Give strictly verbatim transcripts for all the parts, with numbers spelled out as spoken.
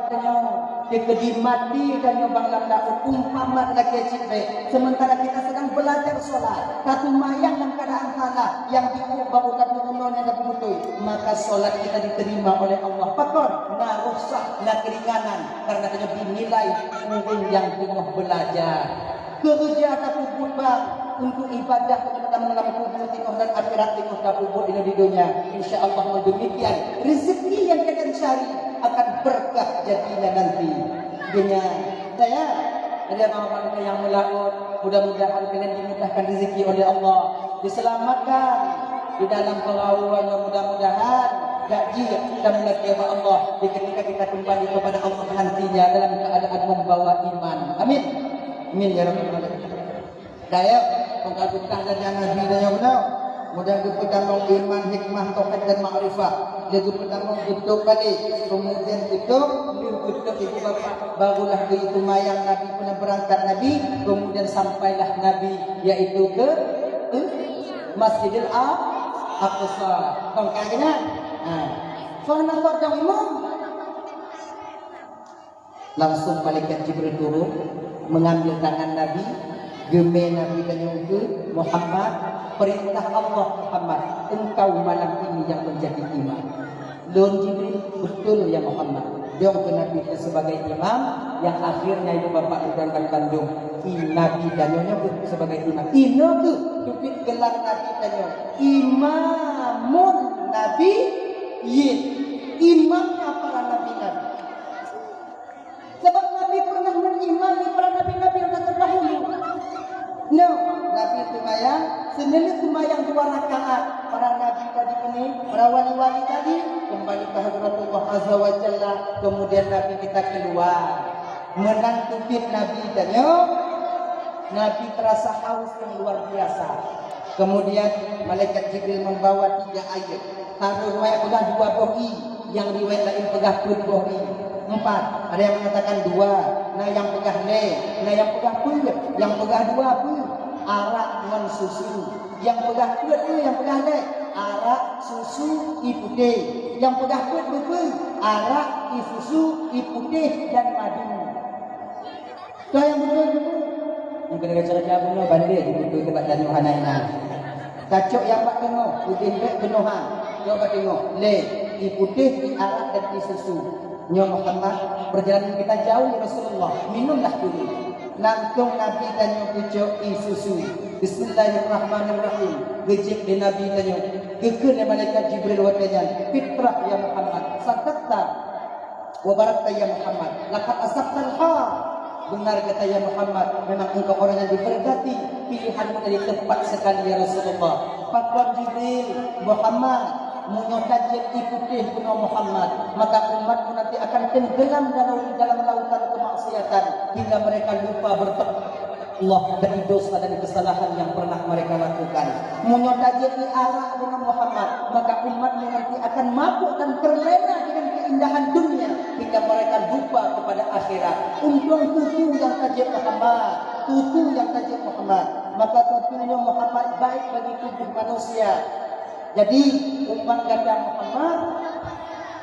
Tanyoe dikeudi mati tanyoe bang lam laôt umpama lagée cit bék, sementara kita sedang belajar sholat, tatumayang dalam keadaan salah, nyang jiôh baru tapeurunoe nyang tapeubutôi, maka sholat kita diterima oleh Allah. Pakon? Na rukhsah, na keringanan, karena tanyoe dinilai ureuëng nyang teungoh belajar. Keureuja tapeubuet bang untuk ibadah keupada lam kubur teungoh dan akhirat teungoh tapeubuet di donya. Insya Allah, demikian rezeki yang kita cari akan berkah jadinya nanti. Donya, saya ada abang-abang yang melaut, mudah-mudahan kalian dimudahkan rezeki oleh Allah, diselamatkan di dalam pengawalan, mudah-mudahan gak jih dan mengecewa Allah di ketika kita kembali kepada Allah nantinya dalam keadaan membawa iman. Amin. Amin ya rabbal alamin. Dayok, maka geupeugah dan Nabi dayok nyoe. Mudah geupeutamong iman, hikmah, tauhid dan makrifat. Dia geupeutamong beutôk balik. Kemudian beutôk, beutôk ibu bapak. Barulah begitu mayang Nabi pernah berangkat Nabi. Kemudian sampailah Nabi, yaitu ke, ke Masjidil A-, Aqsa. Tongkat kena? Ha. Soal nak buat dong imam. Langsung malaikat Jibril turun, mengambil tangan Nabi, geumé Nabi dan nyungkeu, "Muhammad, perintah Allah Muhammad, engkau malam ini yang menjadi imam." Lôn Jibril, "Betul ya Muhammad." Dong keu Nabi itu sebagai imam, yang akhirnya itu Bapak Ibu dan Kandung, Nabi dan nyonya sebagai imam. Inoe keuh teubiet gelar Nabi dan nyonya, Imamun Nabiyyin, imam para nabi-nabi. Sebab Nabi pernah mengimami para nabi-nabi yang terdahulu. No, Nabi seumayang, seuneuneuk seumayang dua rakaat. Para nabi tadi ini, para wali-wali tadi, kembali ke Hadratullah Azza wa Jalla. Kemudian Nabi kita keluar. Meunan teubiet Nabi tanyoe, Nabi terasa haus yang luar biasa. Kemudian malaikat Jibril membawa tiga air. Satu riwayat peugah dua boh ie, nyang riwayat laén peugah peuet boh ie. Empat, ada yang mengatakan dua, na nyang peugah lhèe, na nyang peugah peuet, nyang peugah dua peue, arak ngon susu. Nyang peugah peuet peue, nyang peugah lhèe, arak, susu, ie putéh. Nyang peugah peuet peue, arak, ie susu, ie putéh dan madu. Toh nyang beutôi jeuet. Nyang keuneuk cara bunoe bandé jeuet beutôi bak tanyoe hana inan. Tacok nyang bak teungoh, udeh bèk keunoe han. Cok bak teungoh, lhèe, ie putéh, ie arak dan ie susu. Nyoe Muhammad, perjalanan kita jauh ya Rasulullah, minumlah dulu. Langsung Nabi tanyoe geucok ie susu. Bismillahirrahmanirrahim. Geujép lé Nabi tanyoe. Geukheun lé malaikat Jibril watèe nyan, "Fitrah ya Muhammad, sadaqta." Wa barakta ya Muhammad, laqad asabtal hal. Benar kata ya Muhammad, memang engkau orang yang diberkati, pilihanmu tadi tepat sekali ya Rasulullah. Pakon Jibril, Muhammad, meunyoe ka jeuet ie putéh keunoe Muhammad, maka umatmu nanti akan tenggelam dalam, dalam lautan kemaksiatan hingga mereka lupa bertaubat. Allah dari dosa dan kesalahan yang pernah mereka lakukan. Meunyoe tajadi arak dengan Muhammad, maka umatmu nanti akan mabuk dan terlena dengan keindahan dunia hingga mereka lupa kepada akhirat. Untung tutu yang tajadi Muhammad, tutu yang tajadi Muhammad. Maka tutunya Muhammad baik bagi tubuh manusia. Jadi, umat gata Muhammad,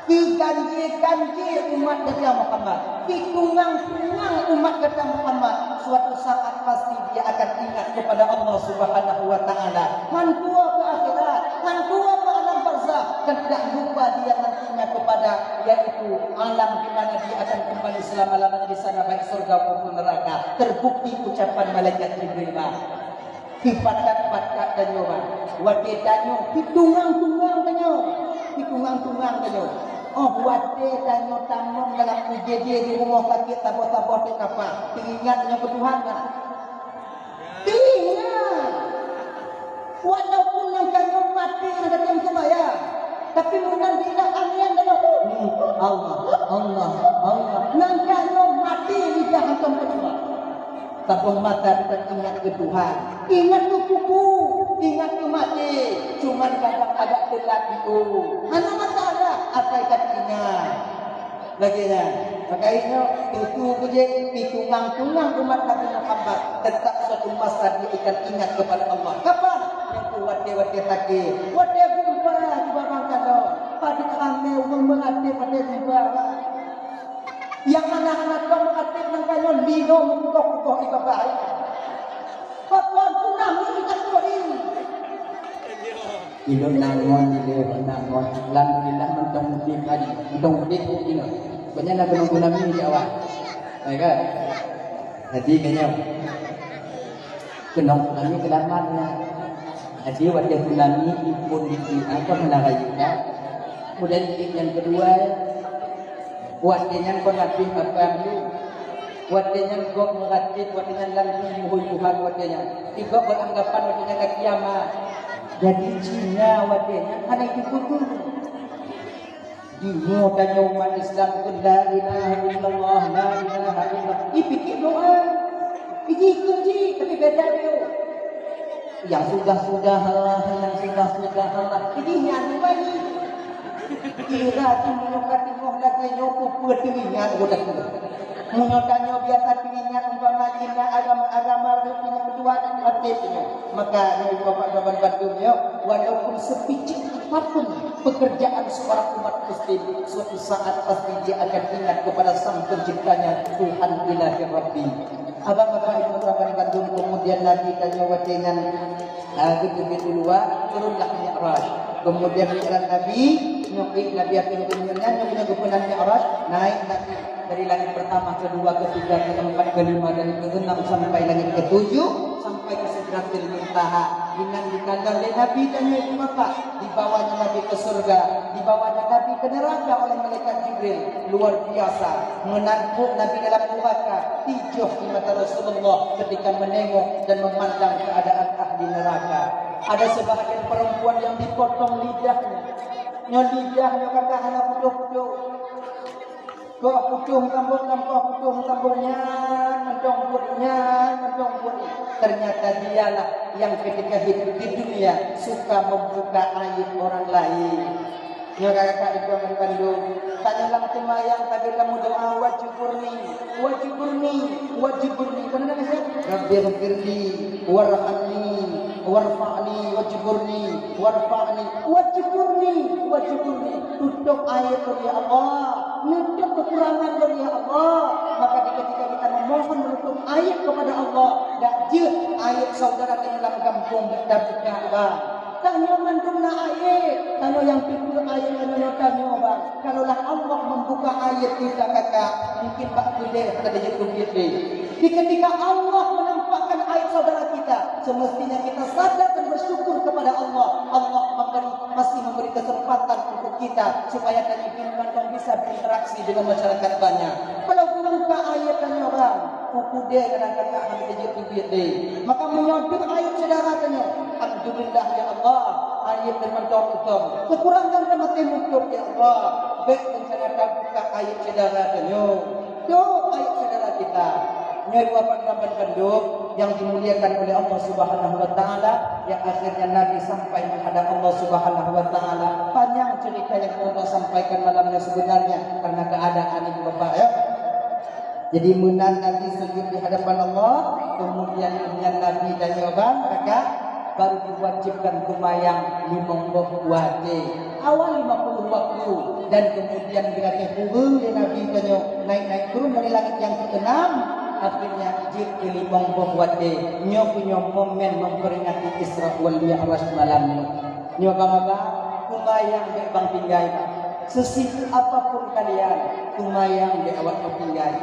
Siganjé-ganjé umat gata Muhammad, situngang-tungang umat gata Muhammad, suatu saat pasti dia akan ingat kepada Allah Subhanahu wa Ta'ala. Hantua ke akhirat, hantua ke alam barzakh, dan tidak lupa dia nantinya kepada, yaitu alam di mana dia akan kembali selama-lamanya di sana, baik surga maupun neraka. Terbukti ucapan malaikat Jibril, bah. Sipatat-patat tanyoe, bah. Watèe tanyoe, situngang-tungang tanyoe. Situngang-tungang tanyoe. Oh, watèe tanyoe tamong dalam U G D di rumoh sakét saboh-saboh teuh kapah. Teuingat tanyoe keu Tuhan, bah. Teuingat. Walaupun nyang tanyoe maté, hana tanyoe seumayang. Tapi meunan jilah angén tanyoe. Hmm, Allah, Allah, Allah. Nyang tanyoe maté, lidah hantom keudua. Saboh mata teuingat keu Tuhan. Ingat keu kubu, ingat keu maté. Cuman kadang agak teulat jiôh. Hana masalah, asai ka teuingat. Lagèe nyan. Maka ingat, tutu keu jih, situngang-tungang umat Nabi Muhammad. Tetap suatu masa dia akan ingat kepada Allah. Kapan? Nyan watèe-watèe sakét. Watèe gumpa di babang kalo. Padit ramè ureueng meungaté watèe gumpa. Nyang hana-hana keu meuaté nangka nyoe linoe meukukoh-kukoh ié babah. Pakon tsunami ka turun. Ilôn na ngon, ilôn na ngon. Alhamdulillah, mantong udép hari. Mantong udép kok ilôn. Banyak na gunong tsunami di awak. Ya kan? Jadi, kayaknya. Keunong tsunami keulamat nyan. Jadi, watèe tsunami ipon di sinoe, kon hana rayeuk, kan? Kemudian, yang kedua, watèe nyan kon habéh makan dulu. Watèe nyan gob meuratéb, watèe nyan lam meuhôi Tuhan, watèe nyan. Di gob beranggapan watèe nyan ka kiamat. Jadi, Cina watèe nyan hana jipeuduek. Deungoe tanyoe umat Islam kheun, "La ilaha illallah, la ilaha illallah." Ih, pike doa. Ih, jikheun jih, tapi beda dia. Yang sudah-sudah lah, yang sudah-sudah lah. Ih, nyan bani. Kira tu meunyoe ka teungoh lagèe nyoe, peue-peue teuingat udah tu. Meunyoe tanyoe biasa teuingat umpama jina agama-agama rukun yang kedua dan aktif nyoe. Maka, nyoe Bapak Ibu bandum nyoe, walaupun sepicik apapun pekerjaan seorang umat muslim, suatu saat pasti dia akan ingat kepada Sang Penciptanya, Tuhan Ilahi Rabbi. Abang Bapak Ibu Rakan Bandung, kemudian Nabi tanyoe watèe nyan, ah, geuteubiet u luwa, turunlah Mi'raj. Kemudian Mi'raj Nabi, nyoe Nabi akhir dunia nyan, nyoe geupeugah Mi'raj, naik Nabi dari langit pertama, kedua, ketiga, keempat, kelima, dan keenam sampai langit ketujuh, sampai ke Sidratil Muntaha. Inan dikalon lé Nabi tanyoe, Ibu Bapak. Dibawanya Nabi ke surga, dibawanya Nabi ke neraka oleh malaikat Jibril. Luar biasa. Meunan pun Nabi dalam neraka, tijoh di mata Rasulullah ketika menengok dan memandang keadaan ahli neraka. Ada sebahagian perempuan yang dipotong lidahnya. Nyoe lidah nyoe kakak hana putôh-putôh. Goh putôh meutamboh, tamboh putôh meutamboh, nyan mantong buet, nyan mantong buet. Ternyata dialah yang ketika hidup di dunia suka membuka aib orang lain. Nyoe kakak-kakak di ruangan bandum, tanyoe lam seumayang, tabi lam meudoa, "Wajburni, wajburni, wajburni." Beuna tak, Ustaz? "Rabbighfirli, warhamni, warfa'ni, wajburni, warfa'ni, wajburni, wajburni." Tutup aib lôn, ya Allah. Nutup kekurangan lôn, ya Allah. Maka ketika kita memohon menutup aib kepada Allah, dak jeuet aib saudara di dalam kampung dak tabuka, bang. Tanyoe mandum na aib, tanyoe nyang tutup aib tanyoe, tanyoe, bang. Kalaulah Allah membuka aib kita, kakak, mungkin bak keudeh kita dijeuet keubiet deh. Di ketika Allah menampakkan aib saudara kita, semestinya kita sadar dan bersyukur kepada Allah. Allah memberi, masih memberi kesempatan untuk kita supaya tadi mantong bisa berinteraksi dengan masyarakat banyak. Kalau buka aib tanyoe, bang, uku deh kadang-kadang hana dijeuet keubiet deh. Maka meunyoe aib saudara tanyoe, alhamdulillah ya Allah, aib dan mantong utom. Kekurangan dan mati mutlak ya Allah. Bèk rencana tabuka aib saudara tanyoe. Doa aib saudara kita. Nyoe dua pandangan bandum yang dimuliakan oleh Allah Subhanahu wa Ta'ala, yang akhirnya Nabi sampai menghadap Allah Subhanahu wa Ta'ala. Panjang cerita yang Allah sampaikan malam ini sebenarnya karena keadaan ini, Bapak, ya. Jadi, meunan Nabi sujud di hadapan Allah, kemudian nyan Nabi dan Yoban, maka baru diwajibkan seumayang limong boh watèe. Awal lima puluh waktu, dan kemudian bila kureueng lé Nabi tanyoe naik-naik turun dari langit yang keenam, akhirnya jeuet keu limong boh watèe. Nyoe keuh nyoe momen memperingati Isra wal Mi'raj malam nyoe. Nyoe bang-abang, seumayang bèk bang tinggai, bang. Sesibuk apapun kalian, seumayang bèk awak tinggai.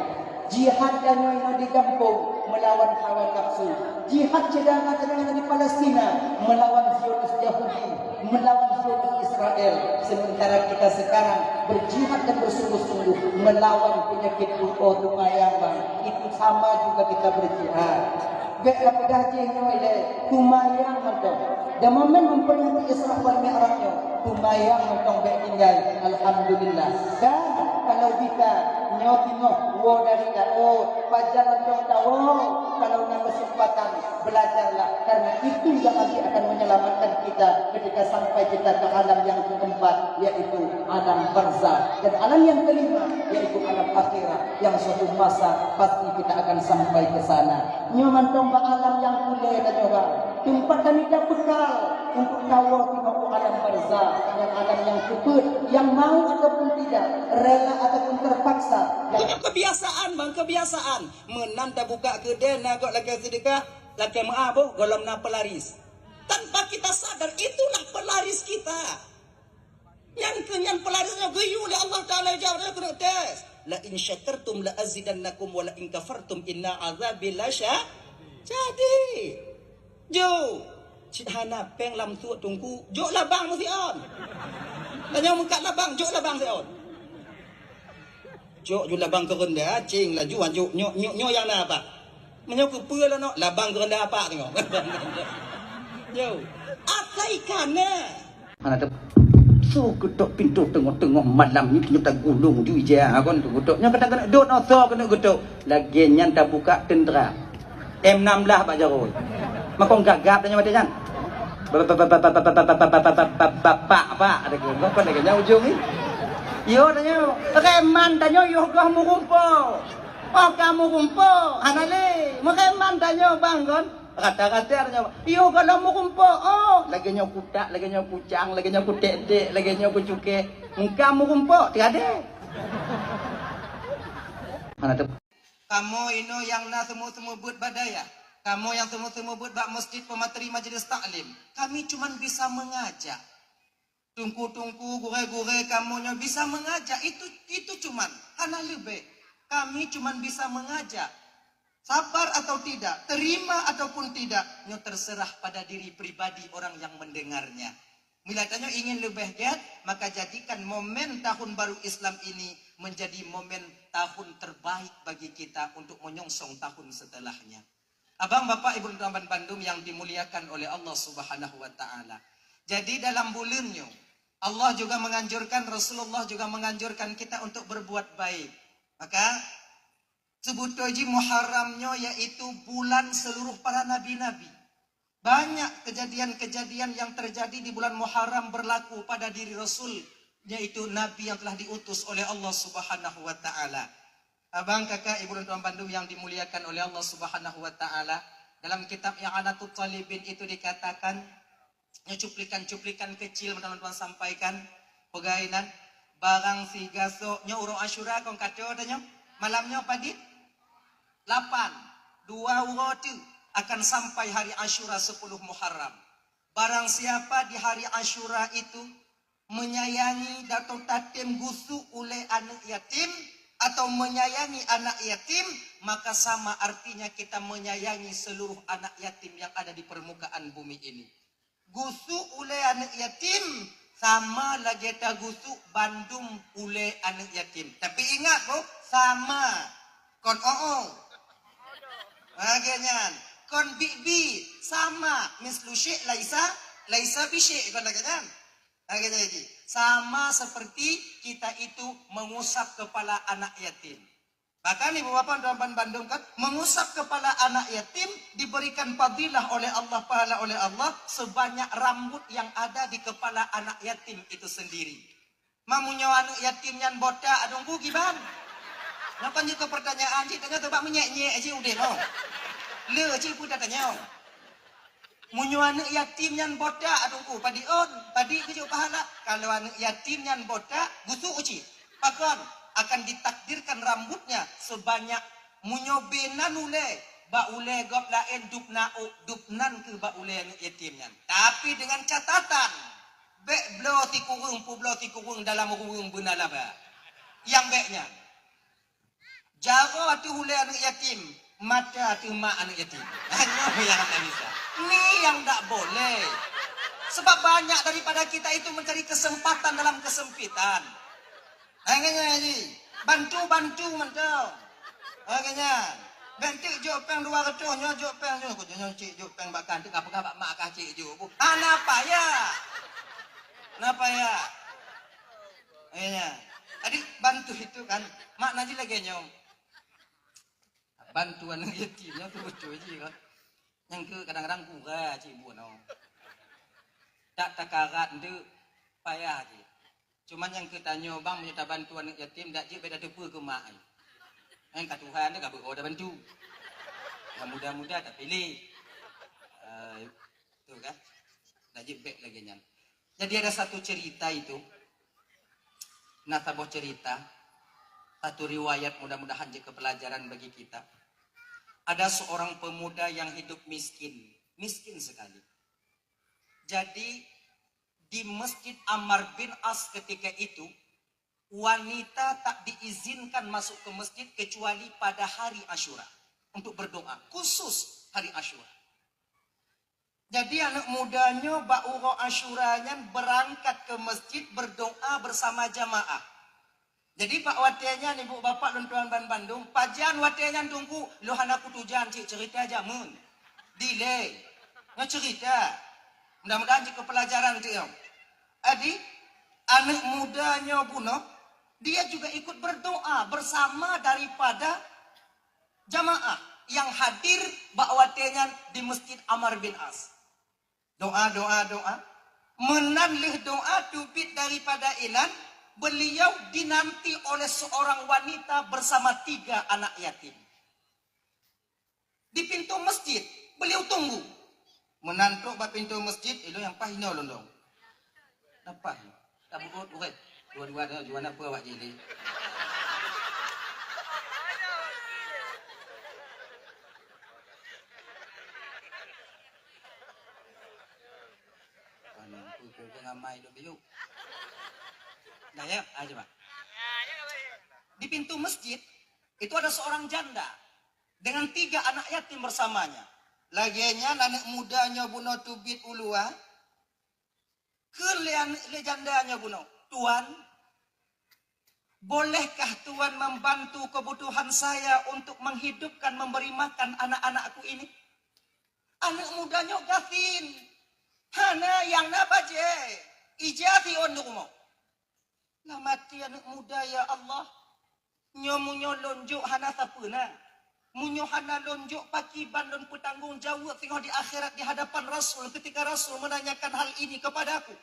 Jihad tanyoe inoe di gampông meulawan hawa nafsu. Jihad syedara tanyoe di Palestina meulawan Zionis Yahudi, meulawan Zionis Israel. Sementara kita sekarang berjihad dan bersungguh-sungguh melawan penyakit ulô teumayang, bang. Itu sama juga kita berjihad. Bèk tapeugah jih nyoe ilèe, seumayang mantong. Dan momen memperingati Isra wal Mi'raj nyoe, seumayang mantong bèk tinggai. Alhamdulillah. Dan kalau bisa, nyoe singoh woe dari laôt, pajan mantong tawoe, kalau na kesempatan, belajarlah. Karena itu yang nanti akan menyelamatkan kita ketika sampai kita ke alam yang keempat, yaitu alam barzakh. Dan alam yang kelima, yaitu alam akhirat, yang suatu masa pasti kita akan sampai ke sana. Nyoe mantong bak alam nyang kulé tanyoe, bang. Teumpat tamita beukal. Untuk kawoe timoh u alam barzakh, nyang alam nyang keupeuet, nyang mau ataupun tidak, rela ataupun terpaksa. Itu kebiasaan, bang, kebiasaan. Meunan tabuka keudè, na gob lakèe seudeukah, lakèe meu'ah boh, gohlom na pelaris. Tanpa kita sadar, itulah pelaris kita. Nyan keuh nyan pelaris nyoe geuyue lé Allah Taala, jaweueb keuneuk tes. "La in syakartum la azidannakum wa la in kafartum inna azabi la sya-," jadi. Jok. Cit hana péng lam suet Teungku. Jok labang meusiôn. Tanyoe meukat labang, jok labang siôn. Jok ju labang keureunda, cing laju, jok, nyoe, nyoe, nyoe nyang na apa? Meunyoe keupeue lôn, labang keureunda apa teungoh? Yo. Akai kana. Hana teu-, su keutok pintoe teungoh-teungoh malam nyoe, nyoe tagulong ju ija kon teugutok. Nyoe kata keuneuk dot, nyoe soe keuneuk gutok. Lagèe nyan tabuka teuntera. M enam belas bak jaroe. Makong gagap tanyoe watèe nyan. Bapak, bapak, ada ke? Bukan lagèe nyan ujong ni. Yo tanyoe, reman tanyoe yoh goh meurumpok. Oh, ka meurumpok, hana lé. Meureman tanyoe bang kon. Rata-rata tanyoe, yoh goh lom meurumpok. Oh, lagèe nyoe kutak, lagèe nyoe kucang, lagèe nyoe kutek-tek, lagèe nyoe kucukèh. Engka meurumpok, tiada. Hana teu- Kamoe inoe nyang na seumeubeuet-seumeubeuet bak dayah, kamoe nyang seumeubeuet-seumeubeuet bak masjid, peumateri, majelis taklim, kami cuman bisa mengajak. Teungku-teungku, gurèe-gurèe kamoe nyoe bisa mengajak, itu, itu cuman, hana leubeh. Kami cuman bisa mengajak. Sabar atau tidak, terima ataupun tidak, nyoe terserah pada diri pribadi orang yang mendengarnya. Bila tanyoe ingin leubeh gèt, maka jadikan momen tahun baru Islam ini menjadi momen tahun terbaik bagi kita untuk menyongsong tahun setelahnya. Abang, Bapak, Ibu, teman-teman bandum yang dimuliakan oleh Allah Subhanahu wa Ta'ala. Jadi, dalam buleuen nyoe, Allah juga menganjurkan, Rasulullah juga menganjurkan kita untuk berbuat baik. Maka, Seubeutôi jih Muharram nyoe yaitu bulan seluruh para nabi-nabi. Banyak kejadian-kejadian yang terjadi di bulan Muharram berlaku pada diri Rasul, yaitu Nabi yang telah diutus oleh Allah Subhanahu wa Ta'ala. Abang, kakak, ibu, dan tuan bandum yang dimuliakan oleh Allah Subhanahu wa Ta'ala, dalam kitab I'anatut Talibin itu dikatakan, Nyoe cuplikan-cuplikan kecil meunan lôn tuan sampaikan. Peugah inan, barang sigasoe nyoe uroe Asyura kon ka tho tanyoe. Malam nyoe padit? Lapan. Dua uroe teuk akan sampai hari Asyura sepuluh Muharram. Barang siapa di hari Asyura itu menyayangi atau tatem gusuk ulèe aneuk yatim atau menyayangi anak yatim, maka sama artinya kita menyayangi seluruh anak yatim yang ada di permukaan bumi ini. Gusuk ulèe aneuk yatim sama lagèe tagusuk bandum ulèe aneuk yatim. Tapi ingat boh, sama. Kon oo. Lagèe nyan. Kon bibi, sama. Mislu syai' laisa, laisa bisyai'. Kon lagèe nyan. Lagèe nyan jih. Sama seperti kita itu mengusap kepala anak yatim. Bahkan ibu bapak dan bandum kan, mengusap kepala anak yatim diberikan fadilah oleh Allah, pahala oleh Allah sebanyak rambut yang ada di kepala anak yatim itu sendiri. Meunyoe aneuk yatim nyan botak, adong ku kiban. Nyoe kan jeuet keu pertanyaan cit, tanyoe teubak meunyèk-nyèk cit udép, oh. Le cit peue tatanyong. Meunyoe aneuk yatim nyan botak, adong ku, padi ôn, padi geujok pahala. Kalau aneuk yatim nyan botak, gusuk cit. Pakon? Akan ditakdirkan rambutnya sebanyak meunyoe beunan ulèe, bak ulèe gob laén dub na ôk, dub nan keuh bak ulèe aneuk yatim nyan. Tapi dengan catatan, bèk bloe sikureueng peubloe sikureueng dalam ruweueng beuna laba. Nyang bèk nyan. Jaroe ateueh ulèe aneuk yatim, mata ateueh mak aneuk yatim. Nyoe nyang hana bisa. Ni nyang dak boleh. Sebab banyak daripada kita itu mencari kesempatan dalam kesempitan. Hai nyan, nyan, Haji. Bantu-bantu mantong. Hai nyan. Bèk teuk jok pèng dua reutôh, nyoe jok pèng nyoe. Nyoe cik jok pèng bak kah, teuk ka peugah bak mak kah cik jok. Hana payah. Hana payah. Hai nyan. Jadi bantu itu kan. Makna jih lagèe nyoe. Bantu aneuk yatim nyoe teubeutôi jih kan. Nyang keu kadang-kadang gura cit bunoe. Dak takarat enteuk payah jih. Cuman nyang keu tanyoe bang, meunyoe tabantu aneuk yatim dak jeuet bèk tateupeue keu mak ai. Nyang ka Tuhan teuh ka beuo tabantu. Nyang muda-muda tapiléh. Eh, tu kan. Dak jeuet bèk lagèe nyan. Jadi ada satu cerita itu, na saboh cerita, satu riwayat, mudah-mudahan jeuet keu pelajaran bagi kita. Ada seorang pemuda yang hidup miskin, miskin sekali. Jadi di Masjid Ammar bin As ketika itu, wanita tak diizinkan masuk ke masjid kecuali pada hari Asyura untuk berdoa, khusus hari Asyura. Jadi aneuk muda nyoe bak uroe Asyura nyan beurangkat keu masjid berdoa bersama jamaah. Jadi bak watèe nyan ibu bapak lôn tuan ban bandum, pajan watèe nyan teungku, lôn hana kutujan cit, cerita jameun. Dilèe. Nyoe cerita. Mudah-mudahan jeuet keu pelajaran teuh. Jadi aneuk muda nyoe bunoe, dia juga ikut berdoa bersama daripada jamaah yang hadir bak watèe nyan di Masjid Amr bin As. Doa, doa, doa. Meunan lheueh doa teubiet daripada inan, beliau dinanti oleh seorang wanita bersama tiga anak yatim. Di pintu masjid, beliau tunggu. Meunan trok bak pintu masjid, ilôn nyang paih inoe lôn dong. Napa? Tabeuôt ureueng. Dua-dua dah, dua napa awak jih ni? Panen pun kau ngamai dok bilu. Dah ya, aja bah. Di pintu masjid itu ada seorang janda dengan tiga anak yatim bersamanya. Lagèe nyan aneuk muda nyoe bunoe teubiet u luwa, kheun lé aneuk, lé janda nyoe bunoe, "Tuan, bolehkah Tuan membantu kebutuhan saya untuk menghidupkan, memberi makan anak-anakku ini?" Aneuk muda nyoe gasien, hana nyang na bajèe, ija siôn di rumoh. Lam até aneuk muda, "Ya Allah, nyoe meunyoe lôn jok hana sapeue na. Meunyoe hana lôn jok, pakriban lôn peutanggong jaweueb singoh di akhirat di hadapan Rasul ketika Rasul menanyakan hal ini kepadaku?"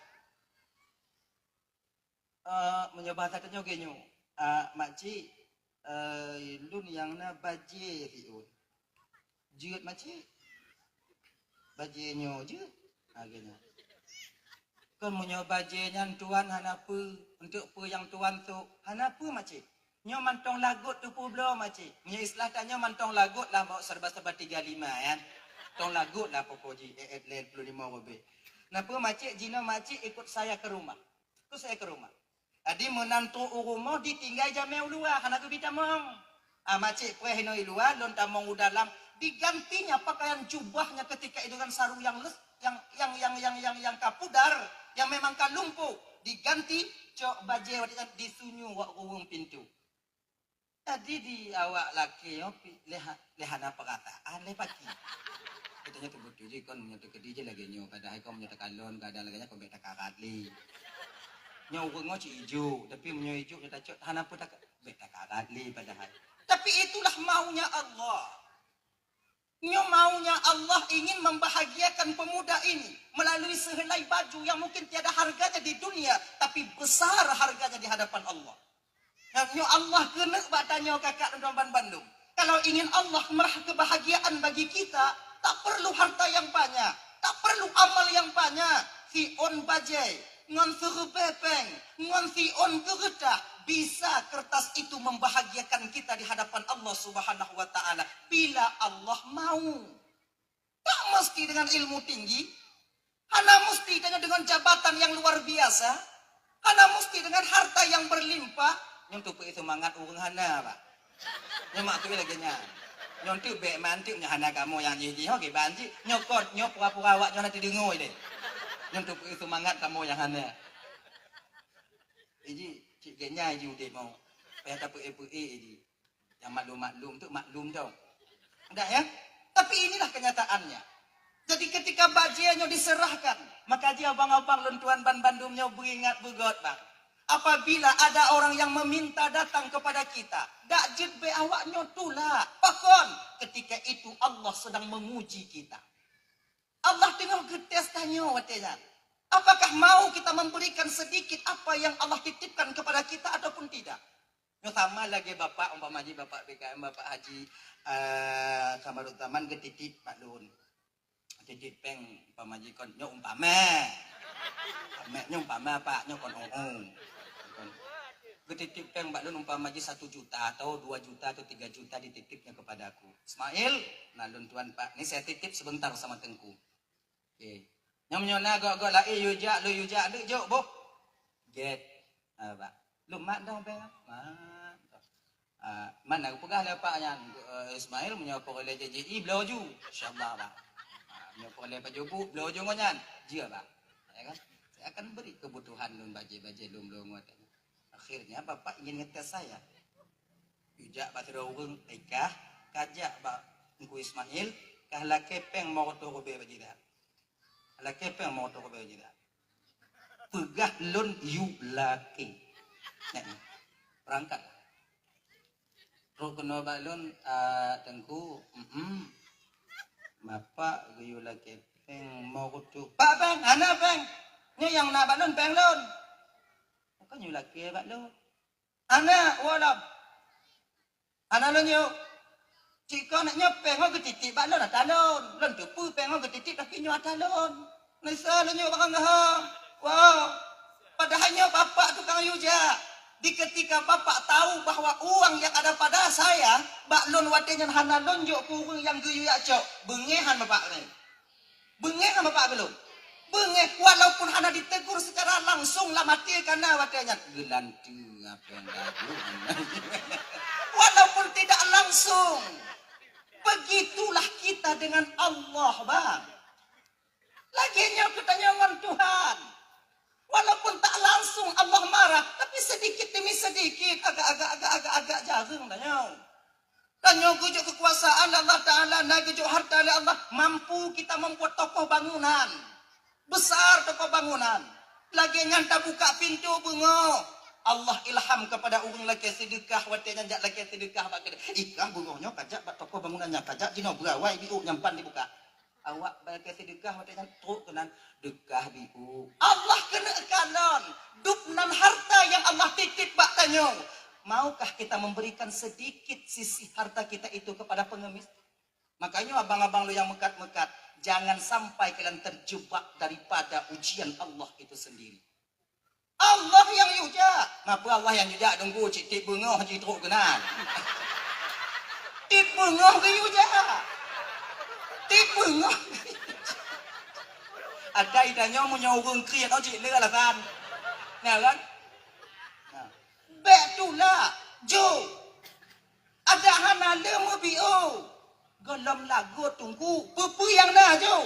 Eh, meunyoe bahasa tanyoe geuh nyoe, eh, "Makcik, eh, lôn nyang na bajèe siôn." "Jeuet, makcik. Bajèe nyoe jeuet." Ha, geuh nyoe. "Kon meunyoe bajèe nyan tuan hana peue, untuk peue nyang tuan sôk?" "Hana peue, makcik. Nyoe mantong lagot teupeubloe, makcik." Meunyoe istilah tanyoe mantong lagot lah, bawa serba-serba tiga lima, kan. Tong lagot lah pokok jih, eh, eh, lhèe ploh limong ribèe. "Napa, makcik, jinoe makcik ikut saya ke rumah." Ikut saya ke rumah. Jadi meunan trok u rumoh ditinggai jamèe u luwa, hana geubi tamong. Ah, "Makcik, preh inoe i luwa, lôn tamong u dalam." Digantinya pakaian jubahnya ketika itu dengan sarung yang les-, yang, yang, yang, yang, yang, yang ka pudar, yang memang ka lumpuh. Diganti, cok bajèe watèe nyan disunyoe bak ruweueng pintu. Jadi di awak lakèe nyoe pi-, lé ha-, lé hana peurasaan lé paki. Katanya tu beutôi jih, kon meunyoe teukeudi jih lagèe nyoe, padahai kon meunyoe takalon keuadaan lagèe nyan kon bèk takarat lé. Nyoe ureueng nyoe cit ijuk, tapi meunyoe ijuk nyoe tacok hana peue taka-, bèk takarat lé padahai. Tapi itulah maunya Allah. Nyoe maunya Allah ingin membahagiakan pemuda ini melalui sehelai baju yang mungkin tiada harganya di dunia, tapi besar harganya di hadapan Allah. Nyoe Allah keuneuk bak tanyoe kakak dan teman bandum. Kalau ingin Allah merah kebahagiaan bagi kita, tak perlu harta yang banyak, tak perlu amal yang banyak. Siôn bajèe, ngon siribèe pèng, ngon siôn keureutah, bisa kertas itu membahagiakan kita di hadapan Allah Subhanahu wa Ta'ala bila Allah mau. Tak mesti dengan ilmu tinggi, hana mesti dengan, dengan jabatan yang luar biasa, hana mesti dengan harta yang berlimpah. Nyoe untuk peuék seumangat ureueng hana, Pak. Nyoe mak tu lagèe nyan. Nyoe tu bèk mantuk nyoe hana kamoe nyang jih-jih ho kiban jih. Nyoe kon, nyoe pura-pura awak nyoe hana teudeungoe deh. Nyoe tu peuék seumangat kamoe nyang hana. Iji, cit gèt nyan iji udép mau. Payah tapeuék-peuék iji. Nyang maklum-maklum tu maklum tau. Enggak ya? Tapi inilah kenyataannya. Jadi ketika bajèe nyoe diserahkan, maka jih abang-abang lôn tuan ban bandum nyoe beuingat beugöt, bang. Apabila ada orang yang meminta datang kepada kita, dak jeuet bèk awak nyoe tulak. Pakon? Ketika itu Allah sedang menguji kita. Allah teungoh geutés tanyoe watèe nyan. Apakah mau kita memberikan sedikit apa yang Allah titipkan kepada kita ataupun tidak? Nyoe sama lagèe bapak, umpama jih bapak B K M, bapak Haji, eh, Kamaruzzaman geutitip bak lôn. Titip péng umpama jih kon, nyoe umpama. Umpama, nyoe umpama, Pak, nyoe kon, oh, oh. Kon. Geutitip péng bak lôn umpama jih satu juta atau dua juta atau tiga juta dititipnya kepada aku. Ismail, na lôn tuan, Pak, ni saya titip sebentar sama Teungku. Oke. Nyoe meunyoe na gok-gok laén yue jak, lôn yue jak, deuk jok boh. Get. Ah, Pak. Lôn mat dong péng. Mat. Ah, mana geupeugah lé Pak nyan, eh, Ismail, meunyoe peureulée J J I, bloe ju. Insyaallah, Pak. Ah, meunyoe peureulée pajoh bu, bloe ju ngon nyan. Jeuet, Pak. Ya kan? Saya akan beri kebutuhan lôn bajée-bajée lôn bloe ngon watée nyan. Akhirnya Bapak ingin ngetes saya. Ijak bak sidroe ureuëng, "Ikah, kajak bak Teungku Ismail, kah lakée péng lima reutôh ribée bak jih dah. Lakée péng lima reutôh ribée bak jih dah. Peugah lôn yue lakée." Nyan, berangkat. Trok keunoe bak lôn, "Ah, Teungku, mm, Bapak geuyue lakée péng lima reutôh." "Pak péng, hana péng. Nyoe nyang na bak lôn péng lôn." "Bukan yue lakée bak lôn." "Hana, woe lom. Hana lôn yue. Cit kon nyoe péng nyoe geutitip bak lôn ata lôn. Lôn teupeue péng nyoe geutitip, tapi nyoe ata lôn. Nisa lôn yue barang geuh." Woe. Padahai nyoe Bapak tukang yue jak. Di ketika Bapak tahu bahwa uang yang ada pada saya, bak lôn watée nyan hana lôn jok keu ureuëng nyang geuyue jak cok, beungéh han Bapak nyan. Beungéh han Bapak keu lôn. Beungéh, walaupun hana ditegur secara langsung lam até ka na watée nyan. Geulanteue apa yang gaduh. Walaupun tidak langsung. Begitulah kita dengan Allah, Bang. Lagée nyoe geutanyoe ngon Tuhan. Walaupun tak langsung Allah marah, tapi sedikit demi sedikit, agak-agak, agak-agak, agak jareueng tanyoe. Tanyoe geujok kekuasaan lé Allah Taala, na geujok harta lé Allah, mampu kita membuat tokoh bangunan. Besar tokoh bangunan. Lagée nyan tabuka pintoe beungoh. Allah ilham kepada ureuëng lakée seudeukah, watée nyan jak lakée seudeukah bak keudée. "Ikah beungoh nyoe kajak bak tokoh bangunan nyan, kajak jinoe beurawai biôk nyang pan dibuka." Awak bak lakée seudeukah watée nyan trok keunan, deukah biôk. Allah keuneuk kalon, dub nan harta nyang Allah titip bak tanyoe. Maukah kita memberikan sedikit sisi harta kita itu kepada pengemis? Makanya abang-abang lôn nyang meukat-meukat, jangan sampai kalian terjebak daripada ujian Allah itu sendiri. Allah nyang yue jak. Mapa Allah nyang yue jak, Teungku, cit tieb beungoh jitrok keunan. Tieb beungoh geuyue jak. Tieb beungoh. Ada itanyoe meunyoe ureuëng kriet, oh, cit le alasan. Nah, kan? Nah. Bék tulak, jok. Ada hana le meubiôh. Gohlom lagot, Teungku, peue-peue nyang na, jok.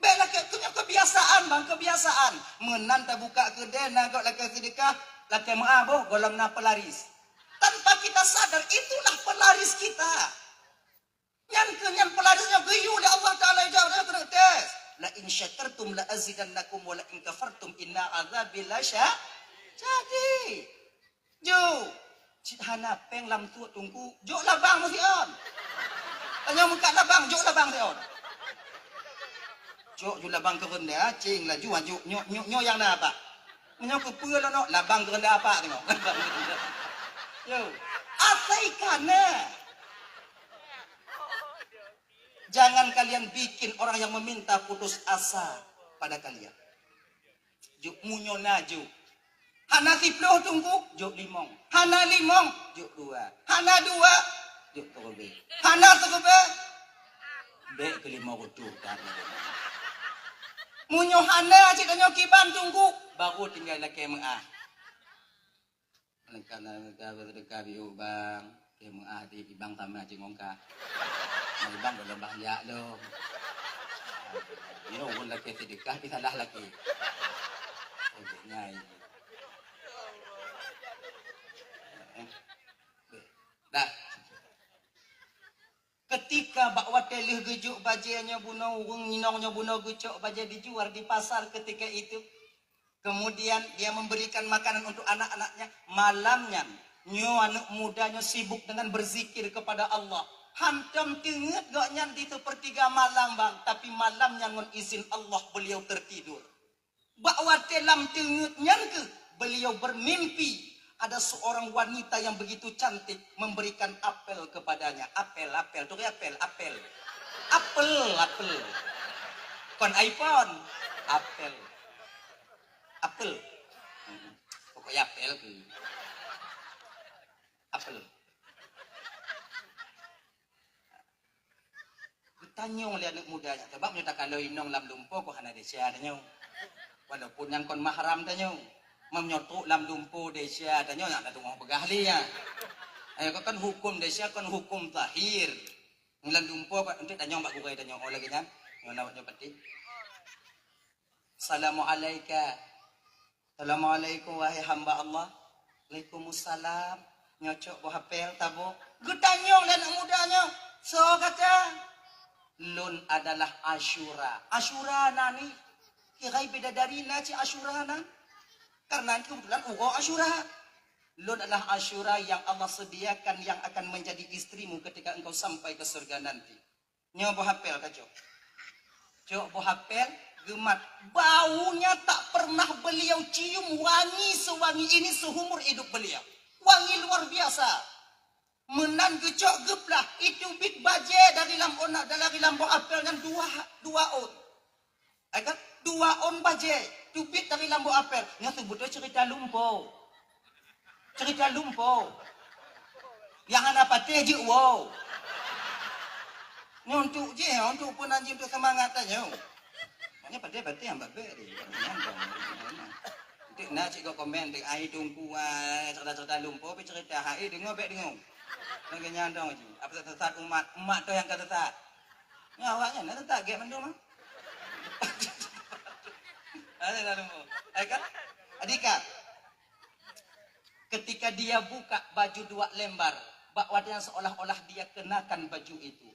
Bék lakée, keu nyoe kebiasaan, bang, kebiasaan. Meunan tabuka keudée, na gob lakée seudeukah, lakée meuah boh, gohlom na pelaris. Tanpa kita sadar, itulah pelaris kita. Nyan keuh nyan pelaris nyoe geuyue lé Allah Taala, jaweueb keuneuk tes. "La in syakartum la azidannakum wa la in kafartum inna azabi la sya-," jadi. Jok, cit hana péng lam tuek, Teungku. Jok labang meusiôn. Tanyoe meukat labang, jok labang siôn. Jok ju labang keu reunda, cing laju, jok nyoe, nyoe, nyoe nyang na apa? Meunyoe keupeue lôn nyoe, labang keu reunda apa teungoh? Yo. Asai kana. Jangan kalian bikin orang yang meminta putus asa pada kalian. Jok meunyoe na jok. Hana siplôh, Teungku, jok limong. Hana limong, jok dua. Hana dua, jok siribèe. Hana siribèe, bèk keu limong reutôh that. Meunyoe hana cit tanyoe kiban, Teungku, baru tinggai lakée meuah. Lengkap na, lengkap seudeukah biôh, bang. Keu meuah di ibang tamah jingong kah. Nah, ibang gohlom bang jak lom. Nyoe ulôn lakée seudeukah, pih salah lakée. Oh, nyai. Dah. Ketika bak watée lheueh geujok bajée nyoe bunoe, ureuëng inong nyoe bunoe geucok bajée dijual di pasar ketika itu. Kemudian dia memberikan makanan untuk anak-anaknya. Malam nyan, nyoe aneuëk muda nyoe sibuk dengan berzikir kepada Allah. Hantom teungeut gobnyan di seupeurtiga malam, bang, tapi malam nyan ngon izin Allah beliau tertidur. Bak watée lam teungeut nyan keuh, beliau bermimpi ada seorang wanita yang begitu cantik memberikan apel kepadanya. Apel, apel, tu apel, apel. Apel, apel. Kon iPhone, apel. Apel. Pokoknya apel. Apel. Geutanyong lé aneuk muda nyan, sabab meunyoe takalon inong lam lumpo kok hana desya tanyoe. Walaupun nyan kon mahram tanyoe. Meunyoe trok lam lumpo desya tanyoe, nyan dah teungoh peugah lé nyan. Eh, kok kan huköm desya kon huköm zahir. Lam lumpo kok enteuk tanyong bak gurée tanyoe, oh lagée nyan. Nyoe na nyoe penting. Assalamualaika. Assalamualaikum, wahai hamba Allah. Waalaikumsalam. Nyoe cok boh apel taboh. Geutanyong lé aneuk muda nyoe, "Soe gata?" "Lôn adalah Asyura." Asyura na ni? Kira bidadari na cit Asyura na? Karena kebetulan uroe Asyura. "Lôn adalah Asyura yang Allah sediakan yang akan menjadi istrimu ketika engkau sampai ke surga nanti." Nyoe boh apel ka cok. Cok boh apel, geumat. Baunya tak pernah beliau cium wangi sewangi ini seumur hidup beliau. Wangi luar biasa. Meunan geucok geuplah, itu bit bajée dari lam ona, dari lam boh apel nyan dua, dua ôn. Ai kan? Dua ôn bajée, teubiet dari lam boh apel. Nyoe seubeutôi ceurita lumpo. Ceurita lumpo. Nyang hana patéh jeuet woe. Nyoe untuk jih, untuk peunan jih, untuk seumangat tanyoe. Maknanya patéh-patéh nyang babek deh. Nyang dong. Untuk na cit go komen deh, ai Teungku, ai, ceurita-ceurita lumpo, tapi ceurita hai deungoe bèk deungoe. Lagèe nyan dong cit. Apa sesat umat, umat tu nyang ka sesat. Nyan awak nyan na sesat gèt mandum ah. Ada dah lumpo. Ai kan? Adika. Ketika dia buka baju dua lembar, bak watèe nyan seolah-olah dia kenakan baju itu.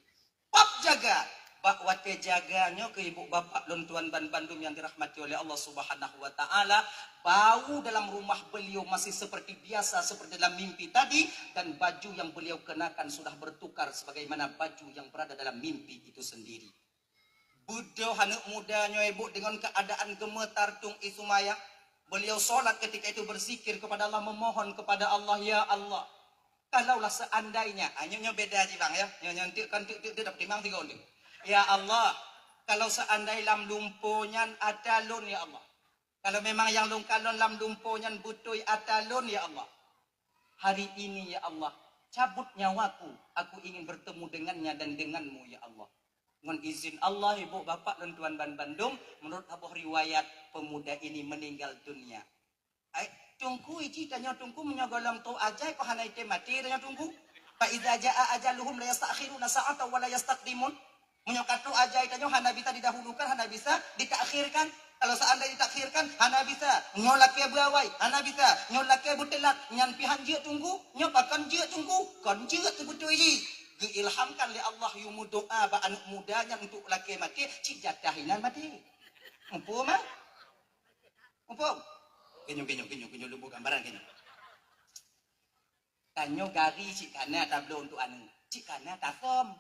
Pap jaga, bak watèe jaga nyoe keu ibu bapak lôn tuan ban bandum yang dirahmati oleh Allah Subhanahu wa Ta'ala, bau dalam rumah beliau masih seperti biasa, seperti dalam mimpi tadi, dan baju yang beliau kenakan sudah bertukar sebagaimana baju yang berada dalam mimpi itu sendiri. Beudôh aneuk muda nyoe ibu deungon keuadaan geumeutar tung i sumaya. Beliau sholat ketika itu berzikir kepada Allah, memohon kepada Allah, "Ya Allah, kalaulah seandainya," ah, nyoe, nyoe beda jih bang ya. Nyoe, nyoe enteuk kan enteuk, enteuk, enteuk, tapi timang tiga enteuk. "Ya Allah, kalau seandai lam lumpo nyan ata lôn ya Allah. Kalau memang nyang lôn kalon lam lumpo nyan beutôi ata lôn ya Allah. Hari ini ya Allah, cabut nyawaku, aku ingin bertemu dengannya dan denganmu ya Allah." Ngon izin Allah, ibu bapak lôn tuan ban bandum, menurut saboh riwayat, pemuda ini meninggal dunia. Ai, Teungku, iji tanyoe Teungku, meunyoe gohlom trok ajai, kok hana item maté tanyoe Teungku? Fa iza jaa ajaluhum la yasta'khiruna sa'atan wa la yastaqdimun. Meunyoe ka trok ajai tanyoe hana bisa didahulukan, hana bisa ditakhirkan. Kalau seandai ditakhirkan, hana bisa. Nyoe lakèe beuawai, hana bisa. Nyoe lakèe beuteulat, nyan pih han jeuet Teungku. Nyoe pakon jeuet Teungku, kon jeuet seubeutôi jih. Geuilhamkan lé Allah yue meudoa bak aneuk muda nyan untuk lakèe maté, cit jatah inan maté. Muphom, ah? Muphom? Geunyoe, geunyoe, geunyoe, geunyoe lôn bri gambaran geunyoe. Tanyoe gari cit kana tabloe untuk aneuk, cit kana tasöm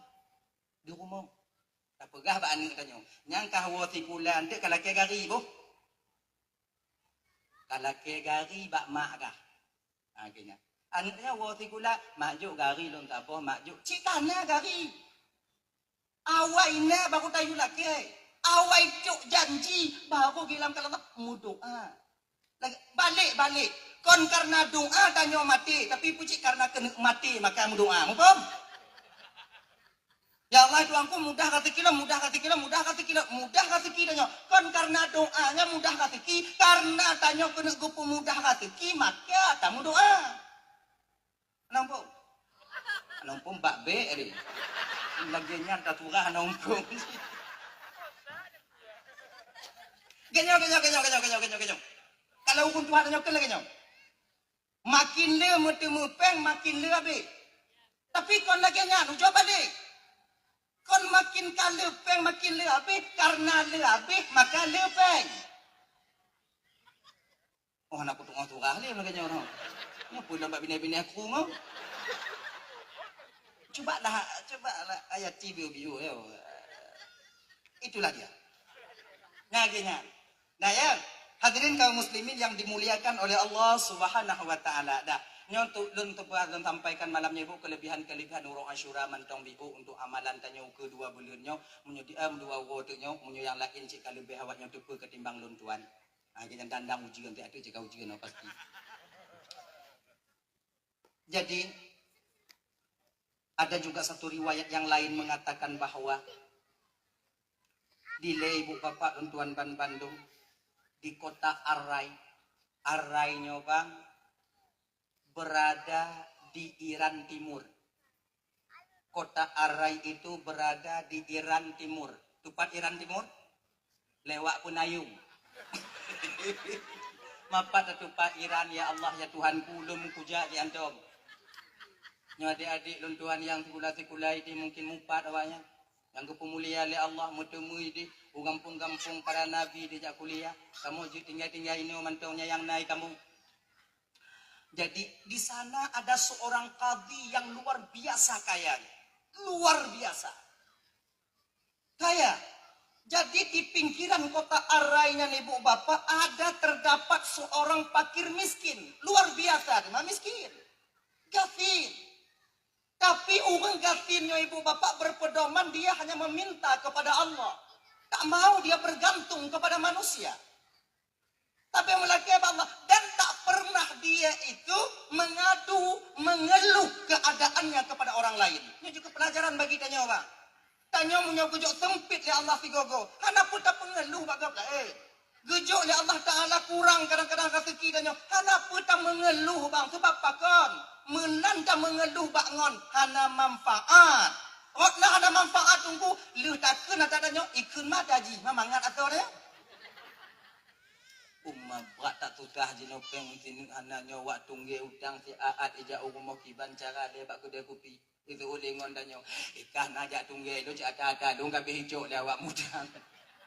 di rumoh. Tapeugah bak aneuk tanyoe, "Nyang kah woe sikula, enteuk ka lakèe gari boh? Ka lakèe gari bak mak kah?" Ha, geuh nyan. Aneuk nyan woe sikula, "Mak, jok gari lôn saboh, Mak, jok." Cit kana gari. Awai na baru tayue lakèe. Awai cok janji baru gilam ka lama meudoa. Lagi, balek-balek. Kon karena doa tanyoe maté, tapi pucit karena keuneuk maté maka meudoa. Muphom? Ya Allah, Tuhanku, mudah raseuki lôn, mudah raseuki lôn, mudah raseuki lôn, mudah raseuki tanyoe. Kon karena doa nyan mudah raseuki, karena tanyoe keuneuk geupeumudah raseuki maka tameudoa. Hana muphom? Hana muphom bak bèk deh. Lagèe nyan tasurah hana muphom. Geunyoe, geunyoe, geunyoe, geunyoe, geunyoe, geunyoe, geunyoe. Kalau huköm Tuhan nyoe keuh lagèe nyoe. Makin le meuteumé pèng, makin le abéh. Tapi kon lagèe nyan, ujoe balek. Kon makin ka le pèng, makin le abéh, karena le abéh, maka le pèng. Oh, hana kuteungoh surah lé lagèe nyoe noh. Nyoe peue lom bak binèh-binèh aku ngon. Cuba lah, cuba lah ayat tibi biu yo. Itulah dia. Nah, gini. Nah, ya, hadirin kaum muslimin yang dimuliakan oleh Allah Subhanahu wa Ta'ala. Dah, Nyoe tu lôn teuba lôn sampaikan malam nyoe, Bu, keulebihan-keulebihan uroe Asyura mantong, Bu, untuk amalan tanyoe keu dua buleuen nyoe. Meunyoe di, em, dua uroe teuk nyoe, meunyoe nyang laén cit ka leubeh awak nyoe teupeue ketimbang lôn tuan. Ha, jadi dandang ujeuen, tiap teuk cit ka ujeuen, oh, pasti. Jadi, ada juga satu riwayat yang lain mengatakan bahwa di lé ibu bapak lôn tuan ban bandum, di kota Arai, Arai nyoe bang berada di Iran Timur. Kota Arai itu berada di Iran Timur. Tupat Iran Timur? Lewat Penayung. Mapat tatupat Iran, ya Allah, ya Tuhanku, lôn kujak di antom. Nyoe adik-adik lôn tuan nyang sikula-sikula ini mungkin mupat awaknyan. Nyang geupeumulia lé Allah, meuteumui di u gampông-gampông para nabi dijak kuliah. Kamoe jeuet tinggai-tinggai inoe mantong nyang na i kamoe. Jadi, di sana ada seorang kadhi yang luar biasa kayanya. Luar biasa. Kaya. Jadi, di pinggiran kota Arai nyan, ibu bapak, ada terdapat seorang fakir miskin. Luar biasa, dia mah miskin. Gasien. Tapi ureuëng gasien nyoe, ibu bapak, berpedoman dia hanya meminta kepada Allah. Tak mau dia bergantung kepada manusia. Tapi meulakée bak Allah, dan tak pernah dia itu mengadu, mengeluh keadaannya kepada orang lain. Ini juga pelajaran bagi tanyoe, bang. Tanyoe meunyoe geujok sempit lé Allah sigoe-goe, hana peue tapeungeuluh bak gob laén. Geujok lé Allah Taala kurang kadang-kadang raseuki tanyoe, hana peue tameungeuluh, bang. Sebab pakon? Meunan tameungeuluh bak ngon hana manfaat. Rot na hana manfaat, teungku, lheueh takheun ata tanyoe, ikheun mata jih, ma mangat asoe nyoe. Uma brat that susah jinoe péng sineuk hana nyoe wak tunggée utang si Aat ijak u rumoh kiban cara lé bak keudée kupi. Itu ulée ngon tanyoe, "Eh, kah na jak tunggée lôn cit ata-ata lôn ka beh icok lé awak muda."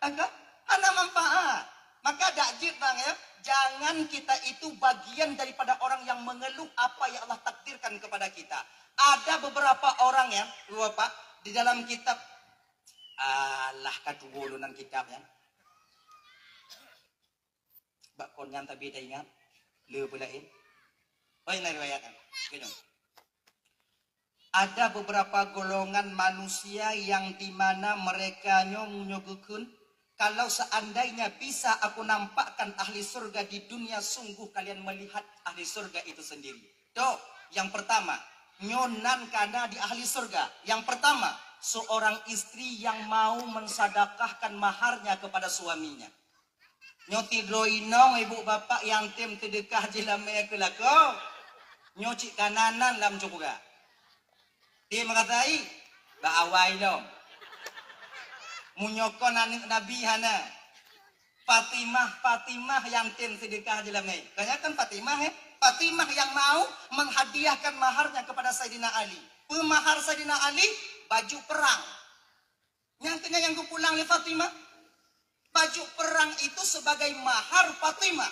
Agak hana manfaat. Maka dak jeuet bang ya, jangan kita itu bagian daripada orang yang mengeluh apa yang Allah takdirkan kepada kita. Ada beberapa orang ya, Bapak, di dalam kitab, alah ka tuwo lôn nan kitab ya. Bak kon nyan tabi taingat, le peulaén. Oh, ini riwayat kan. Gini. Ada beberapa golongan manusia yang di mana mereka nyoe meunyoe geukheun, "Kalau seandainya bisa aku nampakkan ahli surga di dunia, sungguh kalian melihat ahli surga itu sendiri." Toh, yang pertama, nyoe nan kana di ahli surga. Yang pertama, seorang istri yang mau mensadakahkan maharnya kepada suaminya. Nyoe sidroe inong ibu bapak nyang tem seudeukah jilamé keu lakoe. Nyoe cit kananan lam syeuruga. Tem rasai bak awai lom. Meunyoe kon aneuëk Nabi hana. Fatimah, Fatimah nyang tem seudeukah jilamé. Tanya kan Fatimah, eh? Fatimah yang mau menghadiahkan maharnya kepada Saidina Ali. Peue mahar Saidina Ali? Baju perang. Nyang keuh nyan nyang geupulang lé Fatimah. Baju perang itu sebagai mahar Fatimah.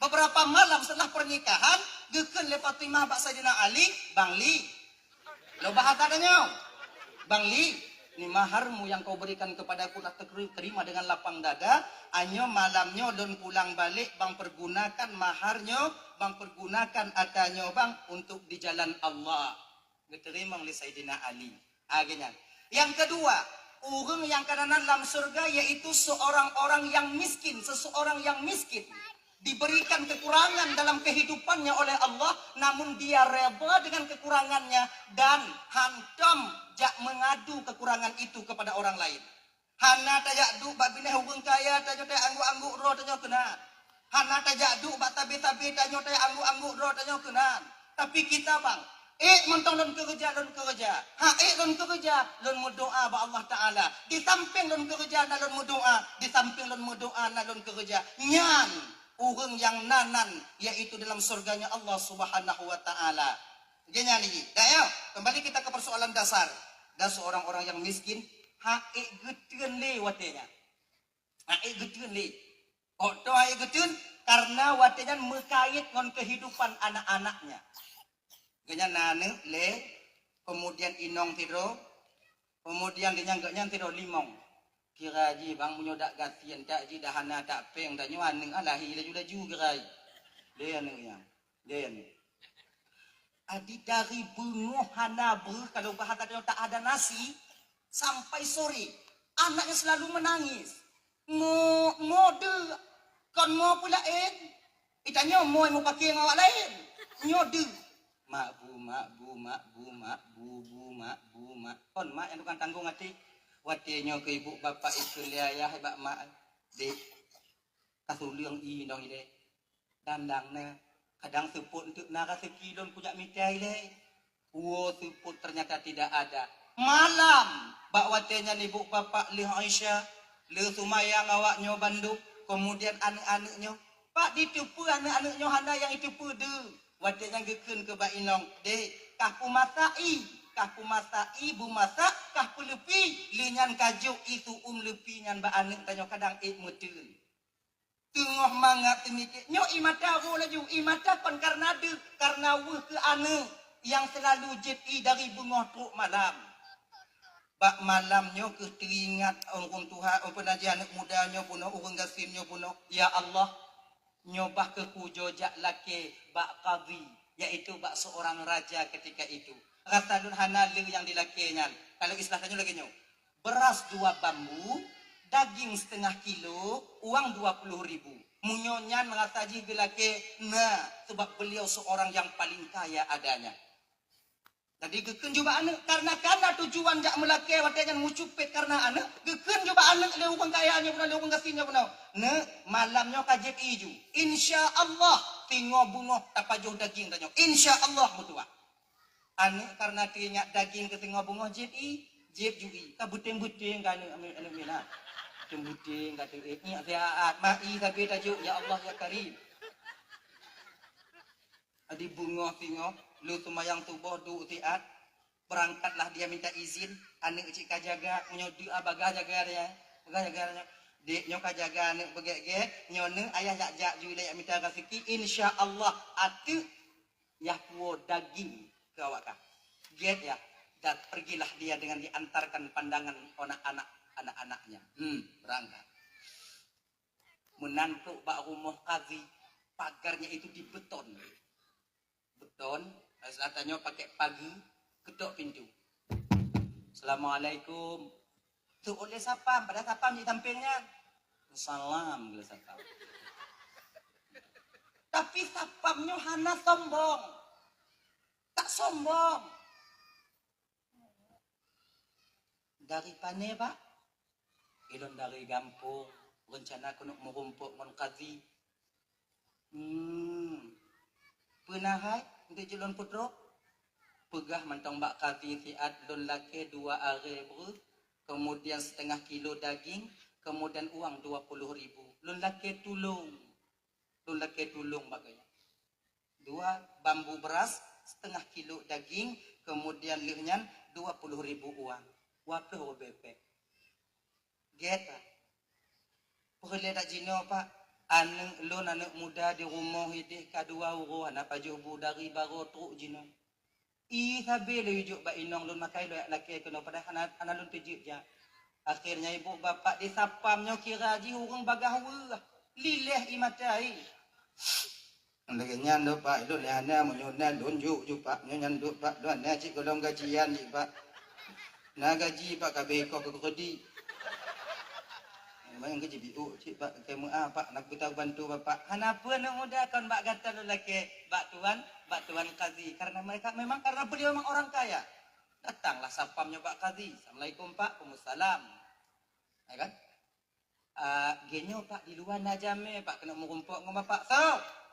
Beberapa malam setelah pernikahan, geukheun lé Fatimah bak Saidina Ali, "Bang Li, lo bahasa tanyoe. Bang Li, ni maharmu yang kau berikan kepadaku, tak terima dengan lapang dada. Anyoe malam nyoe lôn pulang balek, bang pergunakan mahar nyoe, bang pergunakan ata nyoe bang untuk di jalan Allah." Geuteurimong lé Saidina Ali. Ah, geuhnyan. Yang kedua, ureuëng nyang kananan lam syeuruga yaitu seorang orang yang miskin, seseorang yang miskin. Diberikan kekurangan dalam kehidupannya oleh Allah, namun dia redha dengan kekurangannya dan hantom jak mengadu kekurangan itu kepada orang lain. Hana tajak duek bak binéh ureuëng kaya, tanyoe tajak angguk-angguk droe tanyoe keunan. Hana tajak duek bak tabi-tabi, tanyoe tajak angguk-angguk droe tanyoe keunan. Tapi kita bang, ék mantong lôn keureuja, lôn keureuja. Ha, ék lôn keureuja, lôn meudoá bak Allah Taala. Di sampéng lôn keureuja na lôn meudoá, di sampéng lôn meudoá na lôn keureuja. Nyan ureuëng nyang na nan, yaitu dalam syurganya Allah Subhanahu wa Taala. Geuhnyan lagi. Dah ya, kembali kita ke persoalan dasar. Dan seorang orang yang miskin, ha ék geuteun lé watée nyan. Ha ék geuteun lé. Kok toh ha ék geuteun? Karena watée nyan meukait ngon kehidupan anak-anaknya. Geuhnyan na aneuëk lé, kemudian inong sidroe, kemudian geuhnyan geuhnyan sidroe limong. Kira jih bang meunyoe dak gasien tak jih dah hana tak péng tanyoe aneuëk ah lahé laju-laju kira jih. Lé aneuëk nyan. Lé aneuëk. Jadi dari beungoh hana breuh, kalau bahasa tanyoe tak ada nasi, sampai sore. Anaknya selalu menangis. "Mo, mo deuh, kon mo peulaén." Itanyoe mo mupake ngon awak laén. "Nyoe deuh." "Mak bu, mak bu, mak bu, mak bu, bu, mak bu, mak." Kon mak nyang tukang tanggong até. Watée nyoe keu ibu bapak ikheun lé ayah bak mak, "Dek, ka suleueng i nong ilée." Dandang na, kadang seupôt eunteuk na raseuki lôn kujak mita ilée. Woe seupôt ternyata tidak ada. Malam, bak watée nyan ibu bapak lheueh Isya, lheueh seumayang awak nyoe bandum, kemudian aneuëk-aneuëk nyoe. Pat jiteupeue aneuëk-aneuëk nyoe hana nyang jiteupeue deuh. Watée nyan geukheun keu bak inong, "Dek, kah peumasak i, kah peumasak i, beumasak, kah peuleupi." Lheueh nyan ka jok i su'um leupi nyan bak aneuëk tanyoe kadang ék meuteun. Teungoh mangat teumikét, nyoe i mata ro laju. I mata kon kareuna deuh, kareuna weueh keu aneuëk nyang seulalu jép i dari beungoh trok malam. Bak malam nyoe keuh teuingat ureuëng tuha, ureuëng peue na jih aneuëk muda nyoe bunoe, ureuëng gasien nyoe bunoe, "Ya Allah, nyoe bah keuh kujok jak lakée bak kadhi, yaitu bak seurang raja ketika itu. Rasa lôn hana le nyang jilakée nyan." Kalau istilah tanyoe lagée nyoe, beras dua bambu, daging setengah kilo, uang dua puluh ribu. Meunyoe nyan rasa jih geulakée, na, sebab beliau seorang yang paling kaya adanya. Jadi geukheun ju bak aneuëk, kareuna kana tujuan jak meulakée watée nyan meucupet kareuna aneuëk, geukheun ju bak aneuëk lé ureuëng kaya nyoe bunoe, lé ureuëng gasien nyoe bunoe, "Neuk, malam nyoe ka jép i ju. Insya Allah, singoh beungoh tapajoh daging tanyoe. Insya Allah meutuah." Aneuëk kareuna teuingat daging keu singoh beungoh jép i, jép ju i. Ka beuténg-beuténg ka aneuëk, aneuëk, aneuëk miet na. Beuténg-beuténg ka teuék, nyak siat, mak i sabe tajok, "Ya Allah, ya Karim." Jadi beungoh singoh, lheueh seumayang suboh duek siat, beurangkatlah dia minta izin, aneuëk cit ka jaga, meunyoe deuek a bagah jaga dia, bagah jaga dia. "Dek, nyoe ka jaga aneuëk beugét-gét, nyoe neuëk ayah jak-jak ju ilée jak mita raseuki, insya Allah ateueh yah puwoe daging keu awak kah. Gét yah, dan pergilah dia dengan diantarkan pandangan anak-anak, anak-anaknya." Hmm, beurangkat. Meunan trok bak rumoh kadhi, pagarnya itu dibeton. Beton, istilah tanyoe pakai pageue, ketok pintu. "Assalamualaikum." Trok lé sapam, padahal sapam di samping nyan. "Salam," geulak sapam. Tapi sapam nyoe hana sombong. Tak sombong. "Dari pane, Pak?" "Ilôn dari gampông, reuncana keuneuk meurumpok ngon kadhi." "Hmm, peue na hai, eunteuk jeuet lôn peutrok?" "Peugah mantong bak kadhi siat lôn lakée dua arée breuh, kemudian setengah kilo daging, kemudian uang dua puluh ribu. Lôn lakée tulông, lôn lakée tulông bak geuh nyan." Dua bambu beras, setengah kilo daging, kemudian lheueh nyan dua puluh ribu uang. Dua ploh ribée pék. Gét, Pak. Peureulée that jinoe, Pak. Aneuëk lôn, aneuëk muda di rumoh ideh ka dua uroe hana pajoh bu dari baroe trok jinoe. I sabe lé jok bak inong lôn makai lôn jak lakée keunoe, padahai hana, hana lôn teujeuet jak. Akhirnya ibu bapak di sapam nyoe kira jih ureuëng bagah weueh, lileh i mata i. Lagée nyan dok, Pak, ilôn lé hana, meunyoe na lôn jok ju, Pak. Meunyoe nyan dok, Pak, lôn hana cit gohlom gajian jih, Pak. Na gaji, Pak, ka beukoh keu keureudi. Memang gaji biuk cit, Pak, keu meuah, Pak, na kuta bantu Bapak. Hana peue, aneuk muda, kon bak gata lôn lakée, bak tuan, bak tuan kazi. Karena mereka memang, karena beliau memang orang kaya. Datanglah sapam nyoe bak kazi. "Assalamualaikum, Pak." "Waalaikumsalam." Ya kan? "Ah, geuh nyoe, Pak, di luwa na jamé, Pak, keuneuk meurumpok ngon Bapak." "Soe?"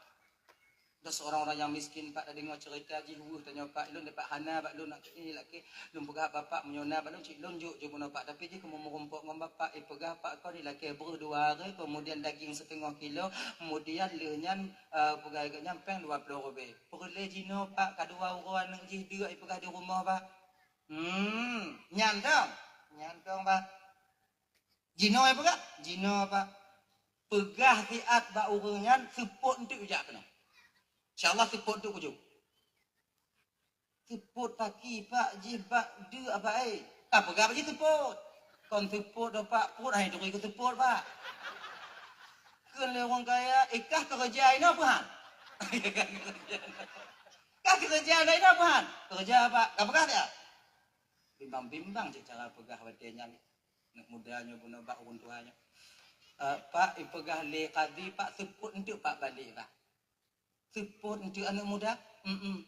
"Dah seorang orang yang miskin, Pak, dah deungoe cerita jih weueh tanyoe, Pak. Ilôn, Pak, hana bak lôn, nak ini lagi. Lôn peugah Bapak, meunyoe na bak lôn, cit lôn jok, jok bunoe, Pak. Tapi jih keuneuk meurumpok ngon Bapak, ipeugah, Pak, kon ilakée breuh dua arée, kemudian daging setengah kilo, kemudian lheueh nyan, eh, peugah nyan péng dua ploh ribée. Peureulée jinoe, Pak, ka dua uroe aneuk jih deuek ipeugah di rumoh, Pak." "Hmm, nyan dong. Nyan dong, Pak." "Jinoe peugah?" "Jinoe, Pak." "Peugah siat bak ureuëng nyan seupôt eunteuk jak keunoe. Insya Allah seupôt eunteuk kujok." "Seupôt paki, Pak, jih bak deuek, Pak, eh." "Ka peugah bak jih seupôt." "Kon seupôt dong, Pak, pruet hai turi keu seupôt, Pak." Kheun lé ureuëng kaya, "Eh, kah keureuja inoe peue han?" Ka keureuja laén na buhan. Keureuja, Pak. Ka peugah dia. Bimbang-bimbang cit cara peugah watée nyan. Aneuk muda nyoe bunoe bak ureuëng tuha nyoe. "Eh, Pak, ipeugah lé kadhi, Pak, seupôt eunteuk, Pak, balek, Pak." "Seupôt eunteuk aneuk muda?" "Mm-mm."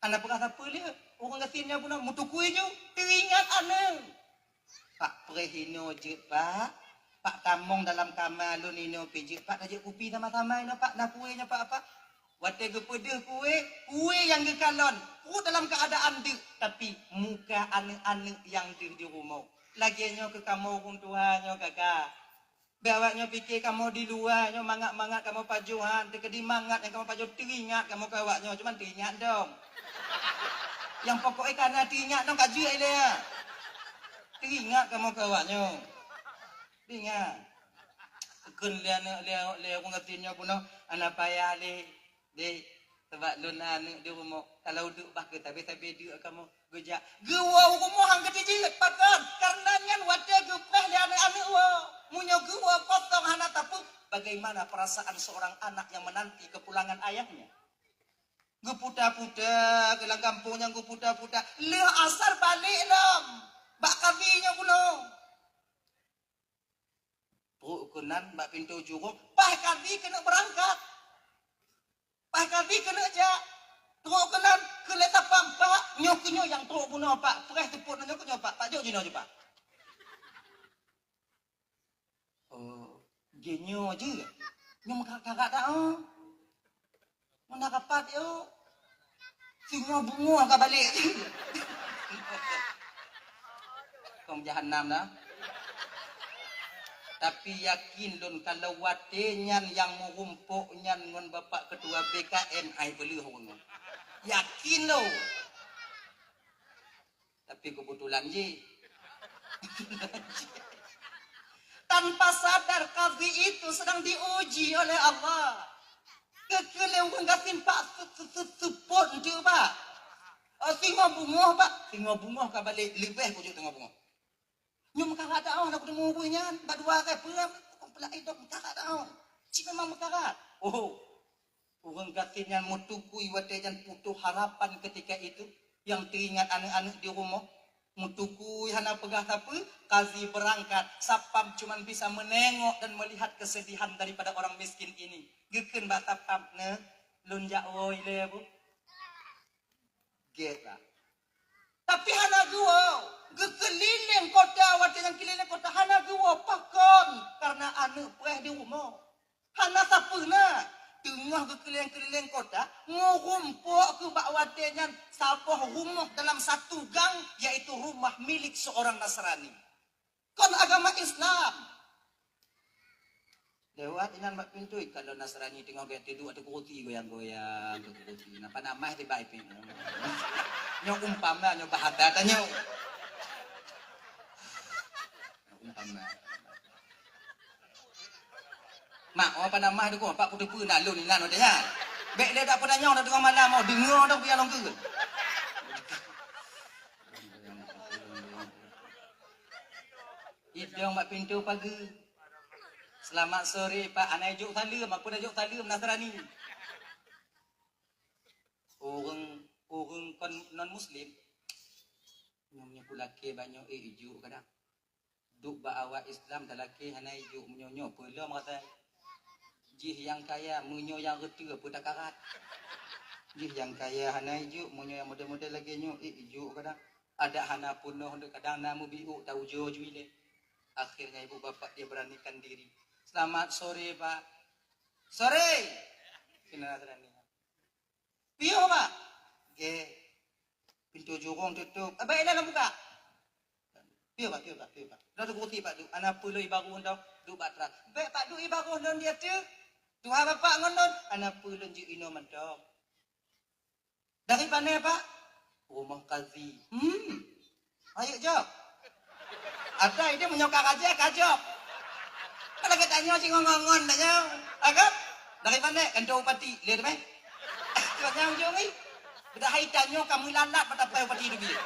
Hana peugah sapeue lé, ureuëng gasien nyan bunoe meutukui ju, teuingat aneuk. "Pak, preh inoe jeuet, Pak. Pak, tamong dalam kama lôn inoe pih jeuet, Pak, tajak kupi sama-sama inoe, Pak, na kue nyoe, Pak, Pak." Watée geupeudeuh kue, kue nyang geukalon, pruet dalam keuadaan deuk, tapi muka aneuk-aneuk nyang deuh di rumoh. Lagée nyoe keu kamoe ureuëng tuha nyoe, Kaka. Bèk awak nyoe pike kamoe di luwa nyoe mangat-mangat kamoe pajoh han, teukeudi mangat nyang kamoe pajoh teuingat kamoe keu awak nyoe, cuman teuingat dong. Nyang pokok e kana teuingat dong ka jeuet ilèe. Teuingat kamoe keu awak nyoe. Teuingat. Kheun lé aneuk lé, lé ureueng gasien nyoe bunoe, hana payah lé. Dek, sabab lôn na aneuk di rumoh, kalau duek bah keu sabe-sabe duek kamoe geujak. Geuwoe u rumoh han geutijeuet, pakon? Kareuna nyan watèe geupreh lé aneuk-aneuk woe. Meunyoe geuwoe kosong hana tapeue, bagaimana perasaan seorang anak yang menanti kepulangan ayahnya? Geuputa-puta keu lam gampông nyan, geuputa-puta. Lheueh asar balek lom. Bak kadhi nyoe bunoe. Trok keunan bak pintoe jurông, paih kadhi keuneuk beurangkat. Paih kadhi keuneuk jak. Trok keunan keu lé sapam, "Pak, nyoe keuh nyoe nyang trok bunoe, Pak. Preh seupôt nyoe keuh nyoe, Pak. Pak, jok jinoe ju, Pak." "Oh, jih nyoe jeuet. Nyoe meukarat-karat dak, oh." Meunan rapat yo. Singoh beungoh ka balek. Kong jahanam dah. Tapi yakin lôn kalau watèe nyan nyang meurumpok nyan ngon Bapak Ketua B K M ai peuleueh ureueng nyan. Yakin lôn. Tapi kebetulan jih. Tanpa sadar kadhi itu sedang diuji oleh Allah. Keu-, keu lé ureueng gasien, Pak, se-, se-, se-, seupôt eunteuk, Pak. Oh, singoh beungoh, Pak. Singoh beungoh ka balek, leubeh keu jeuet singoh beungoh. Nyoe meukarat dak, oh, na kuteumé ureueng nyan, bak dua rot peue, peulak idong meukarat dak, oh. Cit memang meukarat. Oh. Ureueng gasien nyan meutukui watèe nyan putus harapan ketika itu, nyang teuingat aneuk-aneuk di rumoh. Meutukui hana peugah sapeue, kadhi beurangkat, sapam cuman bisa menengok dan melihat kesedihan daripada orang miskin ini. Geukheun bak sapam, "Neuk, lôn jak woe ilèe, Bu." Gét lah. Tapi hana geuwoe. Geukeulileng kota, watèe nyang keulileng kota hana geuwoe. Pakon? Karena aneuk preh di rumoh. Hana sapeue na. Teungoh geukeulileng-keulileng kota, meurumpok keuh bak watèe nyan saboh rumoh dalam satu gang, yaitu rumah milik seorang Nasrani. Kon agama Islam. Lewat inan bak pintoe, kalau Nasrani teungoh geuduek ateueh kursi goyang-goyang, ateueh kursi. Napa nama tiba ipin? Nyoe umpama, nyoe bahasa tanyoe. Umpama. Mak, oh, apa nama tu, Pak, puteupeue na lôn inan watèe nyan. Bèk lé dak peutanyong dak teungoh malam, oh, deungoe dak biar lôn keu. Idong bak pintoe pageue. "Selamat sore, Pak." Hana ijok saleuem, apa dak jok saleuem Nasrani. Ureueng, ureueng kon non muslim. Nyoe meunyoe kulakèe bak nyoe, eh, ijok kadang. Duek bak awak Islam talakèe hana ijok meunyoe nyoe peulom rasa. Jih nyang kaya meunyoe nyang reuteuh peue takarat. Jih nyang kaya hana ijok meunyoe nyang model-model lagèe nyoe, eh, ijok kadang. Adak hana peunoh deh, kadang na meubiôk taujoe ju ilèe. Akhirnya ibu bapak dia beranikan diri. "Selamat sore, Pak." "Sore." Kena berani. "Piôh, Pak?" "Gét." Pintoe jurông tutup. "Abang Ilan buka." "Piôh, Pak, piôh, Pak, piôh, Pak." Dah teguti Pak Duk. "Hana peue lôn ibaroh lôn duek bak teras." "Bèk Pak Duk ibaroh lôn di ateueh. Tuha Bapak ngon lôn." "Hana peue lôn jeuet inoe mantong." "Dari pane, Pak?" "Rumoh kazi." "Hmm. Ayo jok." Atai dia meunyoe ka raja, ka jok. Kalau kita nyoe cit ngon-ngon dah nyoe. Agak? Dari pane? Kantor bupati. Lihat meh. Kau nyang ujung ni. Beudah hai tanyoe ka meulalat mata pai bupati tu dia.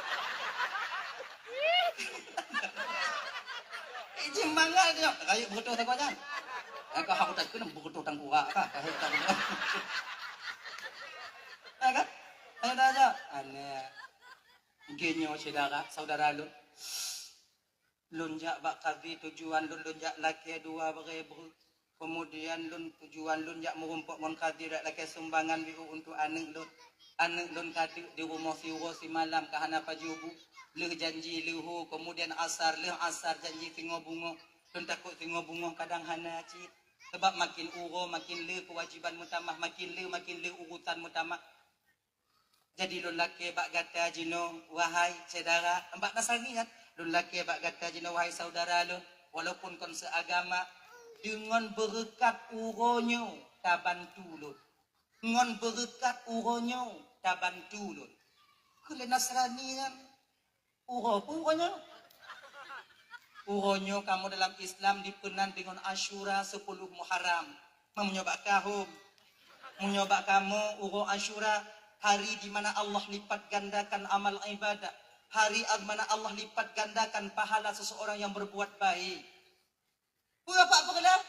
Iji mangat dia. Rayu beutôi tak kau jan. Aku hak utak kena beutôi tangkurak kah? Kau tak. Ya kan? Ayo dah, ayo. Aneh. Geuh nyoe syedara, saudara lôn. Lôn jak bak kadhi tujuan lôn, lôn jak lakée dua barée breuh. Keumudian lôn tujuan lôn jak meurumpok ngon kadhi, jak lakée sumbangan biôh untuk aneuëk lôn. Aneuëk lôn ka deuk di rumoh siuroe simalam ka hana pajoh bu. Lheueh janji lheueh ho, keumudian asar, lheueh asar janji singoh beungoh. Lôn takot singoh beungoh kadang hana cit. Sabab makin uroe makin le keuwajiban meutamah, makin le, makin le urusan meutamah. Jadi lôn lakée bak gata jinoe, wahai syedara, bak Nasrani nyan, lôn lakée bak gata jinoe, wahai saudara lôn, walaupun kon seuagama, deungon beureukat uroe nyoe tabantu lôn. Ngon beureukat uroe nyoe tabantu lôn. Keu lé Nasrani nyan, uroe peue uroe nyoe? Uroe nyoe kamoe dalam Islam dipeunan deungon Asyura sepuluh Muharram. Meunyoe bak kahom, meunyoe bak kamoe uroe Asyura, hari di mana Allah lipat gandakan amal ibadah, hari di mana Allah lipat gandakan pahala seseorang yang berbuat baik. Peue Pak peureulée?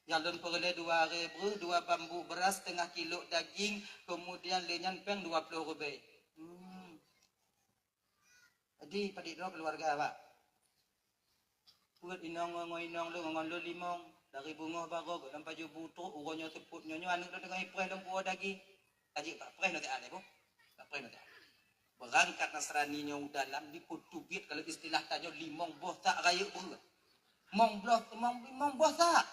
Nyang lôn peureulée dua ribée breuh, dua bambu beuras, setengah kilo daging, keumudian lé nyan péng dua ploh ribée. Hmm. Jadi padit droe keuluwarga, Pak? Peuet inong ngon inong lôn ngon lôn limong, dari beungoh baroe gohlom pajoh bu trok, uroe nyoe seupôt nyoe, nyoe aneuëk lôn teungoh ipreh lôn puwoe daging. Ka jeuet bak preh nyoe teuh lé boh. Bak preh nyoe teuh. Beurangkat Nasrani nyoe u dalam dipeuteubiet, kalau istilah tanyoe limong boh sak rayeuk breueh. Mong bloh, mong, limong boh sak.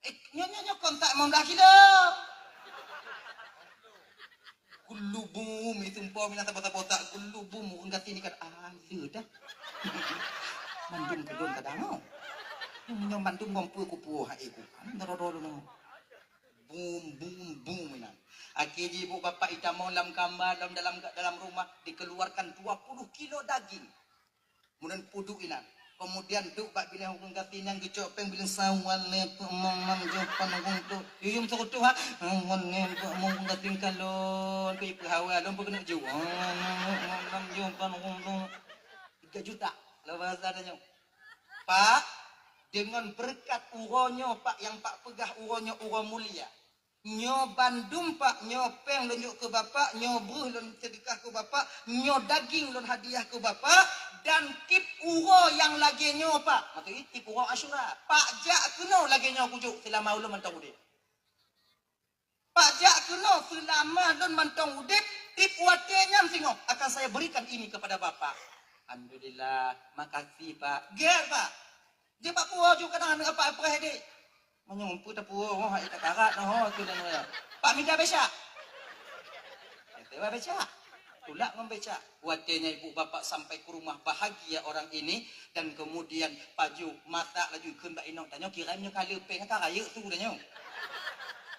Eh, nyoe, nyoe, nyoe kon sak limong blah kilo. Geulubum, itu umpama meunan saboh-saboh sak geulubum, ureuëng gasien ikat, ah, le dah. Mandum keudon kadang, oh. Nyoe mandum ngon peue kupuwoe hai ku. Kan, doro-doro nyoe. Bum, bum, bum, inan. Akhé jih ibu bapak itamong lam kama, lam, dalam, dalam rumah, dikeluarkan dua puluh kilo daging. Kemudian puduk inan. Kemudian duek bak binéh ureuëng gasien nyang geucok péng bilang, "Assalamualaikum, Mang, Mang, jumpa nunggu tu." Yuyum seurutoh, ha? "Assalamualaikum, Mang, ureuëng gasien kalon." Keu ipeuhawa, lôn peugeuneuek ju. "Assalamualaikum, Mang, jumpa nunggu tu." Tiga juta. Kalau bahasa tanyoe. Pak, deungon beureukat uroe nyoe, Pak, nyang Pak peugah uroe nyoe, uroe mulia. Nyoe bandum, Pak, nyoe péng lôn jok keu Bapak, nyoe breueh lôn seudeukah keu Bapak, nyoe daging lôn hadiah keu Bapak, dan tiep uroe nyang lagée nyoe, Pak. Maksud jih tiep uroe Asyura. Pak jak keunoe lagée nyoe kujok seulama ulôn mantong udeb. Pak jak keunoe seulama lôn mantong udeb, tiep watée nyan singoh akan saya berikan ini kepada Bapak. Alhamdulillah, makasih, Pak. Gét, Pak. Jeuet bak puwoe ju kadang aneuk Bapak preh deh. Meunyoe umpeu tapuwoe, oh, hai takarat, oh, tu dan, oh, ya. Pak mita becak. Kata, "Wah, becak." Tulak ngon becak. Watée nyan ibu bapak sampai ke rumah, bahagia orang ini, dan kemudian pajoh masak laju kheun bak inong, tanyoe kira nyoe ka leupeng, ka rayeuk su tanyoe.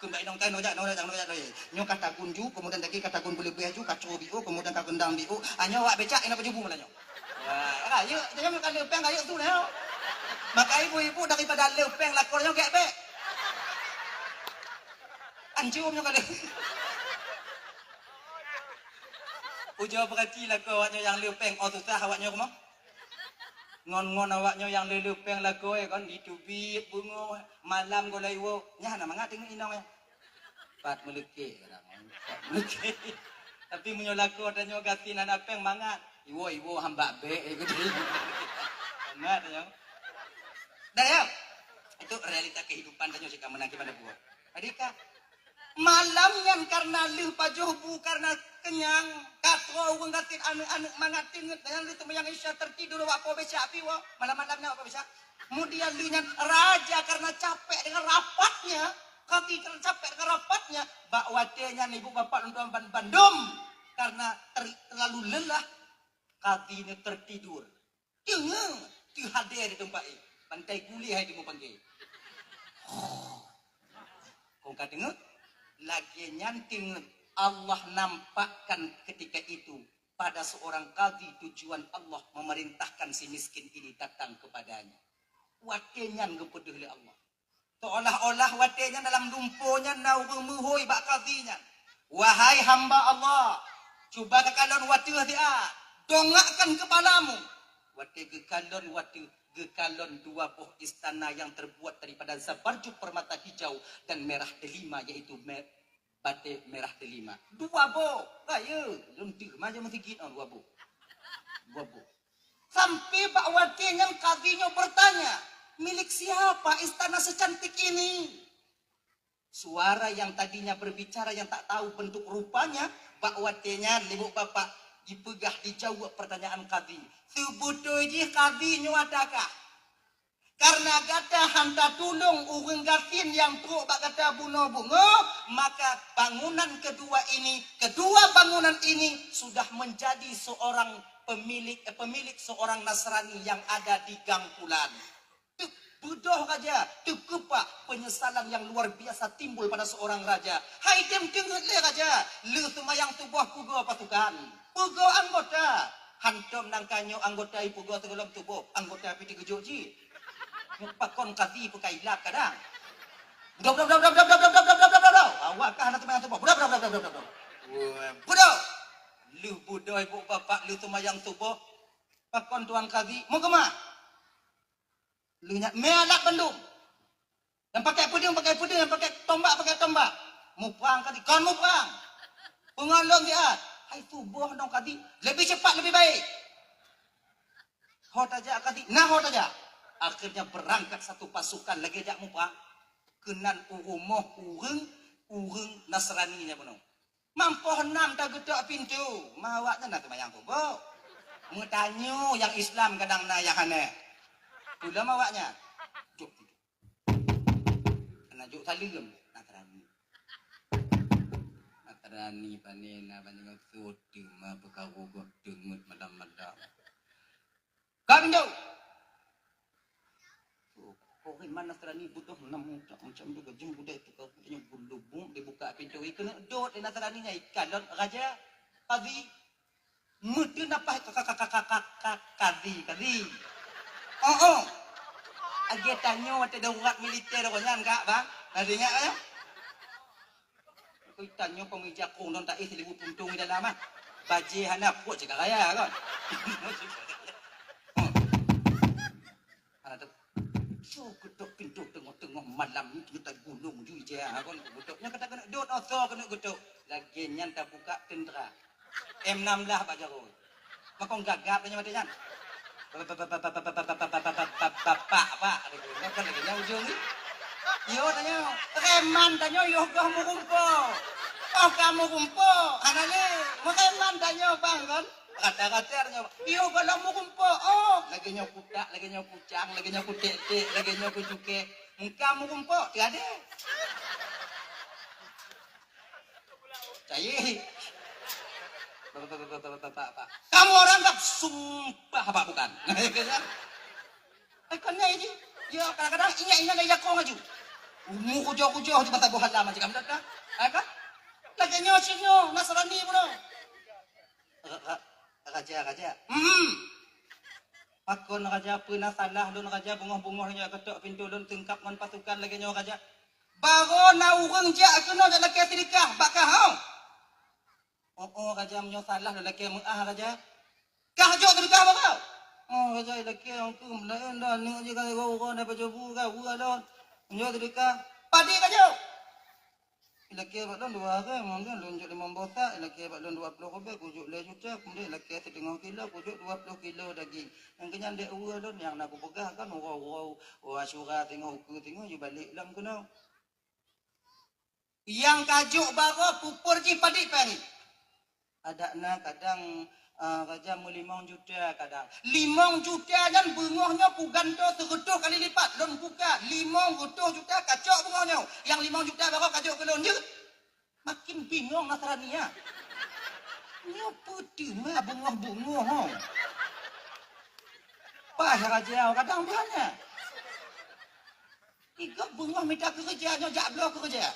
Kheun bak inong, "Kai, nojak, nojak, nojak, nojak." Nyoe ka tagun ju, kemudian lagi ka tagun beuleubeh ju, ka cro biôh, kemudian ka rendang biôh. Ah, nyoe awak becak, inong pajoh bu malam nyoe. Wah, rayeuk, tanyoe ka leupeng, rayeuk su tanyoe. Maka ibu-ibu daripada leupeng lakoe nyoe gét bék. Anjum nyoe ka lheueh. Ujoe peurati lakoe awak nyoe nyang leupeng, oh susah awak nyoe rumoh. Ngon-ngon awak nyoe nyang le-, leupeng lakoe kon, jiteubiet beungoh, malam gohlom iwoe, nyan hana mangat teungoh inong nyan. Pat meuleukék kadang, pat meuleukék. Tapi meunyoe lakoe tanyoe gasien hana péng mangat, iwoe-iwoe hamba bék, eh, gitu. Mangat tanyoe. Dah ya? Itu realita kehidupan tanyoe cit ka meunan kiban buah. Tadi ka malam nyan karena lheueh pajoh bu, karena kenyang, ka troh ureuëng gasien aneuk-aneuk mangat teungeut, dan lheueh seumayang Isya tertidur awak po becak pi woe. Malam-malam nyan awak po becak. Kemudian lheueh nyan raja karena capek dengan rapatnya, kadhi karena capek dengan rapatnya, bak watée nyan ibu bapak lôn tuan ban-, bandum karena ter-, terlalu lelah, kadhi nyoe tertidur. Teungeut, teuhadé di teumpat, eh, pantai guléh hai teungoh panggé. Kong ka teungeut, lagée nyan teungeut Allah nampakkan ketika itu pada seorang kadhi tujuan Allah memerintahkan si miskin ini datang kepadanya. Watée nyan geupeudeuh lé Allah. Seolah-olah watée nyan dalam lumpo nyan na ureuëng meuhôi bak kadhi nyan, "Wahai hamba Allah, cuba kakalon wateueh siat, dongakkan kepalamu." Watée geukalon wateueh, geukalon dua boh istana yang terbuat daripada zabarjud permata hijau dan merah delima, yaitu me-, Batik merah delima. Dua boh. Rayeuk, lôn teuh maju meusigit, oh, dua boh. Dua boh. Sampai bak watèe nyan kadhi nyoe bertanya, "Milik siapa istana secantik ini?" Suara yang tadinya berbicara yang tak tahu bentuk rupanya, bak watèe nyan lé buet bapak jipeugah, dijaweueb pertanyaan kadhi. Seubeutôi jih kadhi nyoe ata kah? Karena gata hana tatulông ureueng gasien nyang trok bak gata bunoe beungoh, maka bangunan kedua ini, kedua bangunan ini sudah menjadi seorang pemilik, eh, pemilik seorang Nasrani yang ada di Gang Pulan. Teuk beudôh raja, teuk keupak, penyesalan yang luar biasa timbul pada seorang raja. Hai, tem teungeut lé raja, lheueh seumayang suboh peugöt pasukan, peugöt anggota. Hantom nangka nyoe anggota ipeugöt sigohlom suboh, anggota pih teukeujot cit. Pakon kadhi peukailap kadang. Beudôh, beudôh, beudôh. Awak kah hana seumayang suboh? Beudôh, beudôh, beudôh, beudôh, beudôh. Beudôh. Lheueh beudôh ibu bapak lheueh seumayang suboh, pakon tuan kadhi? Meukeumah. Lheueh nyan, mé alat bandum. Nyang pakai peudeueng, pakai peudeueng, nyang pakai tombak, pakai tombak. Muprang kadhi, kon muprang. Peungon lôn siat. Hai suboh nyoe kadhi, leubeh cepat, leubeh baik. Ho tajak kadhi, na ho tajak. Akhirnya berangkat satu pasukan lagèe jak muprang. Keunan u rumoh ureueng, ureueng Nasrani nyan bunoe. Mampoh nam tageutok pintoe, ma awaknyan na seumayang suboh. Meutanyoe nyang Islam kadang na nyang hana. Peulom awaknyan. Jok pintoe. Hana jok saleuem, Nasrani. Nasrani pané na banyoe soe teuma peukaru goh teungeut malam-malam. Ka pintoe! Oh, preman Nasrani beudôh nam utak macam tu, gajah budai tu, ka geutanyoe geulubong, dibuka pintoe, keuneuk dot lé Nasrani nyan, ikalon raja, kadhi, meuteun nafah, ka, ka, kadhi, kadhi. Oh, oh. Lagèe tanyoe watèe darurat militer nyan, Kak, bang. Kadhi nyan, eh? Keu tanyoe peumija kong lôn taéh sileubeu puntông di dalam, ah. Bajèe hana, pruet cit ka raya, kon. Hana teu-, su keutok pintoe teungoh-teungoh malam nyoe, teungoh gulong ju ija, kon, keutok. Nyoe ka takeuneuk dot, oh, soe keuneuk keutok. Lagèe nyan tabuka teuntra. M enam belas bak jaroe. Makong gagap nyan watèe nyan. Bapak, Pak, lagèe nyan, lagèe nyan ujong ni. Yo tanyoe, preman tanyoe yoh goh meureumpok. Oh, ka meureumpok, hana lé. Preman tanyoe bang kon. Rata-rata tanyoe, yoh goh lom meureumpok. Oh, lagèe nyoe kutak, lagèe nyoe kucang, lagèe nyoe kutek-tek, lagèe nyoe kucukèe. Engka meureumpok, tiada. Cayé. Bapak, bapak, bapak, bapak, bapak. Kamu orang tak sumpah apa bukan? Eh, kan ya ini. Ya, kadang-kadang ingat-ingat dari jakong aja. Umur kujoh-kujoh di mata buah halam aja kamu datang. Eh, kan? Lagi nyoh sih nyoh, Nasrani pun. Ra-, ra-, raja, raja. Hmm. Pakon raja, peue na salah lôn raja, beungoh-beungoh nyoe keutok pintoe lôn teungkap ngon pasukan lagèe nyoe raja. Baroe na ureueng jak keunoe jak lakèe seudeukah bak kah, oh. Oh, oh, raja, meunyoe salah lôn lakèe meu'ah raja. Kah jok seudeukah baroe? Oh, raja, lakèe, oh, keuh meulaén dah, aneuk jih ka uroe-uroe na pajoh bu ka uroe lôn. Meunyoe seudeukah, padé ka jok. Ilakèe bak lôn dua hareuem, kemudian lôn jok limong boh sak, ilakèe bak lôn dua ploh ribèe, kujok lhèe juta, kemudian ilakèe siteungoh kilo, kujok dua ploh kilo daging. Nyang keunyan dek uroe lôn nyang na kupeugah kan, uroe-uroe, uroe Asyura singoh, ukeue singoh, jibalek lom keunoe. Nyang ka jok baroe pupur jih padit pari. Adak na kadang, ah, raja meulimong juta kadang. Limong juta nyan beungoh nyoe kugantoe seureutôh kali lipat. Lôn buka limong reutôh juta kacok beungoh nyoe. Nyang limong juta baroe kajok keu lôn jeuet. Makin bingong Nasrani nyan. Nyoe peue teuma beungoh-beungoh, ho? Paih raja kadang banyak. Igob beungoh mita keureuja nyoe jak bloe keureuja.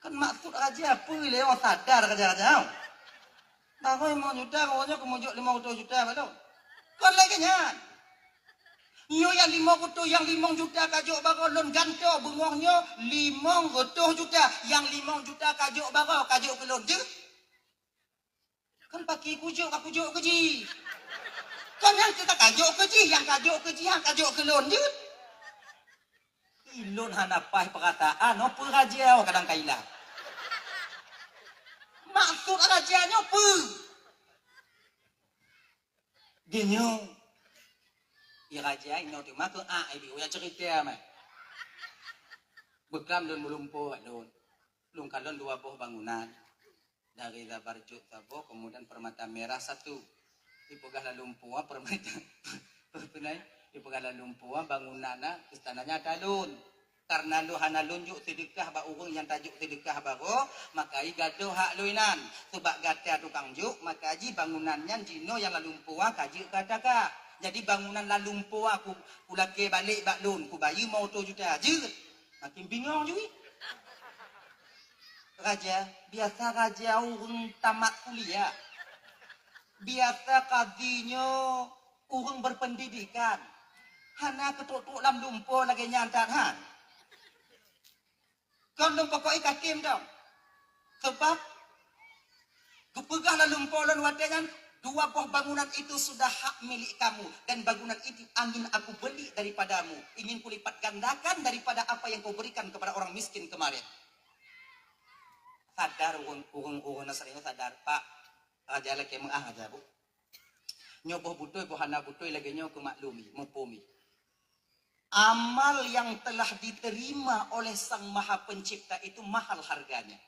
Kan maksud raja peue lé, oh, sadar raja-raja. Baroe limong juta, baroe nyoe keumujok limong reutôh juta bak lôn. Kon lagèe nyan. Nyoe nyang limong reutôh, nyang limong juta kajok baroe lôn gantoe beungoh nyoe limong reutôh juta. Nyang limong juta kajok baroe, kajok keu lôn jeuet. Kan paki kujok, ka kujok keu jih. Kan nyang ka kajok keu jih, nyang kajok keu jih, nyang kajok keu lôn jeuet. Ilôn hana paih peurataan, oh, peue raja, oh, kadang ka ilang. Maksud raja nyoe peue? Geunyoe, i raja inoe teuma keu a ibi uya cerita mah. Beuklam lôn meulumpo lôn. Lôn kalon dua boh bangunan. Dari Zabarjud saboh, kemudian Permata Merah satu. Ipeugah lalumpoe Permata, peue nai? Ipeugah lalumpoe bangunan na istana nyata lôn. Karena lôn hana lôn jok seudeukah bak ureuëng nyang tajok seudeukah baroe, maka i gadôh hak lôn inan. Sebab gata tukang jok, maka ji bangunan nyan jinoe nyang lalumpoe ka jeuet keu gata kah. Jadi bangunan lalumpoe ku, kulakée balek bak lôn, kubayeue limong reutôh juta. Jeuet. Makin bingong jui. Raja, biasa raja ureuëng tamat kuliah. Biasa kadhi nyoe ureuëng berpendidikan. Hana keutrok-trok lam lumpoe lagée nyan that han. Kon lôn pokok i kakim dong. Sebab geupeugah lalumpoe lôn watée nyan, dua boh bangunan itu sudah hak milik kamu, dan bangunan itu ingin aku beli daripadamu, ingin kulipat gandakan daripada apa yang kau berikan kepada orang miskin kemarin. Sadar ureuëng-ureuëng Nasrani sadar, Pak, raja lakée meuah aja, Bu. Nyoe boh beutôi, boh hana beutôi lagée nyoe keumaklumi, muphumi. Amal yang telah diterima oleh Sang Maha Pencipta itu mahal harganya.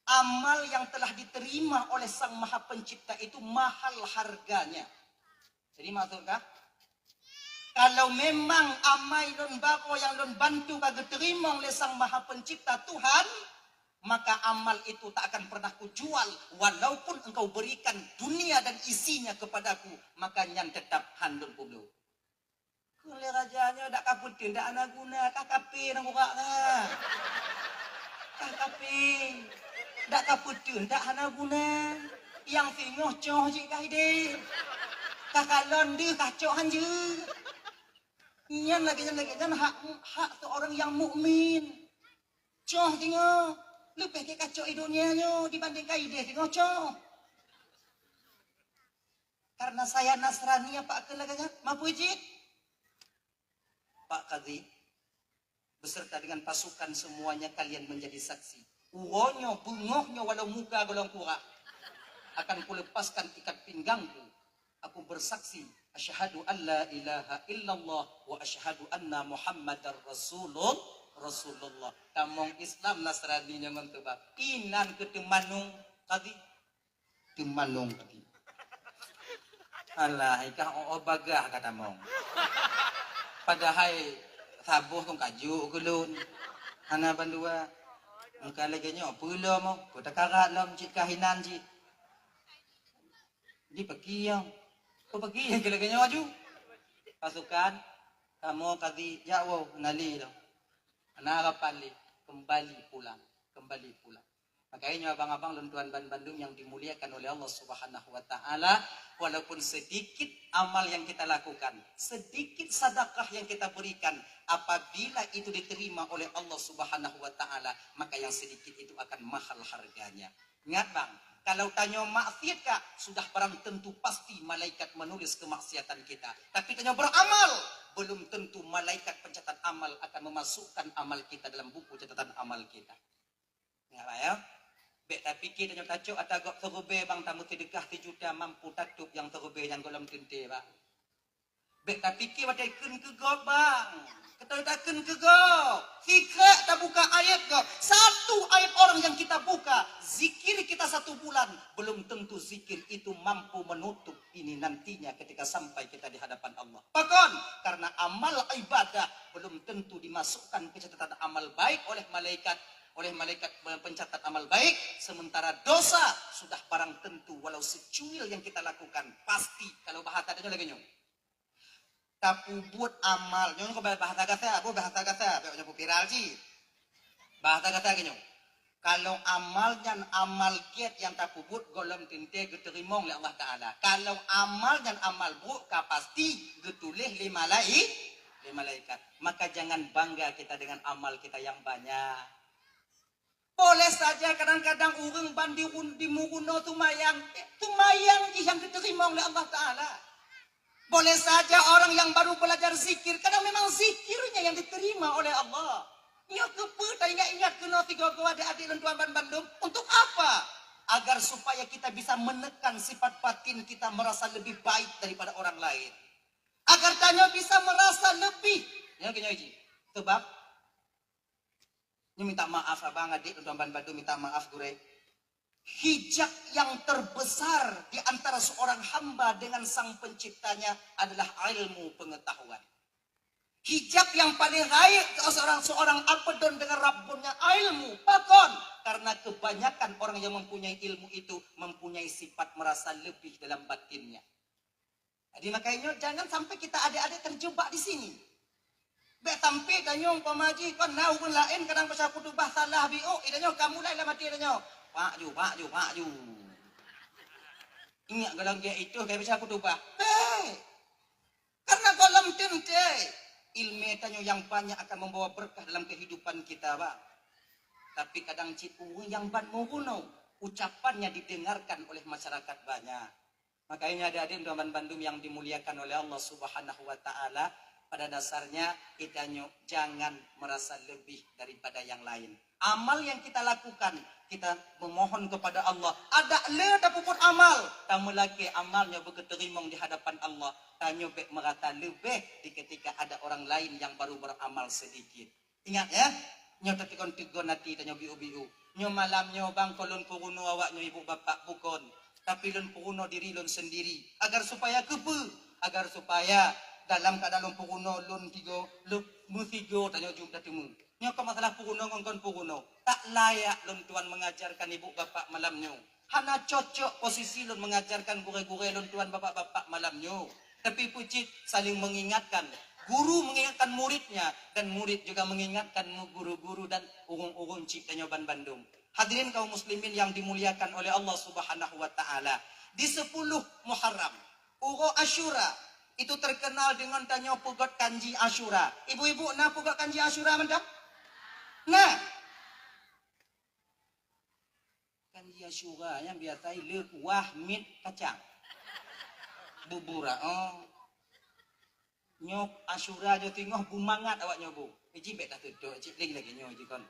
Amal yang telah diterima oleh Sang Maha Pencipta itu mahal harganya. Jadi maksudkah? Kalau memang amai lôn baroe nyang lôn bantu ka geuteurimong lé Sang Maha Pencipta Tuhan, maka amal itu tak akan pernah kujual, walaupun engkau berikan dunia dan isinya kepadaku, maka nyan tetap han lôn peubloe. Kheun lé raja nyoe, dak ka peuteun dak hana guna, ka kapé nanggroe ka. Ka kapé. Dak ka peuteun dak hana guna. Nyang singoh coh jih ka ideh. Ka kalon deuh ka cok han jeuet. Nyan lagée nyan, lagée nyan hak, hak seorang yang mukmin. Coh singoh, leubeh gét ka cok i donya nyoe dibandingkan ideh singoh coh. Karena saya Nasrani, apa keu lagée nyan? Mapeue jih? Pak Kadhi, beserta dengan pasukan semuanya kalian menjadi saksi. Uroe nyoe, beungoh nyoe, walau muka golom kurak, akan kulepaskan ikat pinggangku. Aku bersaksi, asyhadu an la ilaha illallah wa asyhadu anna Muhammadar Rasulul-, Rasulullah. Tamong Islam Nasrani nyoe ngon teubab. Inan keu teumanong Kadhi. Teumanong Kadhi. Alah, ikah oh, oh bagah ka tamong. Padahai saboh kong kajok keu lôn. Hana bandua. Engka lagée nyoe, peue lom, peue takarat lom, cit kahinan cit. Di peki nyang. Peue peki nyang keu lagée nyoe aju? Pasukan, kamoe Kadhi, jak woe, nali lom. Hana harapan lé, kembali pulang, kembali pulang. Makanya nyoe abang-abang lôn tuan ban bandum yang dimuliakan oleh Allah Subhanahu wa Ta'ala, walaupun sedikit amal yang kita lakukan, sedikit sedekah yang kita berikan, apabila itu diterima oleh Allah Subhanahu wa Ta'ala, maka yang sedikit itu akan mahal harganya. Ingat bang, kalau tanyoe maksiat kak, sudah barang tentu pasti malaikat menulis kemaksiatan kita. Tapi tanyoe beramal, belum tentu malaikat pencatat amal akan memasukkan amal kita dalam buku catatan amal kita. Ingat bang ya. Bek tapike tanyoe tacok ata gob seurubée bang, tameuseudekah sijuta mampu tatôb nyang seurubée nyang golom teuntée bang. Bek tapike watée kheun keu gob bang. Keutôi takheun keu gob. Sikrék tabuka aib gob. Satu aib orang yang kita buka, zikir kita satu bulan, belum tentu zikir itu mampu menutup ini nantinya ketika sampai kita di hadapan Allah. Pakon? Karena amal ibadah belum tentu dimasukkan ke catatan amal baik oleh malaikat, oleh malaikat pencatat amal baik, sementara dosa sudah barang tentu walau secuil yang kita lakukan pasti. Kalau bahasa adanya lagi nyoe. Tapubuet amal. Nyoe kok bahasa gata, apa bahasa gata? Bek nyoe viral cit. Bahasa gata geuh nyoe. Kalau amal nyan amal gét nyang tapubuet golom teuntée geuteurimong lé Allah Taala. Kalau amal nyan amal brok ka pasti geutuléh lé malai-, lé malaikat. Maka jangan bangga kita dengan amal kita yang banyak. Boleh saja kadang-kadang ureuëng ban di, di meurunoe seumayang, eh, seumayang jih nyang geuteurimong lé Allah Taala. Boleh saja orang yang baru belajar zikir, kadang memang zikirnya yang diterima oleh Allah. Nyoe keupeue taingat-ingat keunoe sigoe-goe adik-adik lôn tuan ban bandum? Untuk apa? Agar supaya kita bisa menekan sifat batin kita merasa lebih baik daripada orang lain. Agar tanyoe bisa merasa lebih. Ya, kena uji. Sebab Nyoe minta maaf abang, adik, tuan ban bandum minta maaf gurée. Hijab yang terbesar di antara seorang hamba dengan sang penciptanya adalah ilmu pengetahuan. Hijab yang paling rayeuk seorang, seorang abdon dengan Rabbunnya ilmu. Pakon? Karena kebanyakan orang yang mempunyai ilmu itu mempunyai sifat merasa lebih dalam batinnya. Jadi makanya jangan sampai kita adik-adik terjebak di sini. Bèk sampai tanyoe umpama jih kon na ureueng laén kadang baca khutubah salah biôk, itanyoe ka mulai lam até tanyoe. Pak ju, pak ju, pak ju. Ingat golom gèt itu kai baca khutubah. Bèk. Karena golom teuntèe ilmu tanyoe yang banyak akan membawa berkah dalam kehidupan kita, bang. Tapi kadang cit ureueng yang ban meurunoe, ucapannya didengarkan oleh masyarakat banyak. Makanya adik-adik dan bandum yang dimuliakan oleh Allah Subhanahu wa Ta'ala, pada dasarnya kita nyoe jangan merasa lebih daripada yang lain. Amal yang kita lakukan, kita memohon kepada Allah. Ada le tapeubuet amal, tameulakèe amal nyoe beukeuteurimong di hadapan Allah. Tanyoe bèk merasa leubeh di ketika ada orang lain yang baru beramal sedikit. Ingat ya, nyoe teuteukon-teukon até tanyoe biôk-biôk. Nyoe malam nyoe bang kon lôn peurunoe awak nyoe ibu bapak bukon, tapi lôn peurunoe diri lôn sendiri. Agar supaya keupeue? Agar supaya dalam keuadaan lôn peurunoe lôn tigo, lôn meusigo tanyoe jeuet tateumé. Nyoe kon masalah peurunoe ngon kon peurunoe. Tak layak lôn tuan mengajarkan ibu bapak malam nyoe. Hana cocok posisi lôn mengajarkan gurèe-gurèe lôn tuan bapak-bapak malam nyoe. Tapi peucit saling mengingatkan. Guru mengingatkan muridnya dan murid juga mengingatkan guru-guru dan ureueng-ureueng cit tanyoe ban bandum. Hadirin kaum muslimin yang dimuliakan oleh Allah Subhanahu wa Ta'ala. Di sepuluh Muharram, uroe Asyura, itu terkenal dengan tanyoe peugöt kanji Asyura. Ibu-ibu na peugöt kanji Asyura mantong? Nah, Kan di Asyura nyan biasa le kuah mit kacang. Bubur, oh. Nyoe Asyura nyoe teungoh beumangat awak nyoe bu. Iji bèk taseudot, cit lé lagèe nyoe ji kon.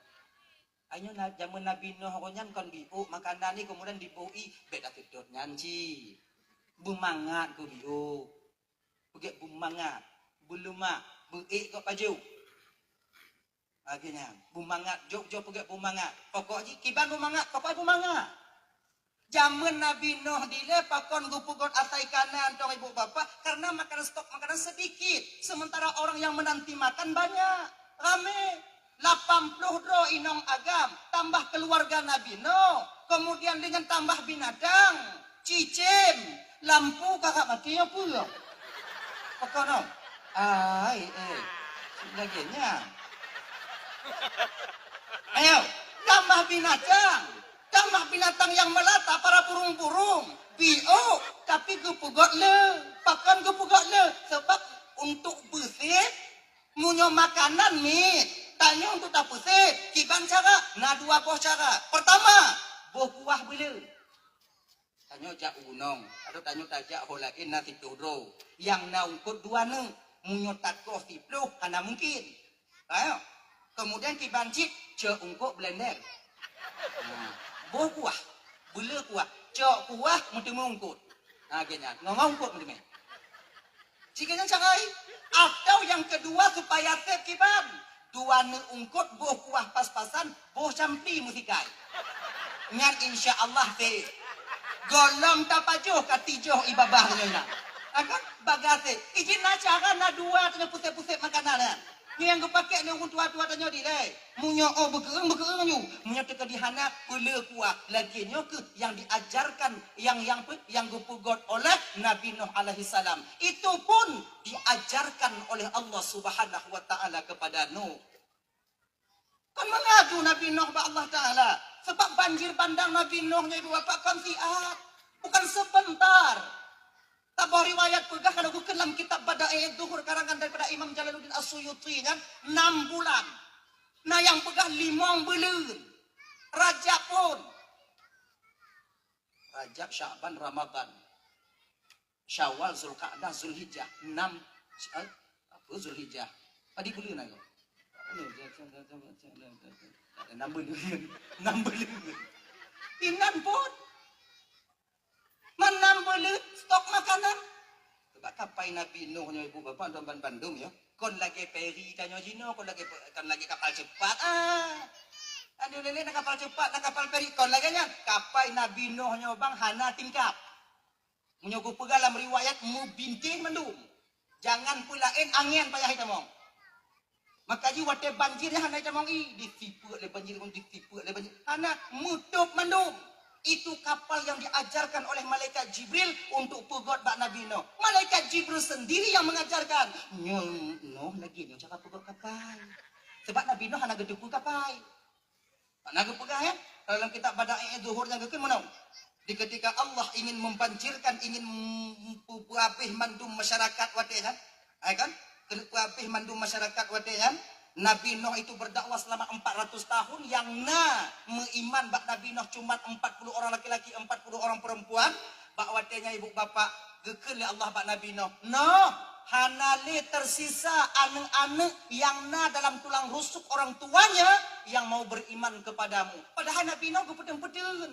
Ai nyoe na, jameun Nabi Nuh nyan kon biôk makanan ni kemudian diboh i bèk taseudot nyan cit. Beumangat keu biôk. Peugèt beumangat, beuleumak, beuék keu pajoh. Lagèe nyan, beumangat, jok-jok peugèt beumangat. Pokok jih kiban beumangat, pokok beumangat. Jameun Nabi Nuh dilèe pakon geupeugöt asai kana tong ibu bapak, karena makan stok makanan sedikit, sementara orang yang menanti makan banyak, ramé. Lapan ploh droe inong agam, tambah keluarga Nabi Nuh, kemudian dengan tambah binatang, cicém, lampu kakak mati nyoe peue? Pakon nyoe? Ai, eh, lagèe nyan. Ayo, tambah binatang, tambah binatang yang melata, para burung-burung, biôk, tapi geupeugöt le. Pakon geupeugöt le? Sebab untuk beusép, meunyoe makanan miet, tanyoe untuk tapeusék, kiban cara, na dua boh cara. Pertama, boh kuah beuleu. Tanyoe jak u gunong, atau tanyoe tajak ho laén na siploh droe. Nyang na eungkôt dua neuk, meunyoe takoh siploh hana mungkin. Ayo. Kemudian kiban cit, cok eungkôt blender. Nah, boh kuah, beuleu kuah, cok kuah meuteumé eungkôt. Nah, geuh nyan, ngon eungkôt meuteumé. Jika nyan cara lain, atau yang kedua supaya sép kiban, dua neuk eungkôt boh kuah pas-pasan, boh campli meusikai. Nyan insya Allah sép. Gohlom tapajoh ka tijoh i babah tanyoe nyan. Akan bagah sép. Ijin na cara na dua tanyoe pusép-pusép makanan nyan. Nyoe nyang geupakèk lé ureueng tuha-tuha tanyoe dilèe. Meunyoe oh beukeueng, beukeueng ju. Meunyoe teuka di hana, peuleu kuah. Lagèe nyoe keuh nyang diajarkan, nyang, nyang pe-, nyang geupeugöt oleh Nabi Nuh alaihissalam. Itu pun diajarkan oleh Allah Subhanahu wa Ta'ala kepada Nuh. Kan meungadu Nabi Nuh bak Allah Ta'ala. Sebab banjir bandang Nabi Nuh nyoe ibu bapak kon siat. Bukan sebentar. Saboh riwayat peugah, kalau geukheun lam kitab Bada'i'uz Zuhur karangan daripada Imam Jalaluddin As-Suyuti nyan, enam bulan. Na nyang peugah limong buleuen. Rajab pun. Rajab, Sya'ban, Ramadan. Syawal, Zulqa'dah, Zulhijjah. Enam, eh, apa, Zulhijjah. Padum buleuen na nyoe? Anu, enam buleuen. Enam buleuen. Inan pun. Man enam buleuen stok makanan. Sebab kapai Nabi Nuh nyoe, ibu bapak, tuan ban bandum, ya. Kon lagèe feri tanyoe jinoe, kon lagèe, kon lagèe kapal cepat. Ah. Aduh, lé-lé na kapal cepat, na kapal feri, kon lagèe nyan. Kapai Nabi Nuh nyoe bang hana tingkap. Meunyoe geupeugah lam riwayat, meubintéh mandum. Jangan peulaén, angén payah itamong. Maka jih watèe banjir nyan hana itamong ie, disipeuet lé banjir, disipeuet lé banjir. Hana, meutôb mandum. Itu kapal yang diajarkan oleh malaikat Jibril untuk peugöt bak Nabi Nuh. Malaikat Jibril sendiri yang mengajarkan. Nyoe Nuh lagèe nyoe cara peugöt kapai. Sebab Nabi Nuh hana geuteupeue kapai. Mana geupeugah, ya? Dalam kitab Bada'i Zuhur nyang geukheun meunoe. Di ketika Allah ingin membanjirkan, ingin mem-, peuhabéh mandum masyarakat watèe nyan, ya kan? Keuneuk peuhabéh mandum masyarakat watèe nyan, Nabi Nuh itu berdakwah selama empat ratus tahun, nyang na meuiman bak Nabi Nuh cuma empat puluh orang laki-laki, empat puluh orang perempuan. Bak watèe nyan, ibu bapak, geukheun lé Allah bak Nabi Nuh, "Nuh, hana lé tersisa aneuk-aneuk yang na dalam tulang rusuk orang tuanya yang mau beriman kepadamu." Padahai Nabi Nuh geupeuteun-peuteun.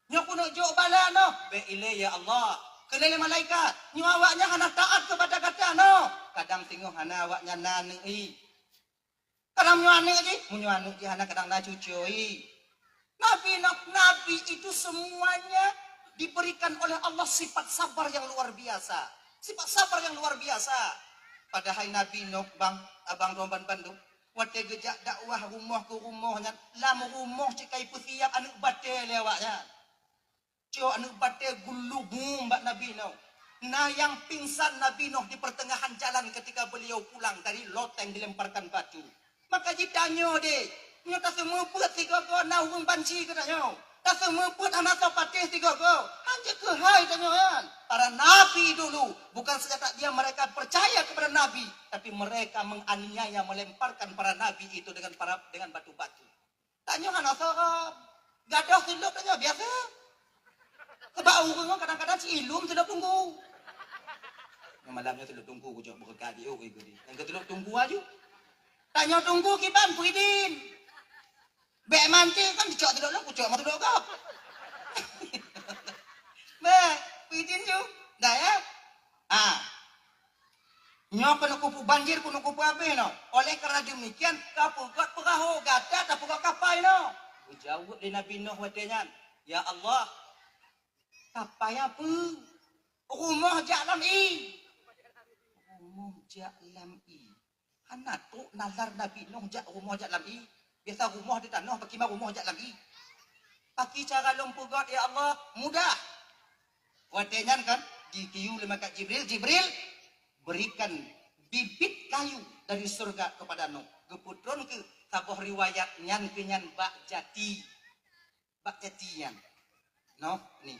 "Nyoe keuneuk jok bala Nuh." "Bèk ilèe, ya Allah." Kheun lé malaikat, "Nyoe awaknyan hana taat kepada gata, Nuh." Kadang singoh hana awaknyan na aneuk ie. Kadang meunyoe aneuk jih, meunyoe aneuk jih hana, kadang na cucoe ie. Nabi Nuh, nabi itu semuanya diberikan oleh Allah sifat sabar yang luar biasa. Sifat sabar yang luar biasa. Padahai Nabi Nuh, bang, abang droe ban bandum, watèe geujak dakwah rumoh keu rumoh nyan, lam rumoh cit ka ipeusiap aneuk batèe lé awaknyan. Cok aneuk batèe geulubong bak Nabi Nuh. Na nyang pingsan Nabi Nuh di pertengahan jalan ketika beliau pulang dari loteng dilemparkan batu. Maka jitanyoe deh, nyoe taseumeubeuet sigoe-goe na ureueng banci keu tanyoe. Taseumeubeuet hana soe patéh sigoe-goe. Hanjeuet keuhai tanyoe nyan. Para nabi dulu, bukan saja tak diam mereka percaya kepada Nabi, tapi mereka menganiaya, melemparkan para nabi itu dengan para, dengan batu-batu. Tanyoe hana soe. Gadôh silop tanyoe biasa. Sebab ureueng kadang-kadang ci ilum silop teungku. Nyoe malam nyoe silop teungku kucok beureukat di, oh, ibu ni. Nyang keu silop teungku aju. Tanyoe teungku kiban peuidin. Bèk mancing kan dicok silop lom, kucok mah silop gob. Bèk, peuidin ju. Dah ya? Ah. Nyoe keuneuk kupeubanjir, keuneuk kupeuhabéh nyoe. Oleh karena demikian, ka peugöt peurahô, gata tapeugöt kapai nyoe. Geujaweueb lé Nabi Nuh watèe nyan, "Ya Allah, kapai peue? Rumoh jak lam ie." Rumoh jak lam ie. Hana trok nalar Nabi Nuh jak rumoh jak lam ie. Biasa rumoh di tanoh, pakriban rumoh jak lam ie. Pakri cara lôn peugöt, ya Allah? Mudah. Watèe nyan kan, jitiyu lé malaikat Jibril, "Jibril, berikan bibit kayu dari surga kepada Nuh." Geupeutron keu saboh riwayat nyan keu nyan bak jati. Bak jati nyan. Noh, ni.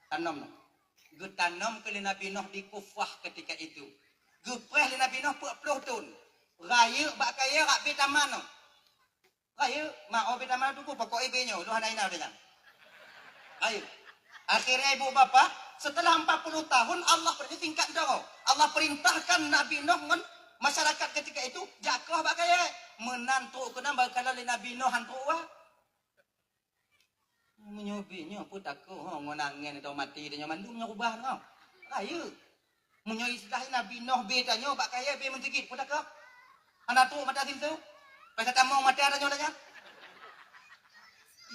Tanom noh. Geutanom keu lé Nabi Nuh di Kufah ketika itu. Geupreh lé Nabi Nuh peuet ploh thon. Rayeuk bak kayèe rab bie taman noh. Rayeuk, ma, oh, bie taman teungku, pokok ié bie nyoe, lôn hana hina lé nyan. Rayeuk. Akhirnya ibu bapak, setelah empat puluh tahun Allah perintah tingkat dua. Allah perintahkan Nabi Nuh ngon masyarakat ketika itu, jak koh bak kayèe. Meunan trok keunan bak kala lé Nabi Nuh han trok wah. Meunyoe bie nyoe peue takot ho ngon angén atau maté tanyoe mandum nyoe rubah nyoe. Rayeuk. Meunyoe istilah Nabi Nuh bie tanyoe bak kayèe bie meusigit peue takot. Hana trok mata sinto. Payah tamong mata tanyoe lagèe nyan.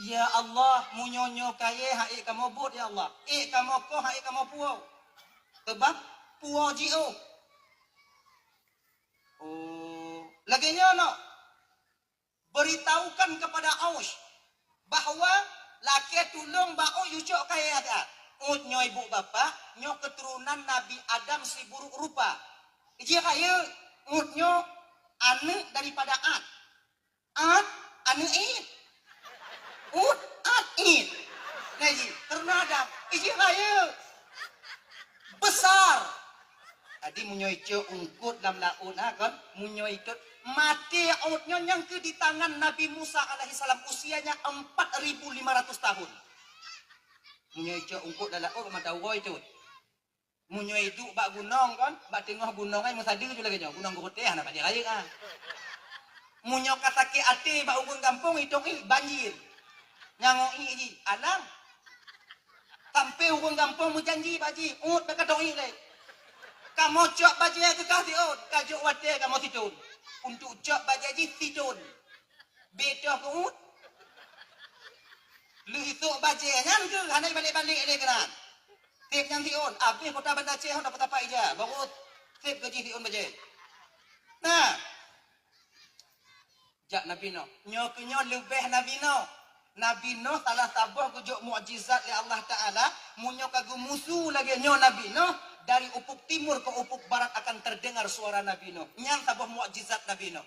Ya Allah, meunyoe nyoe kayèe han ék kamoe bôt ya Allah. Ék kamoe koh han ék kamoe puwoe. Keubah puwoe jiôh. Oh, lagèe nyoe noh. Beritahukan kepada Aus bahwa lakèe tulông bak Aus yue cok kayèe that. Aus nyoe ibu bapak, nyoe keturunan Nabi Adam siburuk rupa. Jih rayeuk, Aus nyoe aneuk daripada Ad. Ad, aneuk Id. Ud, Ad, Id. Nah, jih, keturunan Adam. Jih rayeuk. Besar. Jadi, meunyoe icok eungkôt lam laôt, ha, kon? Meunyoe icok, maté Ud nyoe nyang keu di tangan Nabi Musa alaihissalam, usianya empat ribu lima ratus tahun. Meunyoe icok eungkôt lam laôt, mata uroe icok. Meunyoe iduek bak gunong kon, bak teungoh gunong ai meusadeue ju lagèe nyoe, gunong geureuteh hana bak jirayeuk ah. Meunyoe ka sakét até bak ureueng gampông itong ié banjir. Nyang ié jih alang. Sampoe ureueng gampông meujanji bak jih, "Uet bèk katong ié lé." Kamoe cok bajèe keu kah siôn, ka jok watèe kamoe sithôn. Untuk cok bajèe jih sithôn. Bèk toh keu uet. Lheueh isôk bajèe nyan keuh hana ibalek-balek lé keunan. Sép nyan siôn, abéh kota Banda Aceh hana peutapak ija, baru sép keu jih siôn bajèe. Nah, jak Nabi Nuh. Nyoe keuh nyoe leubeh Nabi Nuh. Nabi Nuh salah saboh geujok mukjizat lé Allah Taala. Meunyoe ka geumusu lagèe nyoe Nabi Nuh, dari ufuk timur ke ufuk barat akan terdengar suara Nabi Nuh. Nyan saboh mukjizat Nabi Nuh.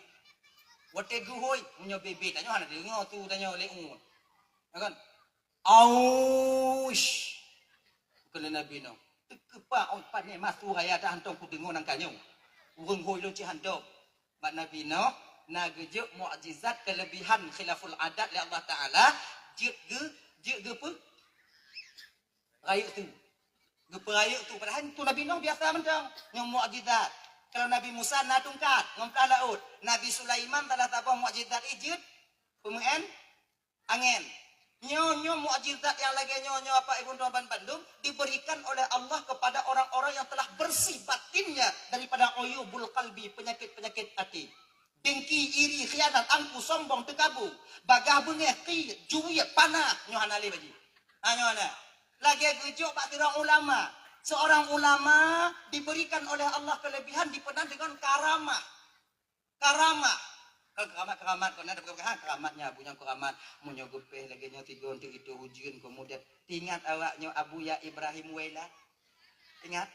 Watèe geuhôi, meunyoe bèe-bèe tanyoe hana deungoe su tanyoe lé uet. Ya kan? Aush! Kheun lé Nabi Nuh. Teukeupah ôn pané masu raya dah hantom kudeungoe nangka nyoe. Ureueng hôi lôn cit hantom. Bak Nabi Nuh, na geujok mukjizat keulebihan khilaful adat lé Allah Taala, jeuet geu-, jeuet geupeu-, rayeuk su. Geupeurayeuk su. Padahai su Nabi Nuh biasa mantong. Nyoe mukjizat. Kalau Nabi Musa na tungkat, ngon plah laôt. Nabi Sulaiman salah saboh mukjizat jih jeuet peumeu'en angén. Nyoe-nyoe mukjizat nyang lagèe nyoe-nyoe Bapak Ibu droe ban bandum diberikan oleh Allah kepada orang-orang yang telah bersih batinnya daripada uyubul qalbi, penyakit-penyakit hati. Dengki, iri, khianat, angku, sombong, teukabu, bagah beungéh, qiet, juet, panah, nyoe hana lé bak jih. Ha, nyoe hana. Lagèe geujok bak sidroe ulama. Seorang ulama diberikan oleh Allah kelebihan dipeunan dengan karamah. Karamah. Kan keramat-keramat, kon na peugah, "Ha, keramat nyan Abu nyan keramat. Meunyoe geupéh lagèe nyoe tigon teuk itu ujeuen, kemudian ingat awak nyoe Abu ya Ibrahim Wela." Ingat,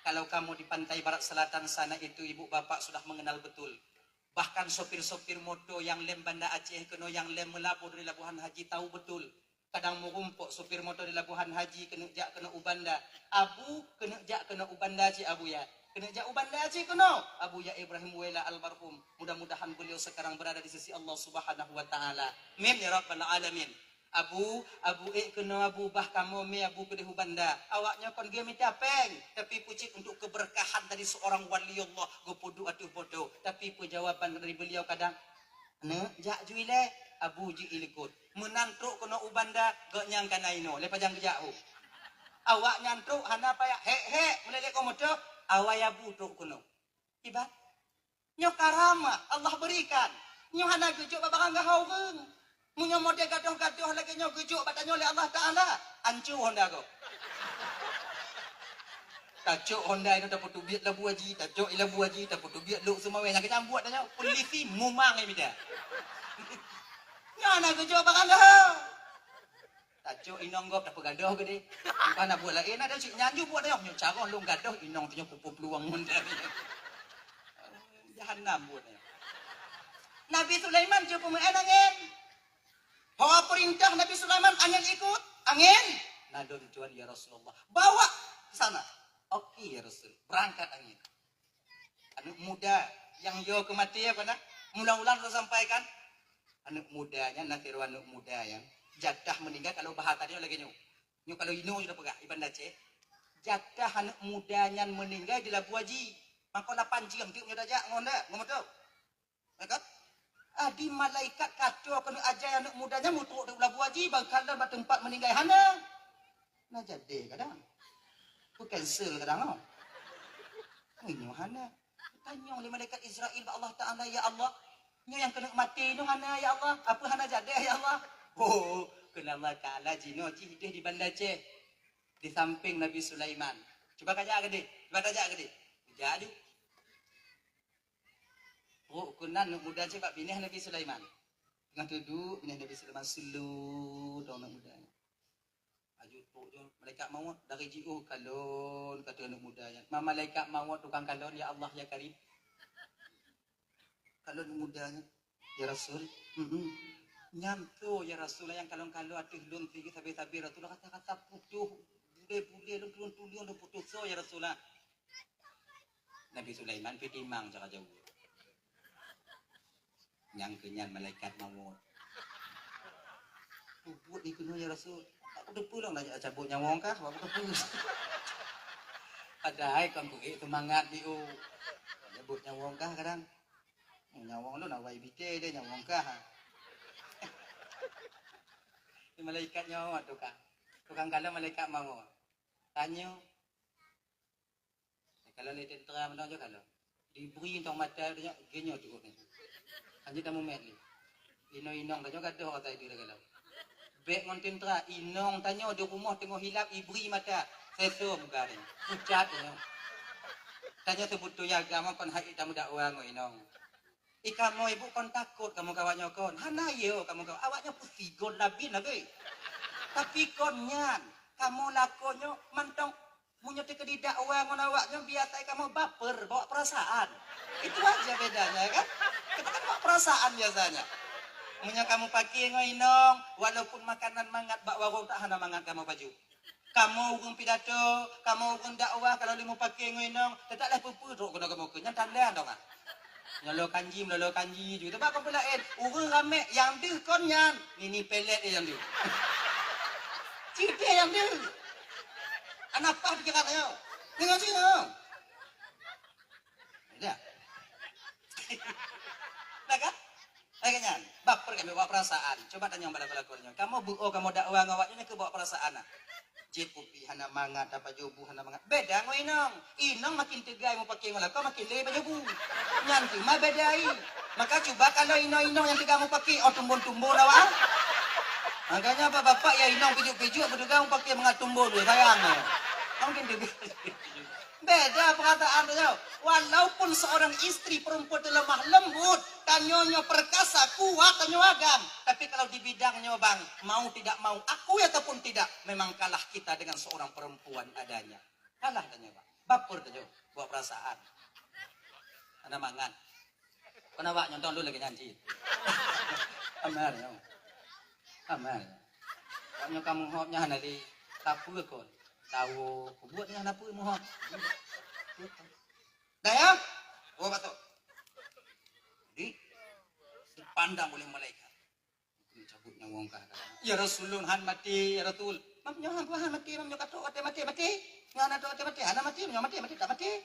kalau kamu di pantai barat selatan sana itu ibu bapak sudah mengenal betul. Bahkan sopir-sopir moto nyang lem Banda Aceh keunoe nyang lem meulaboh dari Labuhan Haji tahu betul. Kadang meurumpok sopir moto di Labuhan Haji keuneuk jak keunoe u Banda. "Abu, keuneuk jak keunoe u Banda cit Abu ya. Keuneuk jak u Banda cit keunoe." Abu ya Ibrahim Wela almarhum. Mudah-mudahan beliau sekarang berada di sisi Allah Subhanahu wa Taala. Amin ya rabbal alamin. "Abu, Abu ék keunoe Abu, bah kamoe mé Abu keudeh u Banda." Awak nyoe kon geumita péng, tapi peucit untuk keberkahan dari seorang wali Allah geupeuduek ateueh moto. Tapi peujawaban dari beliau kadang, "Neuk jak ju ilèe, Abu jih ilikot. Meunan trok keunoe u Banda, gobnyan ka na inoe, lé pajan geujak hu." Awak nyan trok hana payah hék-hék meulelek u moto, awai Abu trok keunoe. Iban, nyoe karamah Allah berikan. Nyoe hana geujok bak barang gaha ureueng. Meunyoe model gadoh-gadoh lagèe nyoe geujok bak tanyoe lé Allah Taala, anco honda gob. Tacok honda inoe tapeuteubiet labu haji, tacok i labu haji tapeuteubiet lok seumawé, nyang keujambuet tanyoe, polisi mumang nyang mida. Nyan na geujok barang gaha. Tacok inong gob tapeugadoh keudeh. Bukan na buet laén, ada cit nyan ju buet tanyoe, nyoe carông lôn gadoh inong tanyoe pupuk peuluwang honda. Jahanam buet tanyoe. Nabi Sulaiman jeuet peumeu'en angén. Ho peurintah Nabi Sulaiman, angén ikot, angén. Na lôn tuan ya Rasulullah. Bawa ke sana. Oke ya Rasul. Berangkat angén. Aneuk muda nyang yo keu maté apa na? Mula-mula lôn sampaikan. Aneuk muda nyan na sidroe aneuk muda nyan jatah meuninggai kalau bahasa dia lagèe nyoe. Nyoe kalau inoe sudah peugah iban Aceh. Jatah aneuk muda nyan meuninggai di labu haji. Maka lapan jeuem tiep nyoe tajak ngon dak, ngon moto. Ya kan? Adi malaikat kacok keuneuk ajai aneuk muda nyan meutrok di labu haji, bangkalon bak teumpat meuninggai hana. Na jadi kadang. Ku cancel kadang, oh. Nyoe hana. Tanyong lé malaikat Israel bak Allah Taala, "Ya Allah, nyoe nyang keuneuk maté nyoe hana, ya Allah. Apa hana jadi, ya Allah?" Oh, kheun Allah Taala, "Jinoe jih ideh di Banda Aceh, di samping Nabi Sulaiman. Cuba kajak keudeh, cuba tajak keudeh." Jak aju. Trok keunan aneuk muda cit bak binéh Nabi Sulaiman. Teungoh duek binéh Nabi Sulaiman, sulu dong aneuk muda. Aju trok jih malaikat maut dari jiôh, "Kalon," kata aneuk muda nyan. Ma malaikat maut tukang kalon, "Ya Allah, ya Karim. Kalon aneuk muda nyan, ya Rasul." "Hmm. Nyan tu, ya Rasul, nyang kalon-kalon ateueh lôn sabe-sabe Rasul, rata-rata putôh, bulèe-bulèe lôn tulông-tulông lôn putôh soe, ya Rasul, ah?" Nabi Sulaiman pih timang cara jaweueb. Nyang keu nyan malaikat maut. "Peubuet dikeunoe, ya Rasul." "Aku teupeu lom nak cabot nyawöng kah? Aku teupeu." Padahai kon beuék seumangat di u. Nyebut nyawöng kah kadang. Nyawöng lôn awai bite deh nyawöng kah. Di malaikat nyawöng tukang. Tukang kalon malaikat mawö. Tanyoe. Kalau lé tentera mantong jok kalau. Dibri tong mata dia nyoe, dia nyoe cukup ni. Hanya dah mumet ni. Inong-inong dah nyoe gadoh otak dia kalau. Bek ngon tentera, inong tanyoe di rumah tengok hilap ibri mata. Sesom garing. Pucat dia nyoe. Tanyoe sebut tu ya agama kon hai tamu dakwa ngon inong. I kamoe ibu kon takot kamoe kawak nyoe kon. Hana yo kamoe kawak. Awak nyoe pusigon labin lagi. Tapi kon nyan, kamoe lakoe nyoe mantong meunyoe teukeudi dakwa ngon awak nyoe biasa kamoe baper, bawa perasaan. Itu aja bedanya ya kan? Kita kan bawa perasaan biasanya. Meunyoe kamoe pakai ngon inong, walaupun makanan mangat bak warong tak hana mangat kamoe baju. Kamoe ureuëng pidato, kamoe ureuëng dakwah kalau lé mupake ngon inong, teutap lé peue-peue trok keunoe kamoe keu nyan tanda dong ah. Nyolo kanji, melolo kanji ju. Teuba kon peulaén, ureuëng ramé nyang deuh kon nyan, nini pelet nyang deuh. Cit nyang deuh. Ana pah pikiran ayo. Tengok sini. Dah. Dah kan? Lagée nyan, baper kami bawa perasaan. Coba tanyong bak lakoe-lakoe nyoe. Kamoe beuo kamoe dakwa ngon awak nyoe keu bawa perasaan nah. Jép kupi hana mangat, apa jobu hana mangat. Beda ngon inong. Inong makin teuga mupake ngon lakoe makin lé bajobu. Nyan teuma beda ai. Maka cuba kalau inong-inong nyang teuga mupake, oh tumbon-tumbon awak. Makanya apa bapak ya inong pijuk-pijuk beuteuga mupake mangat tumbon tu sayang. Mungkin teuga. Beda perasaan tu. Walaupun seorang istri perempuan tu lemah lembut, tanyoe nyoe perkasa, kuat tanyoe agam. Tapi kalau di bidang nyoe bang, mau tidak mau, akui ataupun tidak, memang kalah kita dengan seorang perempuan adanya. Kalah tanyoe bang. Baper tanyoe, bawa perasaan. Hana mangat. Kon awak nyoe tong lôn lagée nyan cit. Amal nyoe. Amal. Awak nyoe ka muhop nyan hana lé. Ka peue kon? Tawo, kubuet nyan hana peue muhop. Dah ya? Oh, batuk. Jadi, dipandang oleh malaikat. Cabut nyawöng kah. Ya Rasul, lôn han maté, ya Rasul. Mam nyoe han, han maté, mam nyoe ka trok watée maté, maté. Nyoe hana trok watée maté, hana maté, nyoe maté, maté, tak maté.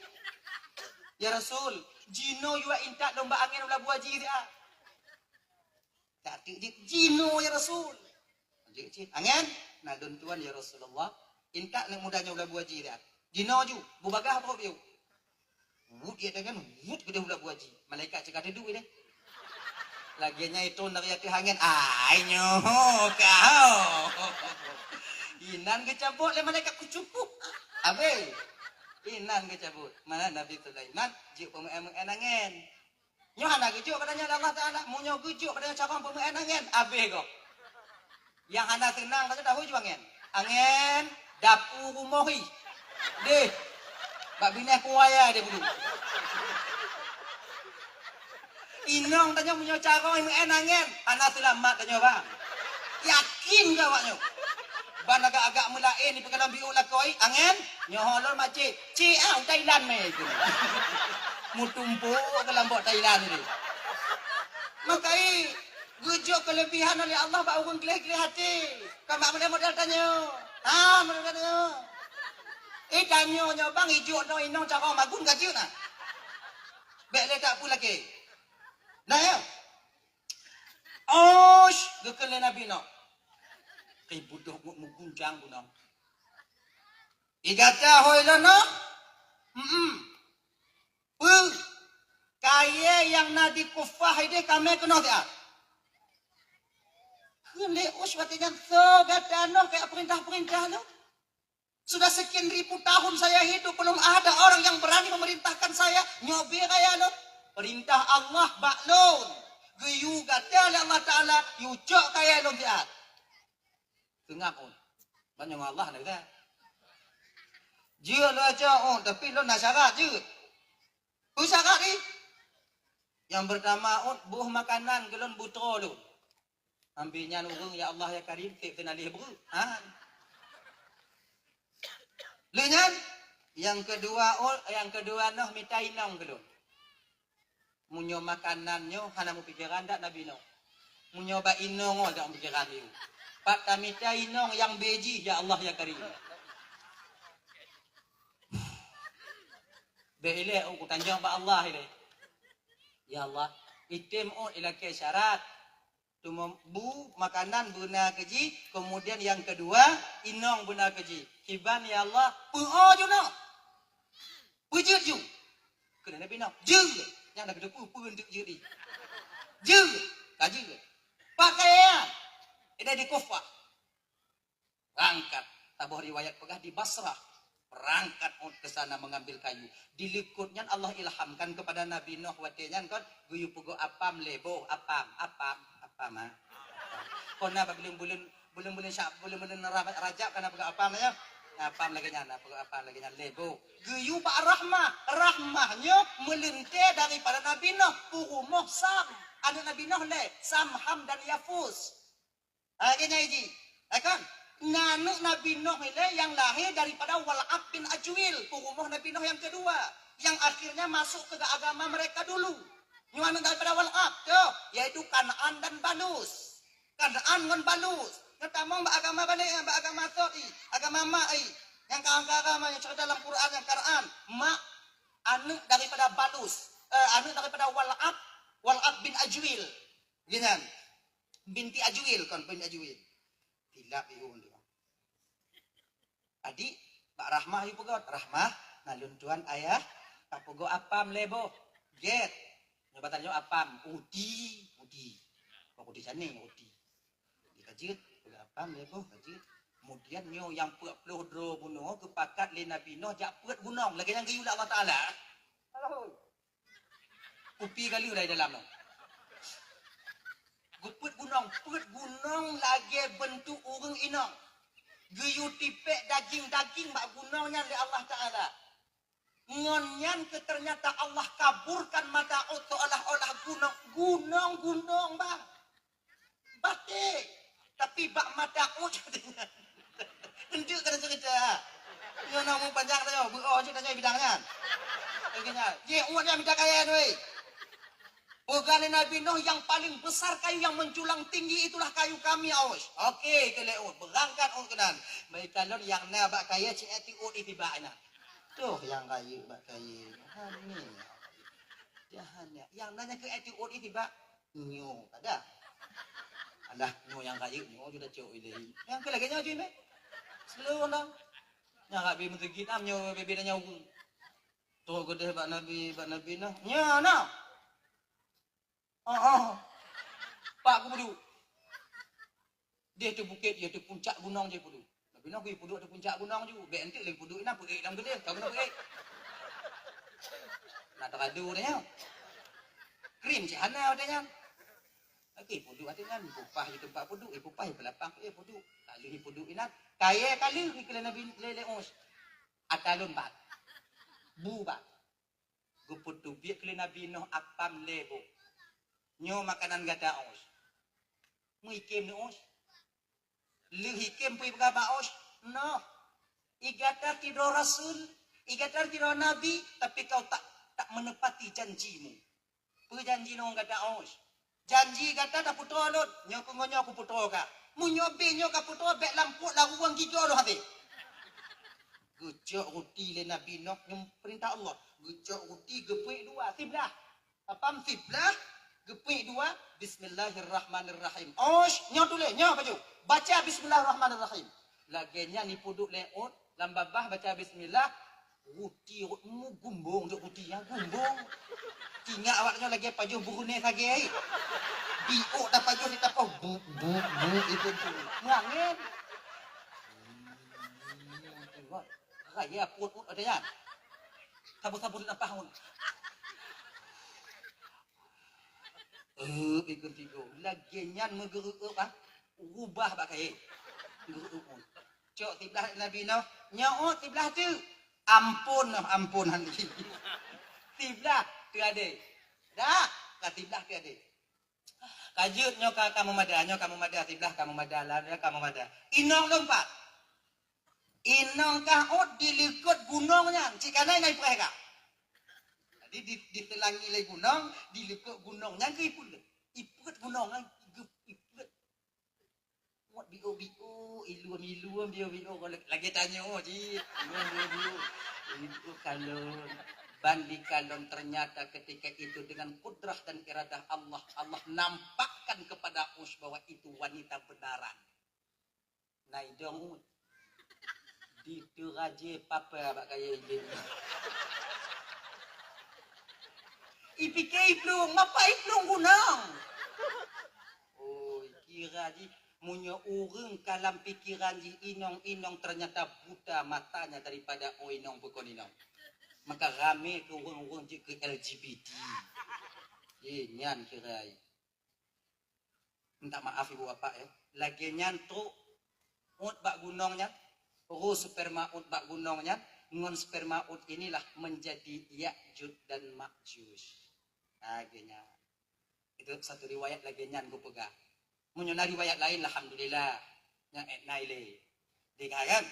Ya Rasul, jinoe yue intat lôn bak angén u labu aji siat. Tak tik jih, jinoe ya Rasul. Jih cit, angén, na lôn tuan ya Rasulullah. Intat aneuk muda nyoe u labu aji siat. Jinoe ju, bubagaih apa biu. Wut ya dengan wut geude u labu aji. Malaikat cakap duduk deh. Lagée nyan itu dari atas angén. Ai nyoe kau. Inan geucabot lé malaikat kucupuk. Habis. Inan geucabot. Mana Nabi Sulaiman jeuet peumeu'en-meu'en angén. Nyoe hana geujok pada nyoe Allah Taala. Meunyoe geujok pada nyoe carông peumeu'en angén, habéh gob. Nyang hana seunang ka tahu ju angén. Angén, dapu rumoh hi. Deh. Bak bineh kuaya dia bulu. Inong tanyoe meunyoe carông meu'en angén, hana seulamat tanyoe bang. Yakin keu awak nyoe. Ban agak-agak meulaén di peukalan biôk lakoe, angén, nyoe lôn macé. Cik ah, Thailand meh itu. Mutumpuk ke lambok Thailand itu. Makai geujok kelebihan oleh Allah bak ureuëng gleh-gleh hati. Kamak model-model tanyoe. Ha, model tanyoe. Eh, tanyoe nyoe bang ijok dong inong carông magun ka jeuet nah. Bek le tak pu lagi. Nah ya. Osh, geukheun lé Nabi Nuh. Kai budoh ngut meuguncang gunong. Igata hôi lôn Nuh? Mm-mm. Peue? Kayée nyang na di kufah ideh kamé keunoe siat. Kheun lé Osh watée nyan soe gata Nuh kaya peurintah-peurintah lôn? Sudah sekian ribu tahun saya hidup, belum ada orang yang berani memerintahkan saya. Nyoe bie raya lôn. Perintah Allah bak lôn. Geuyue gata lé Allah Taala, yue cok kayée lôn siat. Teungab ôn. Ban nyoe Allah na gata. Jeuet lôn cok ôn, tapi lôn na syarat jeuet. Peue syarat jih? Nyang pertama ôn, boh makanan keu lôn butroe lôn. Ambi nyan ureuëng, ya Allah ya Karim, tieb teunaléh breueh. Ha. Lheueh nyan, nyang keudua, ol-, nyang keudua noh mita inong keu lôn. Meunyoe makanan nyoe hana mupikeran dak Nabi Nuh. Meunyoe bak inong oh dak mupikeran lé. Pat tamita inong nyang beji, ya Allah ya Karim. Bèk ilèe, oh, kutanyoe bak Allah ilèe. Ya Allah, item, oh, ilakèe syarat. Teuma bu makanan beuna keu jih, kemudian yang kedua, inong beuna keu jih. Kiban, ya Allah, peu-o ju noh. Peujeuet ju. Kheun Nabi Nuh, jeuet. Nyan Nabi Nuh, peue, peue eunteuk jeuet jih. Jeuet. Ka jeuet. Pakaian. Ideh di Kufah. Berangkat. Saboh riwayat peugah di Basrah. Berangkat Ut ke sana mengambil kayu. Di likot nyan Allah ilhamkan kepada Nabi Nuh watèe nyan kon, geuyue peugot apam lhèe boh, apam, apam, apam, ha. Kon na bak buleuen-buleuen, buleuen-buleuen Sya-, buleuen-buleuen Ra-, Rajab kan na peugot apam nyan. Apam lagèe nyan, na peugot apam lagèe nyan lhèe boh. Geuyue bak Rahmah, Rahmah nyoe meuleuntè daripada Nabi Nuh, peurumoh Sam. Aneuk Nabi Nuh lhèe, Sam, Ham dan Yafus. Ha, lagèe nyan jih. Ha kan? Na aneuk Nabi Nuh ilèe nyang lahé daripada Wal'ab bin Ajwil, peurumoh Nabi Nuh nyang keudua, nyang akhirnya masuk ke agama mereka dulu. Nyoe aneuk daripada Wal'ab, toh, yaitu Kan'an dan Balus. Kan'an ngon Balus. Nyoe tamong bak agama balek, bak agama sot i, agama mak i. Nyang ka angka agama nyang cerita dalam Quran nyang Kan'an, mak aneuk daripada Balus, eh, aneuk daripada Wal'ab, Wal'ab bin Ajwil. Geuh nyan. Binti Ajwil kon, binti Ajwil. Tilap ibu dia. Adik, bak Rahmah yue peugot. Rahmah, na lôn tuan ayah, ka peugot apam lhèe boh. Gèt. Nyoe bak tanyoe apam, uti, uti. Kok uti sané, uti. Di ka jeuet, peugot apam lhèe boh, ka jeuet. Kemudian nyoe nyang peuet ploh droe bunoe geupakat lé Nabi Nuh jak peuet gunong. Lagèe nyang geuyue lé Allah Taala. Kupi ka lheueh dari dalam nyoe. Geupeuet gunong, peuet gunong lagèe beuntuk ureueng inong. Geuyue tipèk daging-daging bak gunong nyan lé Allah Taala. Ngon nyan keuh ternyata Allah kaburkan mata Ut seolah-olah gunong, gunong, gunong, bah. Baték. Tapi bak mata Ut, eunteuk keuneuk cerita. Nyoe na umur panjang tanyoe, beu-o jeuet tanyoe bidang nyan. Lagèe nyan. Jih, Ut nyan mita kaya nyoe. Peugah lé Nabi Nuh, "Yang paling besar kayu yang menjulang tinggi itulah kayu kami, Ut." Oke, kheun lé Ut. Beurangkat Ut keunan. Bak ikalon nyang na bak kayèe cit Ut itibak inan. Toh nyang rayeuk bak kayèe. Hana. Jahannya. Nyang na nyan keu Ut itibak. Nyoe kada. Alah, nyoe nyang rayeuk nyoe ju tacok ilèe. Nyang keu lagèe nyoe ju meh. Seuleueng dong. Nyang rabi meuteugit am nyoe bebe nyoe. Trok keudeh bak Nabi, bak Nabi Nuh. Nyoe na. Oh, oh. Pak geuduek. Deh teuh bukét, ya teuh puncak gunong jih peuduek. Nabi Nuh geupeuduek teuh puncak gunong ju. Bèk eunteuk lé peuduek inan peuék lam keudeh, ka guna peuék. Nak teuradu dah nyoe. Krim cit hana watèe nyan. Oke, peuduek watèe nyan, ipupah di teumpat peuduek, ipupah di peulapang, eh, peuduek. Lalu ipeuduek inan, kayèe ka lheueh ikheun lé Nabi lé, lé Ut. Ata lôn bat. Bu bat. Geupeuteubiet keu lé Nabi Nuh apam lhèe boh. Nyoe makanan gata, Ut. Meuikem neuh, Ut. Lheueh ikem peue ipeugah bak Ut, "Noh, i gata sidroe rasul, i gata sidroe nabi, tapi kau tak, tak menepati janjimu." "Peue janji lôn ngon gata, Ut?" "Janji gata tapeutroe lôn, nyoe keuh ngon nyoe kupeutroe kah. Meunyoe bèe nyoe kapeutroe, bèk lam pruet laruwang gigoe lôn hase." Geucok ruti lé Nabi Nuh, nyoe peurintah Allah. Geucok ruti geupeuék dua, siblah. Apam siblah, geupeuék dua, "Bismillahirrahmanirrahim." Ut, nyoe tuléh, nyoe pajoh. Baca Bismillahirrahmanirrahim. Lagèe nyan ipeuduek lé Ut, lam babah baca bismillah, ruti Ut mu gumbong, jok ruti nyan gumbong. Ingat awak nyoe lagèe pajoh Brunei sagai. Biôk tapajoh di tapoh, bu, bu, bu, itu tu. Meuangén. Raya pun Ut ada nyan. Saboh-saboh di tampah Ut. Eh, ikut tigo. Lagèe nyan meugeureup ah. Rubah bak kayèe. Geureup Ut. Cok siblah Nabi Nuh. Nyoe Ut siblah tu. Ampôn Nuh, ampôn hana. Siblah tu adé. Dah, ka siblah tu adé. Ka jeuet nyoe ka, ka meumada, nyoe ka meumada, siblah ka meumada, lah ka meumada. Inong lôn pat. Inong kah Ut di likot gunong nyan, cit ka na inan ipreh kah. Jadi di, diseulangi lé gunong, di likot gunong nyan keuh ipeuet, ipeuet gunong nyan, ipeuet. Ut biôk-biôk, ilum-ilum biôk-biôk, lagèe tanyoe cit. Ilum biôk-biôk. Biôk kalon. Ban dikalon ternyata ketika itu dengan kudrah dan iradah Allah, Allah nampakkan kepada Ush bahwa itu wanita benaran. Na idong Ush. Diteuraje papa bak kayée idong. Ipike iplueng, mapa iplueng gunong? Oi, kira jih meunyoe ureuëng ka lam pikeran jih inong-inong ternyata buta matanya daripada oh inong bukon inong. Maka ramé keu ureuëng-ureuëng jeuet keu L G B T. Ye, nyan kira. Minta maaf ibu bapak ya. Lagée nyan trok uet bak gunong nyan, roh sperma uet bak gunong nyan, ngon sperma uet inilah menjadi Ya'juj dan Ma'juj. Lagée nyan. Itu satu riwayat lagée nyan geupeugah. Meunyoe na riwayat lain, alhamdulillah. Nyang ék nai lé. Dega kan?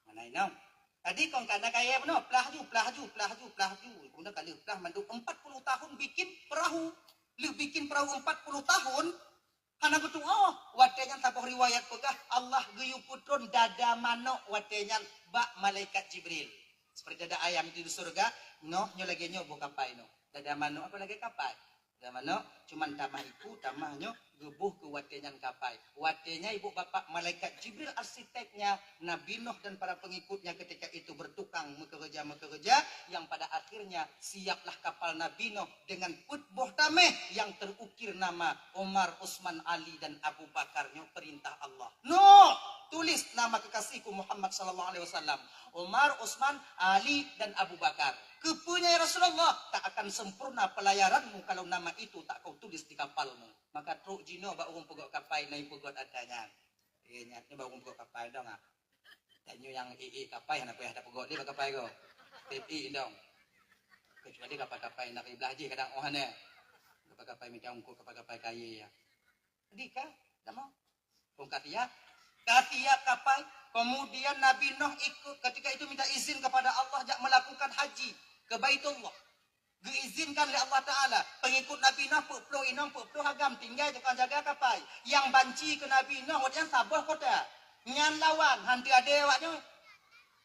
Mana inong? Tadi kong kana kaya bunoe, plah ju, plah ju, plah ju, plah ju. Guna kali plah mandum empat puluh tahun bikin perahu. Leuh bikin perahu empat puluh tahun, hana geutuoh. Watée nyan saboh riwayat peugah, Allah geuyue peutron dada manok watée nyan bak malaikat Jibril. Seperti dada ayam di surga, noh nyoe lagée nyoe boh kapai noh. Dada manok apa lagée kapai? Dada manok, cuman tamah iku, tamah nyoe geuboh keu watée nyan kapai. Watée nyan ibu bapak malaikat Jibril arsiteknya, Nabi Nuh dan para pengikutnya ketika itu bertukang meukeureuja-meukeureuja yang pada akhirnya siaplah kapal Nabi Nuh dengan peuet boh tameh yang terukir nama Umar, Utsman, Ali dan Abu Bakar nyoe perintah Allah. Nuh, tulis nama kekasihku Muhammad sallallahu alaihi wasallam. Umar, Utsman, Ali dan Abu Bakar. Keupeue nyan ya Rasulullah? Tak akan sempurna pelayaranmu kalau nama itu tak kau tulis di kapalmu. Maka trok jinoe bak ureuëng peugöt kapai na ipeugöt atra nyan. Eh, nyan nyoe bak ureuëng peugöt kapai dong ah. Dan nyoe nyang ék-ék kapai hana payah tapeugot lé bak kapai ko. Pep ék dong. Kecuali kapai-kapai nak iblah jih kadang oh hana. Kapai-kapai mita ungkot, kapai-kapai kayée ya. Jadi ka, tak mau. Kong ka siap. Ka siap kapai. Kemudian Nabi Nuh ikut ketika itu minta izin kepada Allah jak melakukan haji ke Baitullah. Geuizinkan lé Allah Taala, pengikut Nabi Nuh peuet ploh inong, peuet ploh agam tinggai tukang jaga kapai. Nyang banci keu Nabi Nuh watée nyan saboh kota. Nyan lawan, han teuadé awak nyoe.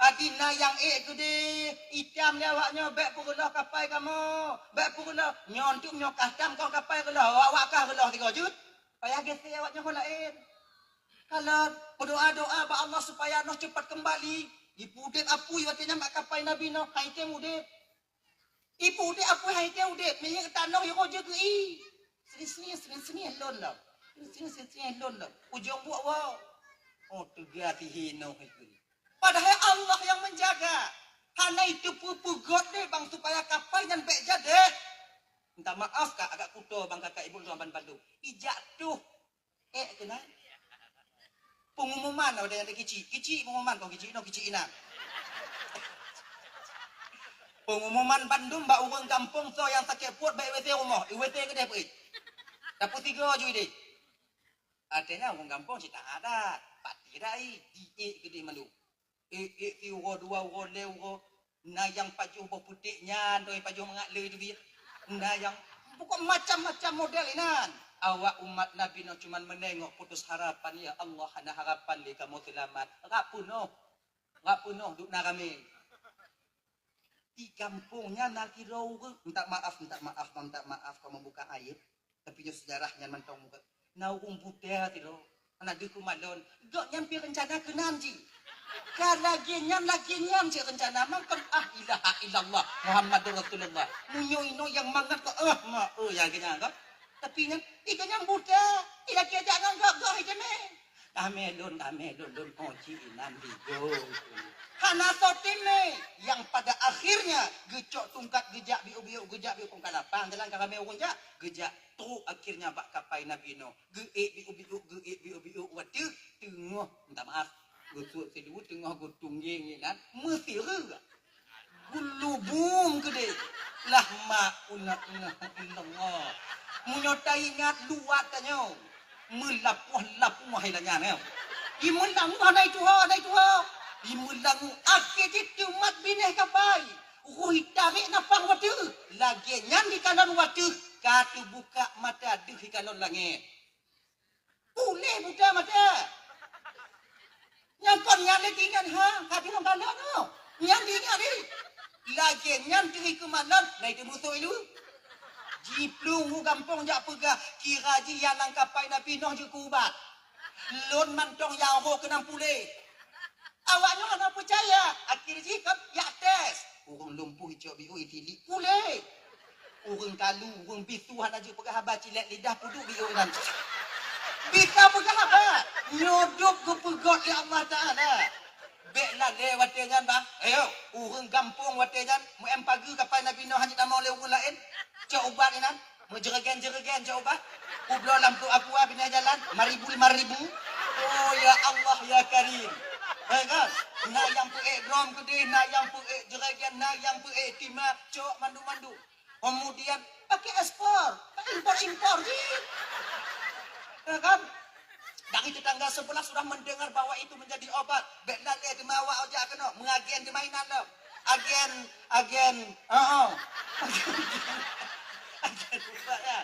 Adi na nyang ék keudeh, itam lé awak nyoe, bék peureuloh kapai kamoe, bék peureuloh. Nyoe untuk nyoe kah tam kon kapai reuloh, awak-awak kah reuloh tiga jut. Payah geusék awak nyoe laén. Kalon, berdoa-doa bak Allah supaya Nuh cepat kembali. Ipeudeb apui watée nyan bak kapai Nabi Nuh, hai tem udeb. Ipeudeb apui hai teuh udeb, minyeuk tanoh yoh jeuet geu-i. Sini-sini, sini-sini lôn lom. Sini-sini, sini-sini lôn lom. Ujong buet woe. Oh, teuga tihi noh ikeu. Padahai Allah nyang menjaga. Hana itu peue-peue göt lé bang supaya kapai nyan bék jadeh. Minta maaf ka agak kuto bang kakak ibu tuan ban bandum. Ijak tuh Eh, keunan. Pengumuman awak nyan kicik. Kicik pengumuman, kau kicik no, kicik inan. Pengumuman bandum bak ureuëng gampông soe nyang sakét pruet bak I W C rumoh. I W C keudeh peuet. Dapur tiga ju ideh. Artinya ureuëng gampông cit tak ada. Pati rai, diék keudeh mandum. Ék-ék siuroe dua uroe lhée uroe, na nyang pajoh boh putéh nyan, doi pajoh mangat le teubiet. Na nyang pokok macam-macam model inan. Awak umat Nabi Nuh cuman meunengok putus harapan, "Ya Allah, hana harapan lé kamoe seulamat." Rap peunoh, rap peunoh duek na ramé. Di gampông nyan na sidroe ureuëng, minta maaf, minta maaf, minta maaf kamoe buka aib. Tapi nyoe sejarah nyan mantong muka. Na ureuëng buta sidroe. Hana deuh kumalon. Gobnyan pih reuncana keunan jih. Ka lagée nyan, lagée nyan cit reuncana. Mangkon ah ilaha illallah Muhammadur Rasulullah. Meunyoe inoe nyang mangat kok, eh, ma, oh, ya, geuhnyan kok. Tapi nyan, ih, geuhnyan buta. Ih, lagée jak ngon gok, gok, ih, jamé. Damé lôn, damé lôn, lôn koci inan bigo. Hana soe teumé, nyang pada akhirnya geucok tungkat geujak biu-biu, geujak biu kong ka lapang jalan ka ramé ureuëng jak, geujak trok akhirnya bak kapai Nabi Nuh. Geuék biu-biu, geuék biu-biu watée teungoh, minta maaf, geusuet silu teungoh geutunggeng inan meusireu. Gulubum keudeh. Lah ma una ilaha illallah. Meunyoe taingat luwat tanyoe, meulapoh-lapoh hai lagée nyan, eh. I meulangue hana ituha, hana ituha. I meulangue akhé jih teumat binéh kapai. Roh itarek nafah wateuh. Lagée nyan dikalon wateuh ka teubuka mata deuh ikalon langét. Puléh buta mata. Nyang kon nyan lé tingan ha, ka bilong galak tu. Nyan tingan ni. Lagi Akhé nyan teuh keumalon, na itu musoh ilue. Jiplueng u gampông jak peugah, kira jih nyang lam kapai Nabi Noh jeuet keu ubat. Lôn mantong nyang rhot keunan puléh. Awak nyoe hana peucaya, akhé jih kon jak tes. Ureuëng lumpuh icok biôh itilik puléh. Ureuëng kalu, ureuëng bisu hana jeuet peugah haba, cilek lidah peuduek biôh inan. Bisa peugah haba, nyoe dub geupeugöt lé Allah Taala. Bék lalé watée nyan, bah. Ayo, ureuëng gampông watée nyan, meu-em pageue kapai Nabi Noh hana jitamong lé ureuëng laén. Cok ubat inan, meujeureugén-jeureugén cok ubat. Peubloe lam pruet aqua binéh jalan, lima ribu, lima ribu. Oh, ya Allah, ya Karim. Hai kan? Na nyang peuék drom keudeh, na nyang peuék jeureugén, na nyang peuék tima, cok mandum-mandum. Kemudian pakai ekspor, impor-impor jih. Ya kan? Dari tetangga sebelah sudah mendengar bahwa itu menjadi obat. Bék lalé teuma awak jak keunoe, meuagen di mainan lom. Agen, agen, heeh. Agen, agen, ya.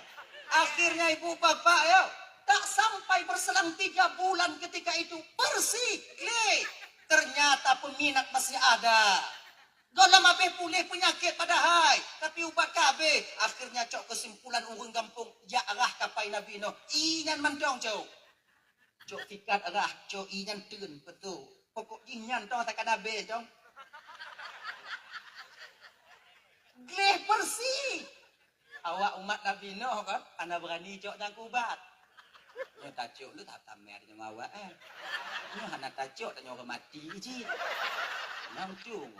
Akhirnya ibu bapak ya, tak sampai berselang tiga bulan ketika itu bersih, gleh. Ternyata peminat masih ada. Gohlom habéh puléh peunyakét padahai, tapi ubat ka habéh. Akhirnya cok keusimpulan ureuëng gampông, jak rhah kapai Nabi Noh. Ié nyan mantong cok. Cok sikat rhah, cok ié nyan teun, beutôi. Pokok jih nyan toh takana bé cok. Gleh bersih. Awak umat Nabi Noh kan, hana beurani cok nyang keu ubat. Nyoe tacok lé that tamé nyoe awak, eh. Nyoe hana tacok tanyoe ureuëng mati cit. Nyoe untông.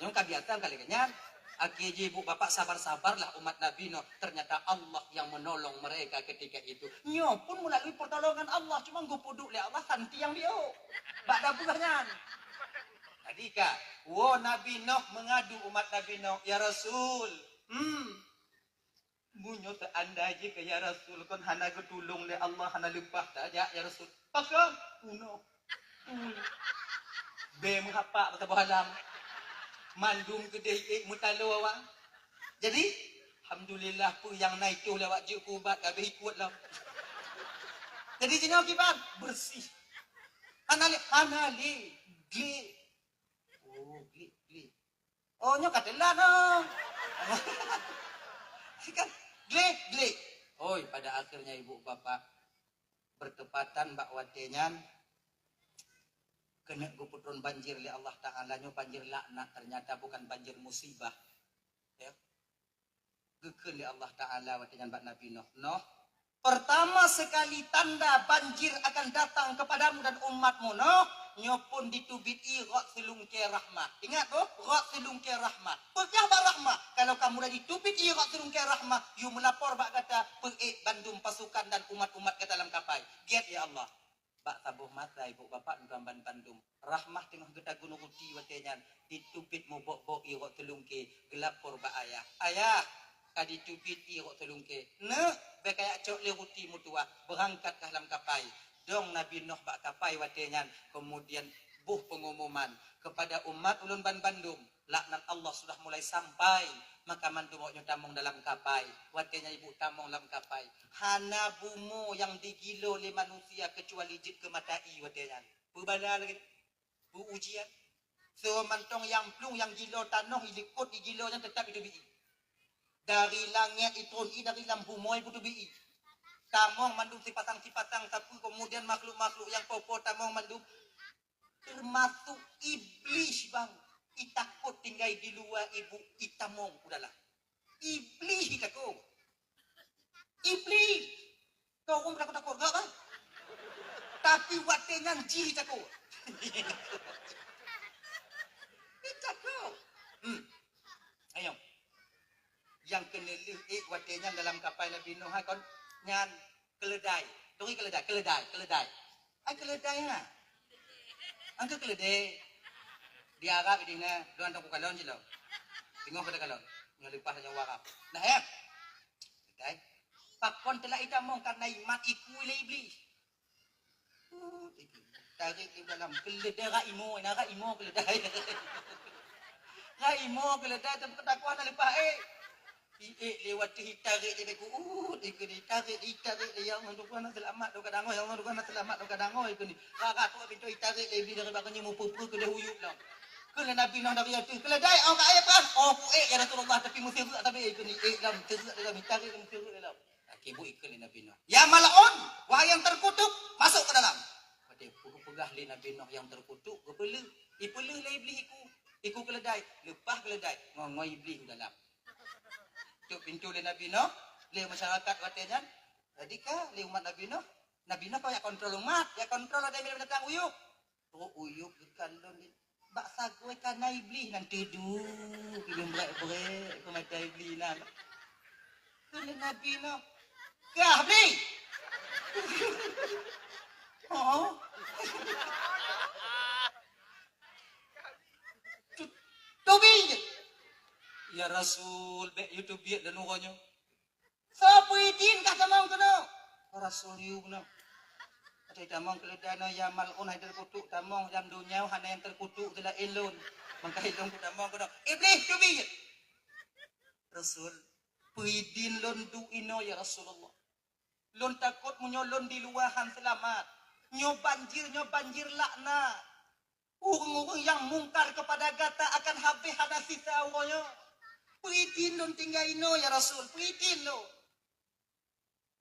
Nyoe ka biasa kali nyan. Akhé jih ibu bapak sabar-sabarlah umat Nabi Noh. Ternyata Allah yang menolong mereka ketika itu. Nyoe pun melalui pertolongan Allah, cuma geupeuduek lé Allah santi nyang biôh. Bak dabeuh nyan. Tadi ka, woe Nabi Noh mengadu umat Nabi Noh, "Ya Rasul, hmm, meunyoe seandai jih keu ya Rasul kon hana geutulông lé Allah, hana leupah tajak ya Rasul." Pakon? Unoe. Tui. Bé meuhapak meusaboh alam. Mandum keudeh ék meutaloe awak. Jadi, alhamdulillah peue nyang na itôh lé awak jeuet keu ubat ka abéh ikôt lom. Jadi jinoe kiban bersih. Hana lé, hana lé. Gleh. Oh, gleh, gleh. Oh, nyoe ka teulat, oh. Kan? Gleh, gleh. Oi, pada akhirnya ibu bapak bertepatan bak watée nyan keuneuk geupeutron banjir lé Allah Taala, nyoe banjir laknat, ternyata bukan banjir musibah. Ya. Geukheun lé Allah Taala watée nyan bak Nabi Noh, "Noh, pertama sekali tanda banjir akan datang kepadamu dan umatmu, Noh, nyoe phon diteubiet ié rot seulungkée rahmah." Ingat, boh, rot seulungkée rahmah. Peugah bak rahmah, kalau ka mulai diteubiet ié rot seulungkée rahmah, yue meulapor bak gata, peuék bandum pasukan dan umat-umat gata lam kapai. Gét, ya Allah. Bak saboh masa ibu bapak meutuan ban bandum. Rahmah teungoh geutagun ruti watée nyan, diteubiet mubok-bok ié rot seulungkée, geulapor bak ayah. "Ayah, ka diteubiet ié rot seulungkée. Neuk, bék kajak cok lé ruti meutuwah, beurangkat kah lam kapai." Dong Nabi Noh bak kapai watée nyan, keumudian boh peungumuman kepada umat ulôn ban bandum. Laknat Allah sudah mulai sampai, maka mandum awak nyoe tamong dalam kapai. Watée nyan ibu tamong lam kapai, hana bumoe nyang digilo lé manusia keucuali jeuet keu mata ié watée nyan. Peubala lagée nyan, peu ujian. Soe mantong nyang plueng nyang gilo tanoh ilikot igilo nyan teutap iteubiet ié. Dari langét itron ié, dari lam bumoe ipeuteubiet ié. Tamong mandum sipasang-sipasang sapeue, keumudian makhluk-makhluk nyang po-po tamong mandum. Teumasok Iblih, bang, itakot tinggai di luwa ibu itamong u dalam. Iblih itakot. Iblih. Kau ureuëng takot-takot gak, bang. Tapi watée nyan jih itakot. Itakot. Hmm. Ayo. Nyang keuneulheueh ék watée nyan dalam kapai Nabi Nuh, hai kon nyan. Keuleudai. Turi keuleudai, keuleudai, keuleudai. Ai keuleudai ha. Angka keuleudai. Di Arab di na, luan teuku kalon jilo. Tengok kata kalon. Nyoe leupah nyoe Arab. Nah, ya. Keuleudai. Pakon teulak itamong karena imat iku lé Iblih. Tarik di dalam keuleudai rak imo, na rak imo keuleudai. Rak imo keuleudai tapi keutakwa na leupah ék. Iék lewat tu itarik di beku. Uh, ikuni tarik, itarik di yang untuk kana selamat do kadang oi, yang untuk kana selamat do kadang oi ikuni. Kakak tu pintu itarik lebih dari bakanya mau pupu ke dah uyup lah. Kheun lé Nabi Nuh dari ateueh, "Keuleudai, oh ka ék peue?" "Oh ku ék ya Rasulullah, tapi meuseureuek sabe keuneuk ék lom, seureuek dalam, tarék meuseureuek dalam." Akhé bu ikheun lé Nabi Nuh, "Ya mal'un, wahai yang terkutuk, masuk ke dalam." Watée geupeugah lé Nabi Nuh yang terkutuk, geupeuleueh, ipeuleueh lé Iblih iku, iku keuleudai, leupah keuleudai, ngon-ngon Iblih u dalam. Cok pintoe lé Nabi Nuh, lé masyarakat watée nyan. Jadi ka lé umat Nabi Nuh, Nabi Nuh ka jak kontrol umat, jak kontrol ada binatang uyueb. Trok uyueb geukalon di bak sagoe kana Iblih nan teuduek, Iblih brek-brek keu mata Iblih nan. Kheun lé Nabi Nuh, "Kah Iblih!" "Oh." "Tu-, teubiet!" "Ya Rasul, bék yue teubiet lôn uroe nyoe." "Soe peuidin kah tamong keunoe?" "Rasul yue keunoe." "Até tamong keuleudai nyoe ya mal'un hai terkutuk, tamong lam donya hana nyang terkutuk seulaén lôn. Mangka ilôn kutamong keunoe." "Iblih teubiet!" "Rasul, peuidin lôn duek inoe ya Rasulullah. Lôn takot meunyoe lôn di luwa han seulamat. Nyoe banjir, nyoe banjir laknat. Ureuëng-ureuëng nyang mungkar keupada gata akan habéh hana sisa uroe nyoe. Peuidin lôn tinggai inoe ya Rasul, peuidin lôn."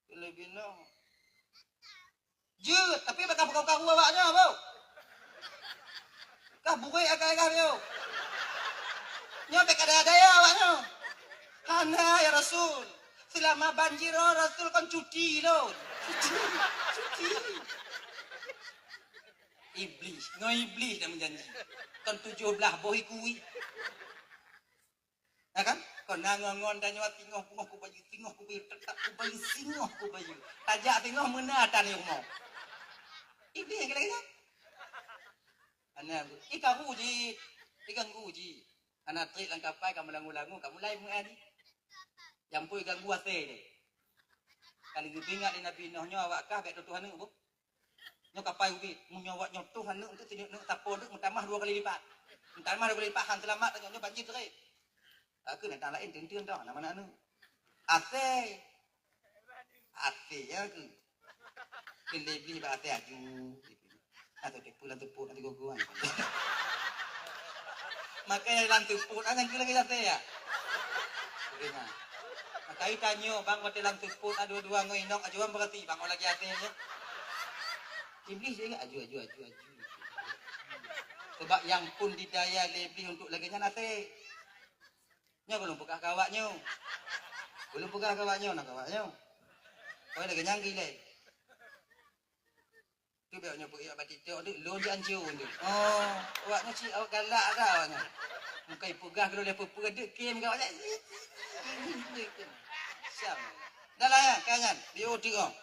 Kheun lé Nabi Nuh, "Jeuet, tapi bék karu-karu awak nyoe, boh. Kah burék akai kah nyoe. Nyoe bék ka daya-daya awak nyoe." "Hana ya Rasul. Seulama banjir nyoe Rasul kon cuti lôn." "Cuti, cuti." Iblih, ngon Iblih dah meujanji. Kon tujoh blaih boh ikui. Ya kan? Kon na ngon-ngon tanyoe singoh pungoh kubayeue, singoh kubayeue, teutap kubayeue, singoh kubayeue. Tajak singoh meuna tan rumoh. Iblih lagée nyan. Hana, ih karu jih, ih ganggu jih. Hana trép lam kapai ka meulangu-langu, ka mulai meu'ah jih. Jampu ganggu asée nyoe. Ka lheueh geupeuingat lé Nabi Nuh nyoe awak kah bék tutoh aneuk boh. Nyoe kapai ubit, meunyoe awak nyoe tutoh aneuk, untuk tujoh aneuk, sapo aneuk meutamah dua kali lipat. Meutamah dua kali lipat, han seulamat tanyoe, nyoe banjir trép. Ka keuh binatang laén teun-teun toh, nama aneuk. Asée. Asée ya keuh. Keuh lé Iblih bak asée aju. Atau teupeu lam teupot, atau gogoan. Maka lam teupot, ah, nyang keuh lagée asée ya. Oke, nah. Maka tanyoe bang watée lam teupot, ah, dua-dua ngon inong, ajuan berarti bang, oh, lagée asée ya. Iblih juga aju, aju, aju, aju. Sebab nyang pun didaya lé Iblih untuk lagée nyan asée. Nyoe ulôn peugah keu awak nyoe. Ulôn peugah keu awak nyoe, na keu awak nyoe. Kau lagée nyang gilée. Tu biar nyoe beuiak bak TikTok tu, lôn ji ancu tu. Oh, awak nyoe cit awak galak dah awak nyoe. Muka ipeugah keu lôn lé peue-peue deuk kem keu awak nyoe. Siap. Dah lah ya, kan nyan. Biar tengok.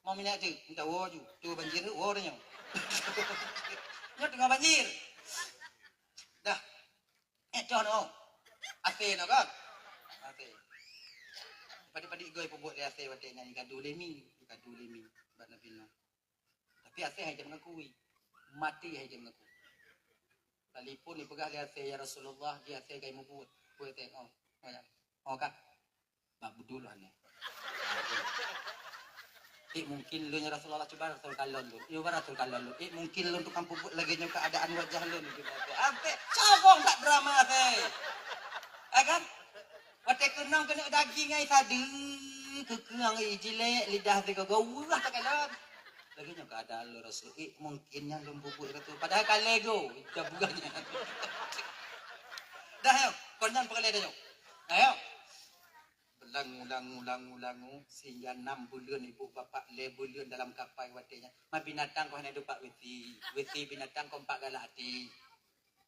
Mau minyak tu, minta wo ju. Tu banjir tu, wo dah nyoe. Nyoe tengah banjir. Dah. Eh, cok noh. Asée noh kan? Asée. Padit-padit goe peubuet lé asée watée nyan, ikadu lé mi, ikadu lé mi bak Nabi Nuh. Tapi asée hai jam ngakui. Maté hai jam ngakui. Telepon ipeugah lé asée, "Ya Rasulullah, di asée gai mubuet." Kueh teh, oh. Oh, ya. Oh, kan? Bak beudôh lôn nyoe. Eh, mungkin lôn ya Rasulullah, cuba Rasul kalon lôn. Cuba Rasul kalon lôn. Eh, mungkin lôn tukang peubuet lagée nyoe keuadaan wajah lôn. Ampé, cagong that drama teh. Ya kan? Watée keunong keuneuk daging ai sadeue, keukeuang ai jilek, lidah teugogo, wah takalon. Lagée nyoe keuadaan lôn Rasul. Eh, mungkin nyan lôn peubuet Rasul. Padahai ka lego, jaburannya. Dah, yo. Kon nyan peureulée dah, yo. Ayo. Langu, langu, langu, langu, sehingga enam buleuen ibu bapak, lhée buleuen dalam kapai watée nyan. Ma binatang kon hana dupat wisi, wisi binatang kon pat galak até.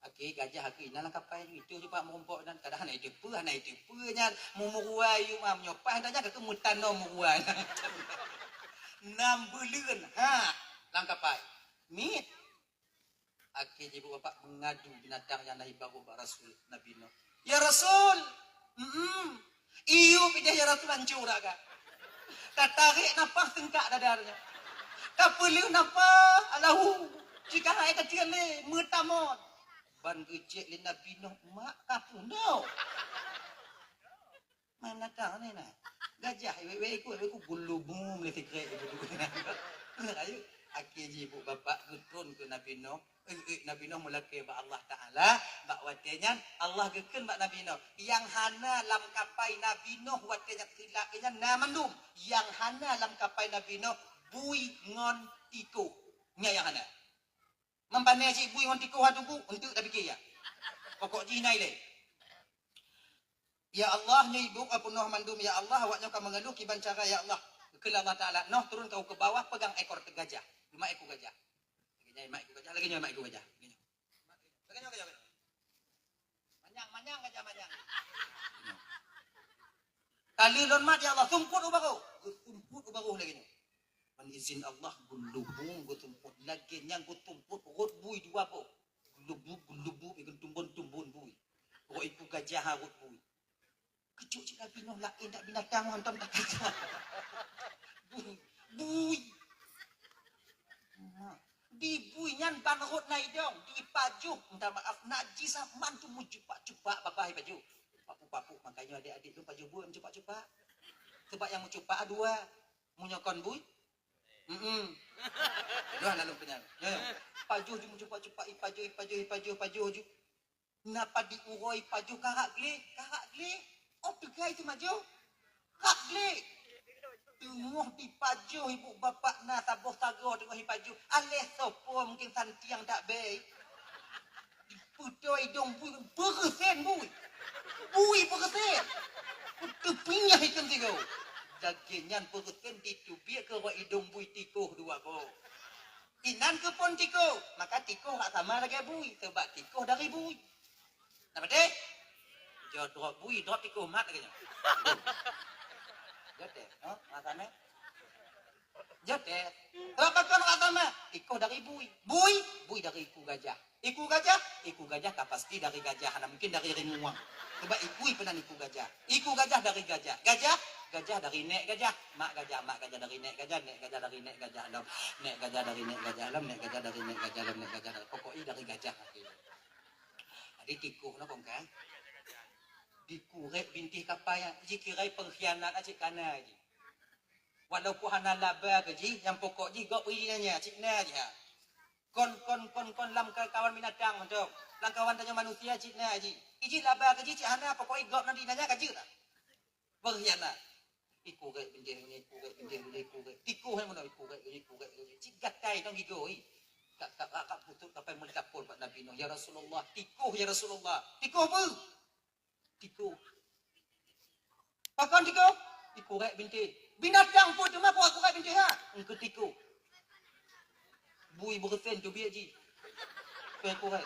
Akhé gajah akhé inan lam kapai nyan, itu je pat meurumpok nyan, kadang hana iteupeue, hana iteupeue nyan, meumurua ayue ma meunyoe paih nyan ka keuh meutanoe murua nyan. Enam buleuen, ha, lam kapai. Miet. Akhé jih ibu bapak meungadu binatang nyang na ibagoe bak Rasul, Nabi Nuh. "Ya Rasul, mm, iyup ideh ya Rasul, hancô dak ka. Tatarek nafah seungkak dada nyoe. Tapeuleueh nafah, alahu, jika hai tateun lé, meutamon." Ban geucék lé Nabi Nuh, "Mak ka peunoh." Mana tahu ni nah. Gajah wek-wek ikut, wek ikut gulu bum le sikrek ikut. Ayo. Akhé jih ibu bapak geutron keu Nabi Nuh, eh, eh, Nabi Nuh meulakée bak Allah Taala, bak watée nyan Allah geukheun bak Nabi Nuh, nyang hana lam kapai Nabi Nuh watée nyan seulak nyan na mandum, nyang hana lam kapai Nabi Nuh bui ngon tikoh. Nyan nyang hana. Meupanè cit bui ngon tikoh hana tubu, eunteuk tapike ya. Pokok jih na ilée. Ya Allah, nyoe ibu ka peunoh mandum, ya Allah, awak nyoe ka meungeuluh kiban cara, ya Allah. Kheun Allah Taala, "Noh turun kau keu bawah, pegang ekor gajah." Lima ekor gajah. Lagèe nyoe, lima ekor gajah. Lagèe nyoe, lima ekor gajah. Lagèe nyoe. Lagèe nyoe, lagèe nyoe. Manyang, manyang gajah manyang. Ka lheueh lôn mat, ya Allah, sumpot u barôh. Geusumpot u barôh lagèe nyoe. Ngon izin Allah, geulubung geusumpot. Lagèe nyan geusumpot rot bui dua boh. Geulubung, geulubung, geutumbon-tumbon bui. Rot iku gajah rot bui. Keucok cit Nabi Nuh laén dak binatang hantom takasa. Bui. Bui. Di bui nyan ban rot na idong, dipajoh, minta maaf, najis, ah, mandum meucupak-cupak babah ipajoh. Papuk-papuk, makanya adik-adik lôn pajoh bui meucupak-cupak. Sebab nyang meucupak dua, meunyoe kon bui. Hmm. Dua lalu kenyang. Ya, ya. Pajoh ju meucupak-cupak, ipajoh, ipajoh, ipajoh, pajoh ju. Na pat di uroe ipajoh karak gleh, karak gleh. Oh, teugai teumajoh. Karak gleh. Teungoh dipajoh ibu bapak na saboh sagoe teungoh ipajoh. Aléh sopo mungken santiang dak bei. Dipeutôi idong bui, beureusen bui. Bui beureusen. Teupinyah ikeu sigoe. Lagèe nyan beureusen diteubiet keu rot idong bui tikoh dua boh. Inan keu phon tikoh, maka tikoh hak sama lagèe bui, sebab tikoh dari bui. Na patéh? Jeuet drop bui, drop tikoh mat lagèe nyoe. Jeuet teh, ha? Masa meh? Jeuet teh. Sebab pakon hak sama? Tikoh dari bui. Bui, bui dari iku gajah. Iku gajah, iku gajah ka pasti dari gajah, hana mungkin dari ringuang. Sebab iku peunan iku gajah. Iku gajah dari gajah. Gajah, gajah dari nèk gajah. Mak gajah, mak gajah dari nèk gajah, nèk gajah dari nèk gajah lom. Nèk gajah dari nèk gajah lom, nèk gajah dari nèk gajah lom, nèk gajah dari, pokoknya dari gajah. Jadi tikoh lah kong kan. Dikurek bintéh kapai, jikira pengkhianat cit kana jih. Walaupun hana laba keu jih, nyang pokok jih gob ri nyan, cit na jih ha. Kon, kon, kon, kon lam ka-, kawan binatang mantong. Lam kawan tanyoe manusia cit na jih. Ijih laba keu jih cit hana, pokok jih gob na di nyan ka jeuet lah. Pengkhianat. Ikurek bintéh nyoe, ikurek bintéh nyoe, ikurek. Tikoh nyang meunoe, ikurek nyoe, ikurek nyoe. Cit gatai dong gigoe. Ka, ka, ka, ka putut kapai meulapor bak Nabi Nuh, "Ya Rasulullah, tikoh, ya Rasulullah." Tikoh peue? Tikoh. Pakon tikoh? Ikurek bintéh. Binatang peue teuma kurek-kurek bintéh ha? Engkeu tikoh. Bui beureusen teubiet jih. Kurek-kurek.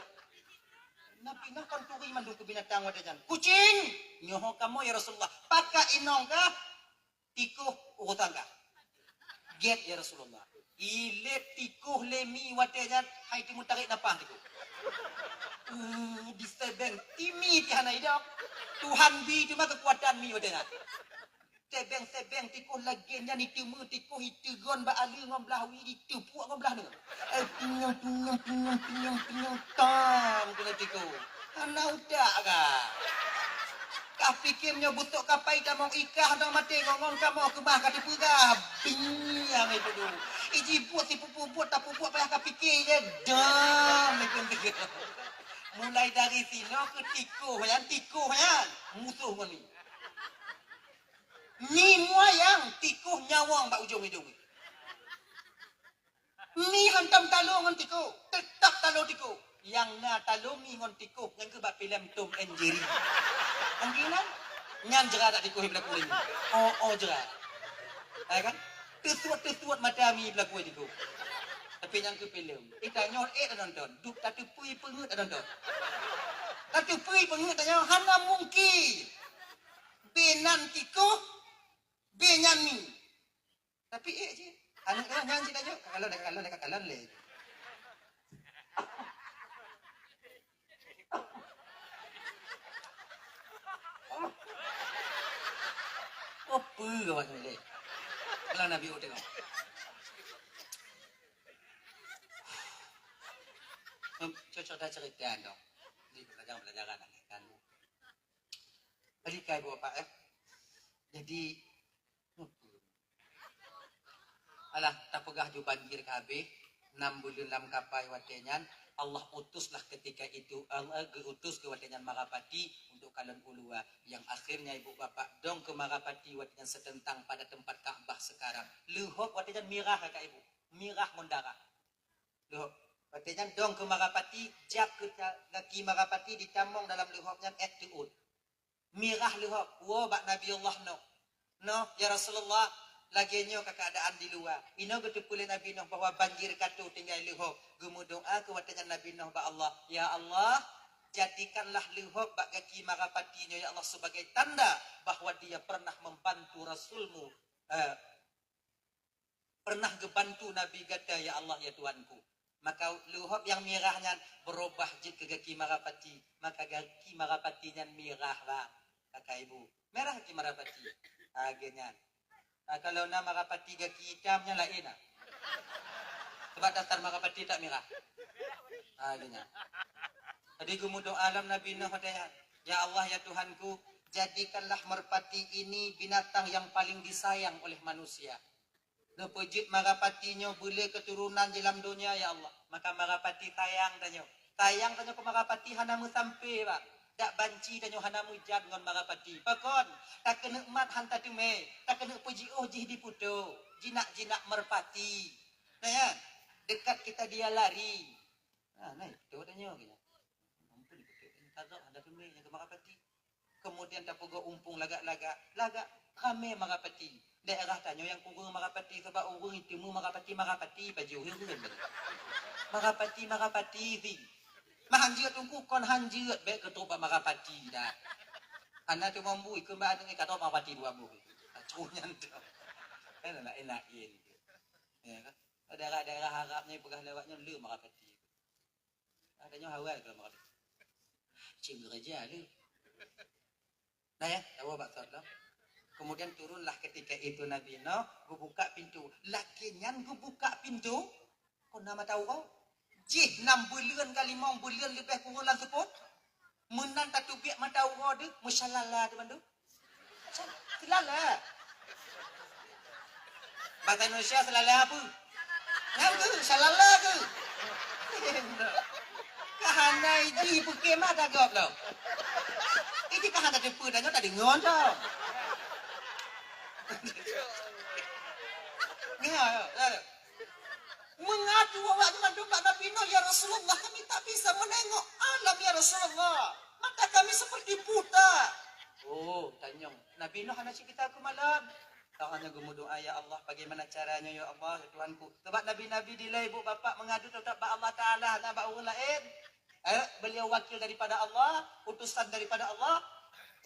Nabi Nuh kan turi mandum keu binatang watèe nyan. Kucing! Nyoe ho kamoe ya Rasulullah. Pakak inong kah? Tikoh urusan kah? Gét ya Rasulullah. Ilét tikoh lé mi watèe nyan hai teumeutarek nafah tikoh. Uh, disebeng timi ti hana idong. Tuhan bi teuma keukuatan mi watèe nyan. Sebeng-sebeng tikoh lagèe nyan, iteumeu tikoh, iteugon bak aleue ngon blah wie, iteupuek ngon blah neu. Eh, pinyong, pinyong, pinyong, pinyong, pinyong, tam keunoe tikoh. Hana utak ka. Ka pikir nyoe beutôi kapai tamong ikah dong maté ngon-ngon kamoe keubah ka teupeugah. Binyang itu dulu. Iji buet sipupu buet tapubuet payah ka pikir je. Dam itu tikoh. Mulai dari sinoe keu tikoh nyan, tikoh nyan musoh ngon ni. Mi muayang tikoh nyawong bak ujong idong. Mi hantom talo ngon tikoh, teutap talo tikoh. Nyang na talo mi ngon tikoh, nyang keu bak filem Tom and Jerry. Mungkin kan? Nyan jera dak tikoh beulaku lé. Oh, oh jera. Hai kan? Teusuet-teusuet mata mi beulaku tikoh. Tapi nyang keu filem. Ita nyoe eh dak nonton, dup tateupeue peungeut dak nonton. Tateupeue peungeut dak nyoe hana mungkin. Binan tikoh, binyan mi. Tapi eh je. Aneuk nyan cit aja. Kalau dah kalau dah kalau leh. Apa awak ni leh? Kalau Nabi udah. Cocok dah cerita dong. Di pelajaran-pelajaran kan. Tadi kai bapak eh. Jadi Alah, tapeugah ju banjir ka habéh, Nam buleuen lam kapai watée nyan, Allah utuslah ketika itu, Allah geuutus keu watée nyan Marapati untuk kalon uluwa. Yang akhirnya ibu bapak dong keu Marapati watée nyan seuteuntang pada tempat Ka'bah sekarang. Leuhop watée nyan mirah kakak ibu, mirah ngon darah. Leuhop. Watée nyan dong keu Marapati, jak keu ta-, gaki Marapati ditamong dalam leuhop nyan ék teuôt. Mirah leuhop, woe bak Nabi Allah Nuh. "Nuh, ya Rasulullah, lagée nyoe keuadaan di luwa." Inoe geuteupeue lé Nabi Nuh bahwa banjir ka troh tinggai leuhop. Geumeudoá keu watée nyan Nabi Nuh bak Allah, "Ya Allah, jadikanlah leuhop bak gaki Marapati nyoe, ya Allah, sebagai tanda bahwa dia pernah membantu Rasulmu, eh, pernah geubantu Nabi gata, ya Allah, ya Tuhanku." Maka leuhop nyang mirah nyan beurubah jeuet keu gaki Marapati. Maka gaki Marapati nyan mirah, bang, kakak ibu. Mirah gaki Marapati. Lagée nyan. Ah, kalau na Marapati gaki itam nyan laén, ah. Sebab dasar Marapati tak mirah. Lagée nyan. Jadi geumeudoá lom Nabi Nuh watée nyan, "Ya Allah, ya Tuhanku, jadikanlah merpati ini binatang yang paling disayang oleh manusia." Neupeujeuet Marapati nyoe beulé keuturonan di lam donya, ya Allah. Maka Marapati sayang tanyoe. Sayang tanyoe keu Marapati hana meusampe, bang. Dak banci tanyoe hana meujat ngon Marapati. Pakon? Takeuneuk mat han tateumé, takeuneuk peujiôh jih di putô. Jinak-jinak merpati. Nah, ya. Dekat kita dia lari. Ah, nah, itu tanyoe geuh. Ampun, itu. Tazok ada teumé nyang keu Marapati. Kemudian tapeugoe umpung lagak-lagak, lagak ramé Marapati. Daerah tanyoe nyang kureueng Marapati, sabab ureueng iteumé Marapati, Marapati pajoh ureueng. Marapati, Marapati si. Mah hanjeuet Teungku, kon hanjeuet bék keutrok bak Marapati dah. Hana teuma bui keu bak aneuk ka trok Marapati dua boh. Trok nyan tu. Kan laén-laén. Ya kan? Daerah-daerah Arab nyoe peugah lewat nyoe le Marapati. Ada nyoe awai kalau Marapati. Cing gereja le. Nah ya, tahu bak sot lah. Kemudian turunlah ketika itu Nabi Nuh, geubuka pintu. Lagée nyan geubuka pintu, kon na mata uroe. Jih nam buleuen ka limong buleuen leubeh kureueng lam seupôt. Meunan tateubiet mata uroe deuh, meusalala deuh bandum. Seulala. Bahasa Indonesia seulala apa? Nyan keuh, seulala keuh. Ka hana iji peuke mata gob lom. Iji ka hana teupeu dan nyoe tadeungoe cok. Nyoe, nyoe. Mengadu awak nyan mandum bak Nabi Nuh, "Ya Rasulullah, kami tak bisa menengok alam, ya Rasulullah. Mata kami seperti buta." Oh, tanyong. Nabi Nuh hana cit geutakeu malam. Tangan nyan geumeudoá, "Ya Allah, bagaimana caranya, ya Allah, ya Tuhanku?" Sebab nabi-nabi dilée ibu bapak mengadu tetap bak Allah Taala, hana bak ureueng laén. Eh, beliau wakil daripada Allah, utusan daripada Allah.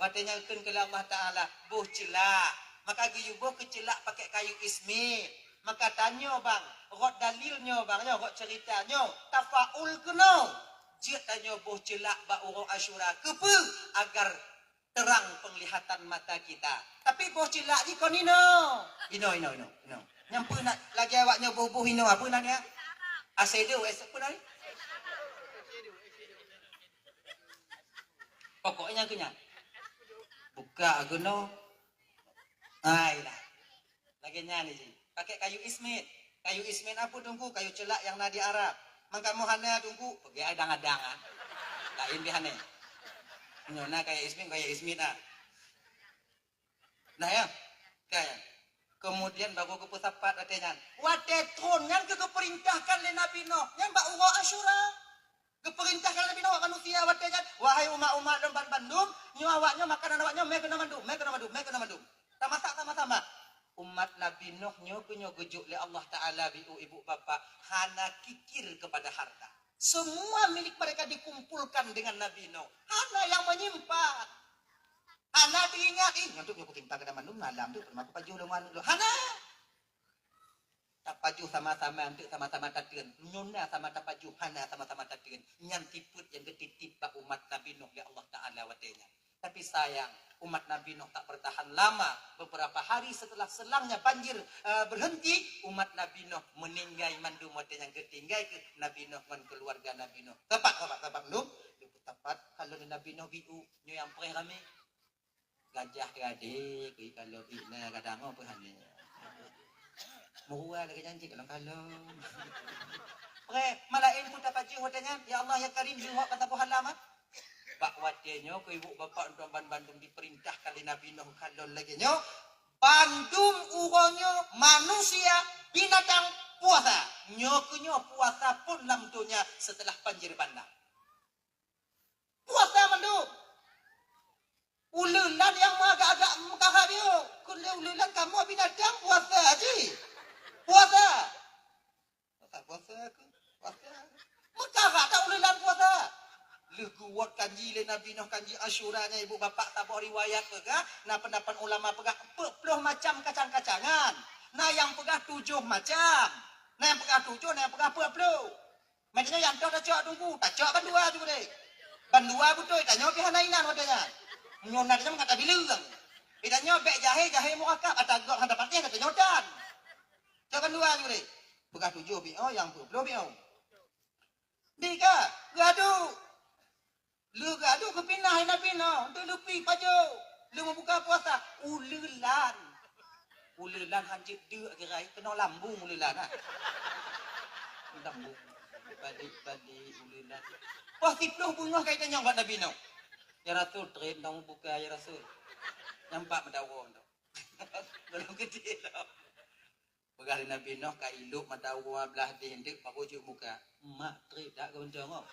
Watée nyan kheun keu Allah Taala, "Boh ceulak." Maka geuyue boh keu ceulak pakai kayu ismit. Maka tanyoe bang, rot dalil nyoe bang, nyoe rot cerita nyoe, tafaul keunoe. Jeuet tanyoe boh ceulak bak uroe Asyura. Keupeue? Agar terang penglihatan mata kita. Tapi boh ceulak jih kon inoe. Inoe, inoe, inoe, inoe. Nyang peue na lagée awak nyoe boh-boh inoe, peue nan nyan? Asedo, es-, peue nan? Pokoknya keu nyan. Buka keunoe. Hai dah. Lagée nyan jih. Pakai kayu ismit. Kayu ismit apa Teungku? Kayu ceulak nyang na di Arab. Man kamoe hana Teungku, peugét adang-adang ah. Laén pih hana. Nyoe na kayu ismit, kayu ismit ah. Nah ya. Kan. Kemudian baru geupeusapat watée nyan. Watée tron nyan keu geupeurintahkan lé Nabi Nuh. Nyan bak uroe Asyura. Geupeurintahkan lé Nabi Nuh bak manusia watée nyan, "Wahai umat-umat lôn ban-, bandum, nyoe awak nyoe makanan awak nyoe mé keunoe mandum, mé keunoe mandum, mé keunoe mandum." Tamasak sama-sama. Umat Nabi Nuh nyoe keu nyoe geujok lé Allah Taala biu ibu bapak hana kikir kepada harta. Semua milik mereka dikumpulkan dengan Nabi Nuh. Hana yang menyimpan. Hana teuingat, "Ih, nyan tu nyoe kutimpa keu mandum malam tu, peurumoh kupajoh lom anu lom." Hana. Tapajoh sama-sama, eunteuk sama-sama tateun. Nyoe na sama tapajoh, hana sama-sama tateun. Nyan sifeuet nyang geutitip bak umat Nabi Nuh lé Allah Taala watée nyan. Tapi sayang, umat Nabi Nuh tak bertahan lama. Beberapa hari setelah selangnya banjir, eh, berhenti, umat Nabi Nuh meuninggai mandum watée nyan geutinggai keu Nabi Nuh ngon keuluwarga Nabi Nuh. Sapat, sapat, sapat mandum. Sapat, kalau Nabi Nuh biu, nyoe nyang preh ramé. Gajah teugadée, kui kalon ié na kadang oh peuhane. Meurua lagée janji kalon-kalon. Eh, malaén pun tapajoh watée nyan, "Ya Allah, ya Karim, jeuet ban saboh hala mah." Bak watée nyoe, keu ibu bapak tuan ban bandum diperintahkan lé Nabi Nuh kalon lagée nyoe, bandum uroe nyoe manusia, binatang puasa. Nyoe keuh nyoe puasa phon lam donya setelah banjir bandang. Puasa mandum. Uleulan nyang meuagak-agak meukarat nyoe, keu lé uleulan kamoe binatang puasa jih. Puasa. Puasa, puasa aku. Puasa. Meukarat that uleulan puasa. Lheueh geuwot kanji lé Nabi Nuh, kanji Asyura nyan, ibu bapak, saboh riwayat peugah, na peundapat ulama peugah, peuet ploh macam kacang-kacangan. Na nyang peugah tujoh macam. Na nyang peugah tujoh, na nyang peugah peuet ploh. Meunyoe nyang toh tacok teungku, tacok bandua ju deh. Bandua beutôi, tanyoe pih hana inan watée nyan. Meunyoe na tanyoe meukat tabileueng. Pih tanyoe bék jahé, jahé murakab, ata gob hana patéh, tanyoe tan. Cok bandua ju deh. Peugah tujoh piôh, nyang peuet ploh piôh. Di ka, geuadu. Lheueh geuadu geupinah lé Nabi Nuh, untuk leupi pajoh. Lheueh meubuka puasa, uleulan. Uleulan hanjeuet deuk kira, keunoe lambung uleulan, ah. Lambung. Balik-balik uleulan. Poh siploh beungoh ka itanyong bak Nabi Nuh. "Ya Rasul, trép dong buka, ya Rasul." Nampak meudawa tu. Belum gede tau. Peugah lé Nabi Nuh ka ilop mata uwa blah deh enteuk, baru jeuet muka. Mak trép dak keu bencong oh.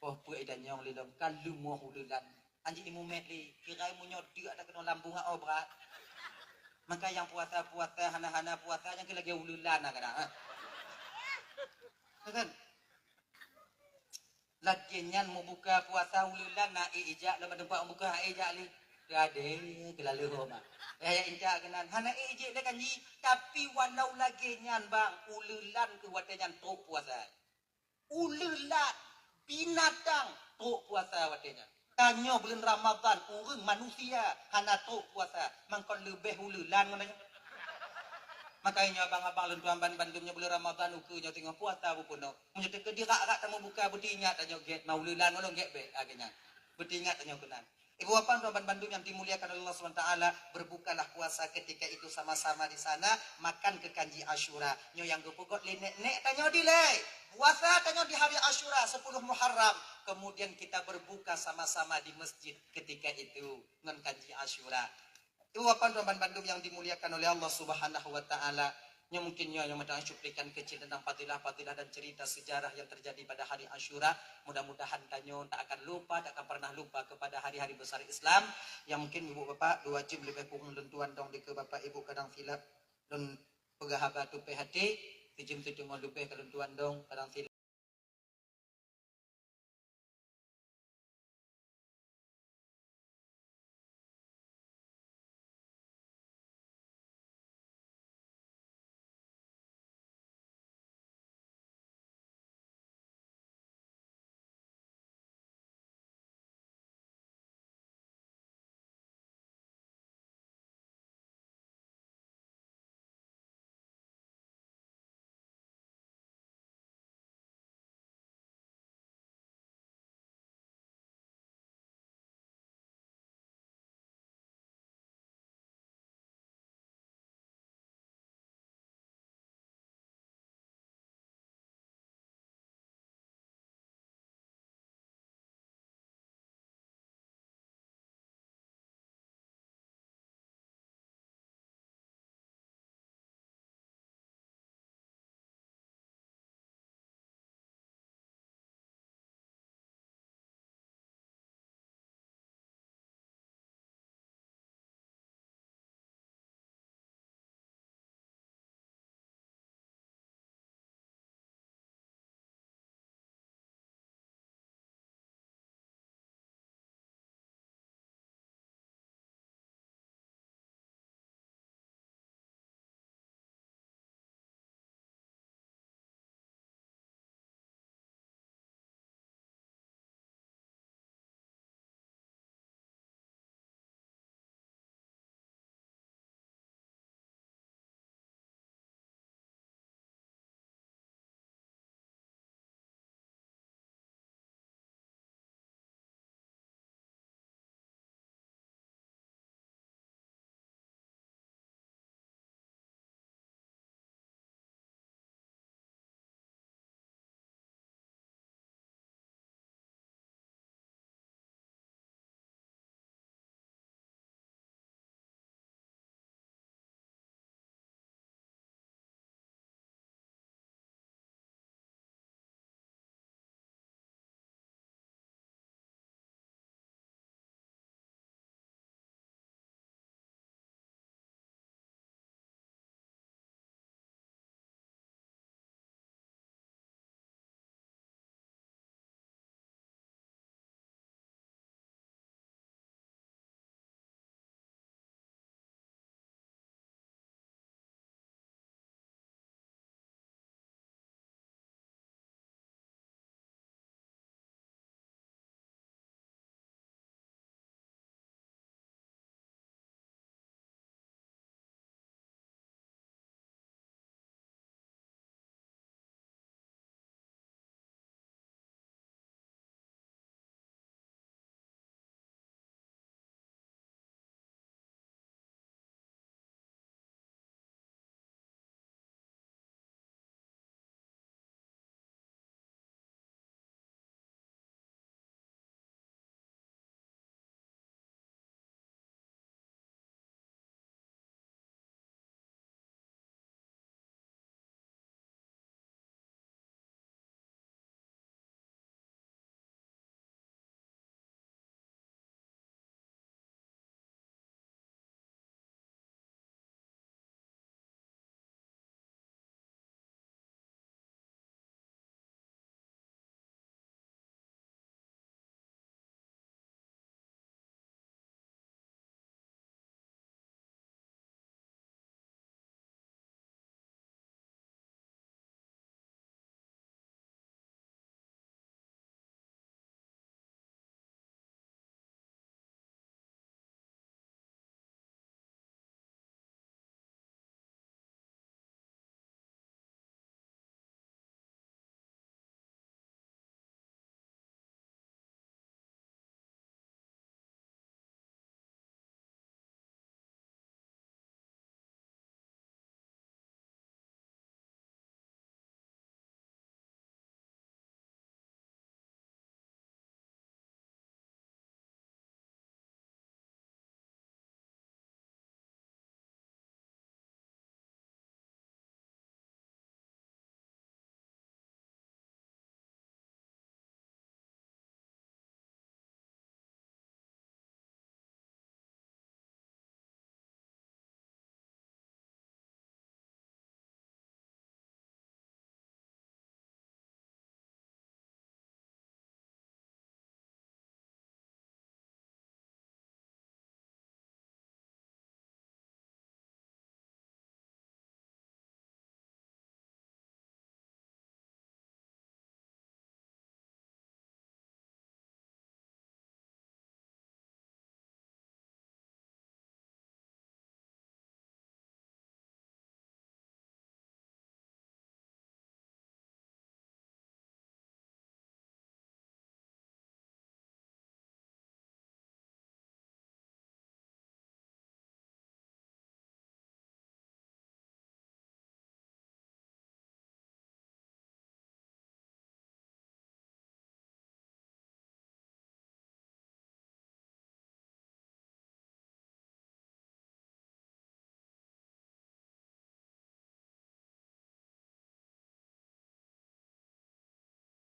Poh peuet itanyong lé lom, ka leumoh uleulan. Anjing imumet lé, kira meunyoe deuk ata keunoe lambung oh brat. Maka nyang puasa-puasa, hana-hana puasa, nyang keu lagée uleulan na kadang, ha. Kan? Lagée nyan meubuka puasa uleulan na ék ijak lom teumpat meubuka, ék ijak lé. Gadée geulalu ho ma. Eh, ya inca keunan. Hana ék ijak lé kanji, tapi walau lagée nyan bang, uleulan keu watée nyan trok puasa. Uleulan, binatang, trok puasa watée nyan. Tanyoe buleuen Ramadhan, ureuëng manusia hana trok puasa, mangkon leubeh uleulan ngon tanyoe. Makajih nyoe abang-abang lôn tuan ban bandum nyoe buleuen Ramadhan ukeue nyoe teungoh puasa beupunoe. Meunyoe teukeudi rak-rak tameubuka beuti ingat tanyoe gét ma uleulan ngon lôn gét bék lagée nyan. Beuti ingat tanyoe keunan. Ibu bapak tuan ban bandum yang dimuliakan oleh Allah Subhanahu wa taala, berbukalah puasa ketika itu sama-sama di sana, makan keu kanji Asyura. Nyoe nyang geupeugot lé nek-nek tanyoe dilée. Puasa tanyoe di hari Asyura sepuluh Muharram, kemudian kita berbuka sama-sama di masjid ketika itu ngon kanji Asyura. Ibu bapak tuan ban bandum yang dimuliakan oleh Allah Subhanahu wa taala, nyoe mungkin nyoe nyang meutanyoe cuplikan kecil tentang fadilah-fadilah dan cerita sejarah yang terjadi pada hari Asyura. Mudah-mudahan tanyoe tak akan lupa, tak akan pernah lupa kepada hari-hari besar Islam yang mungkin ibu bapak dua jam lebih kurang lôn tuan dong dikeue bapak ibu kadang silap lôn peugah haba tupéh até, sijeuem siteungoh leubeh ka lôn tuan dong kadang silap.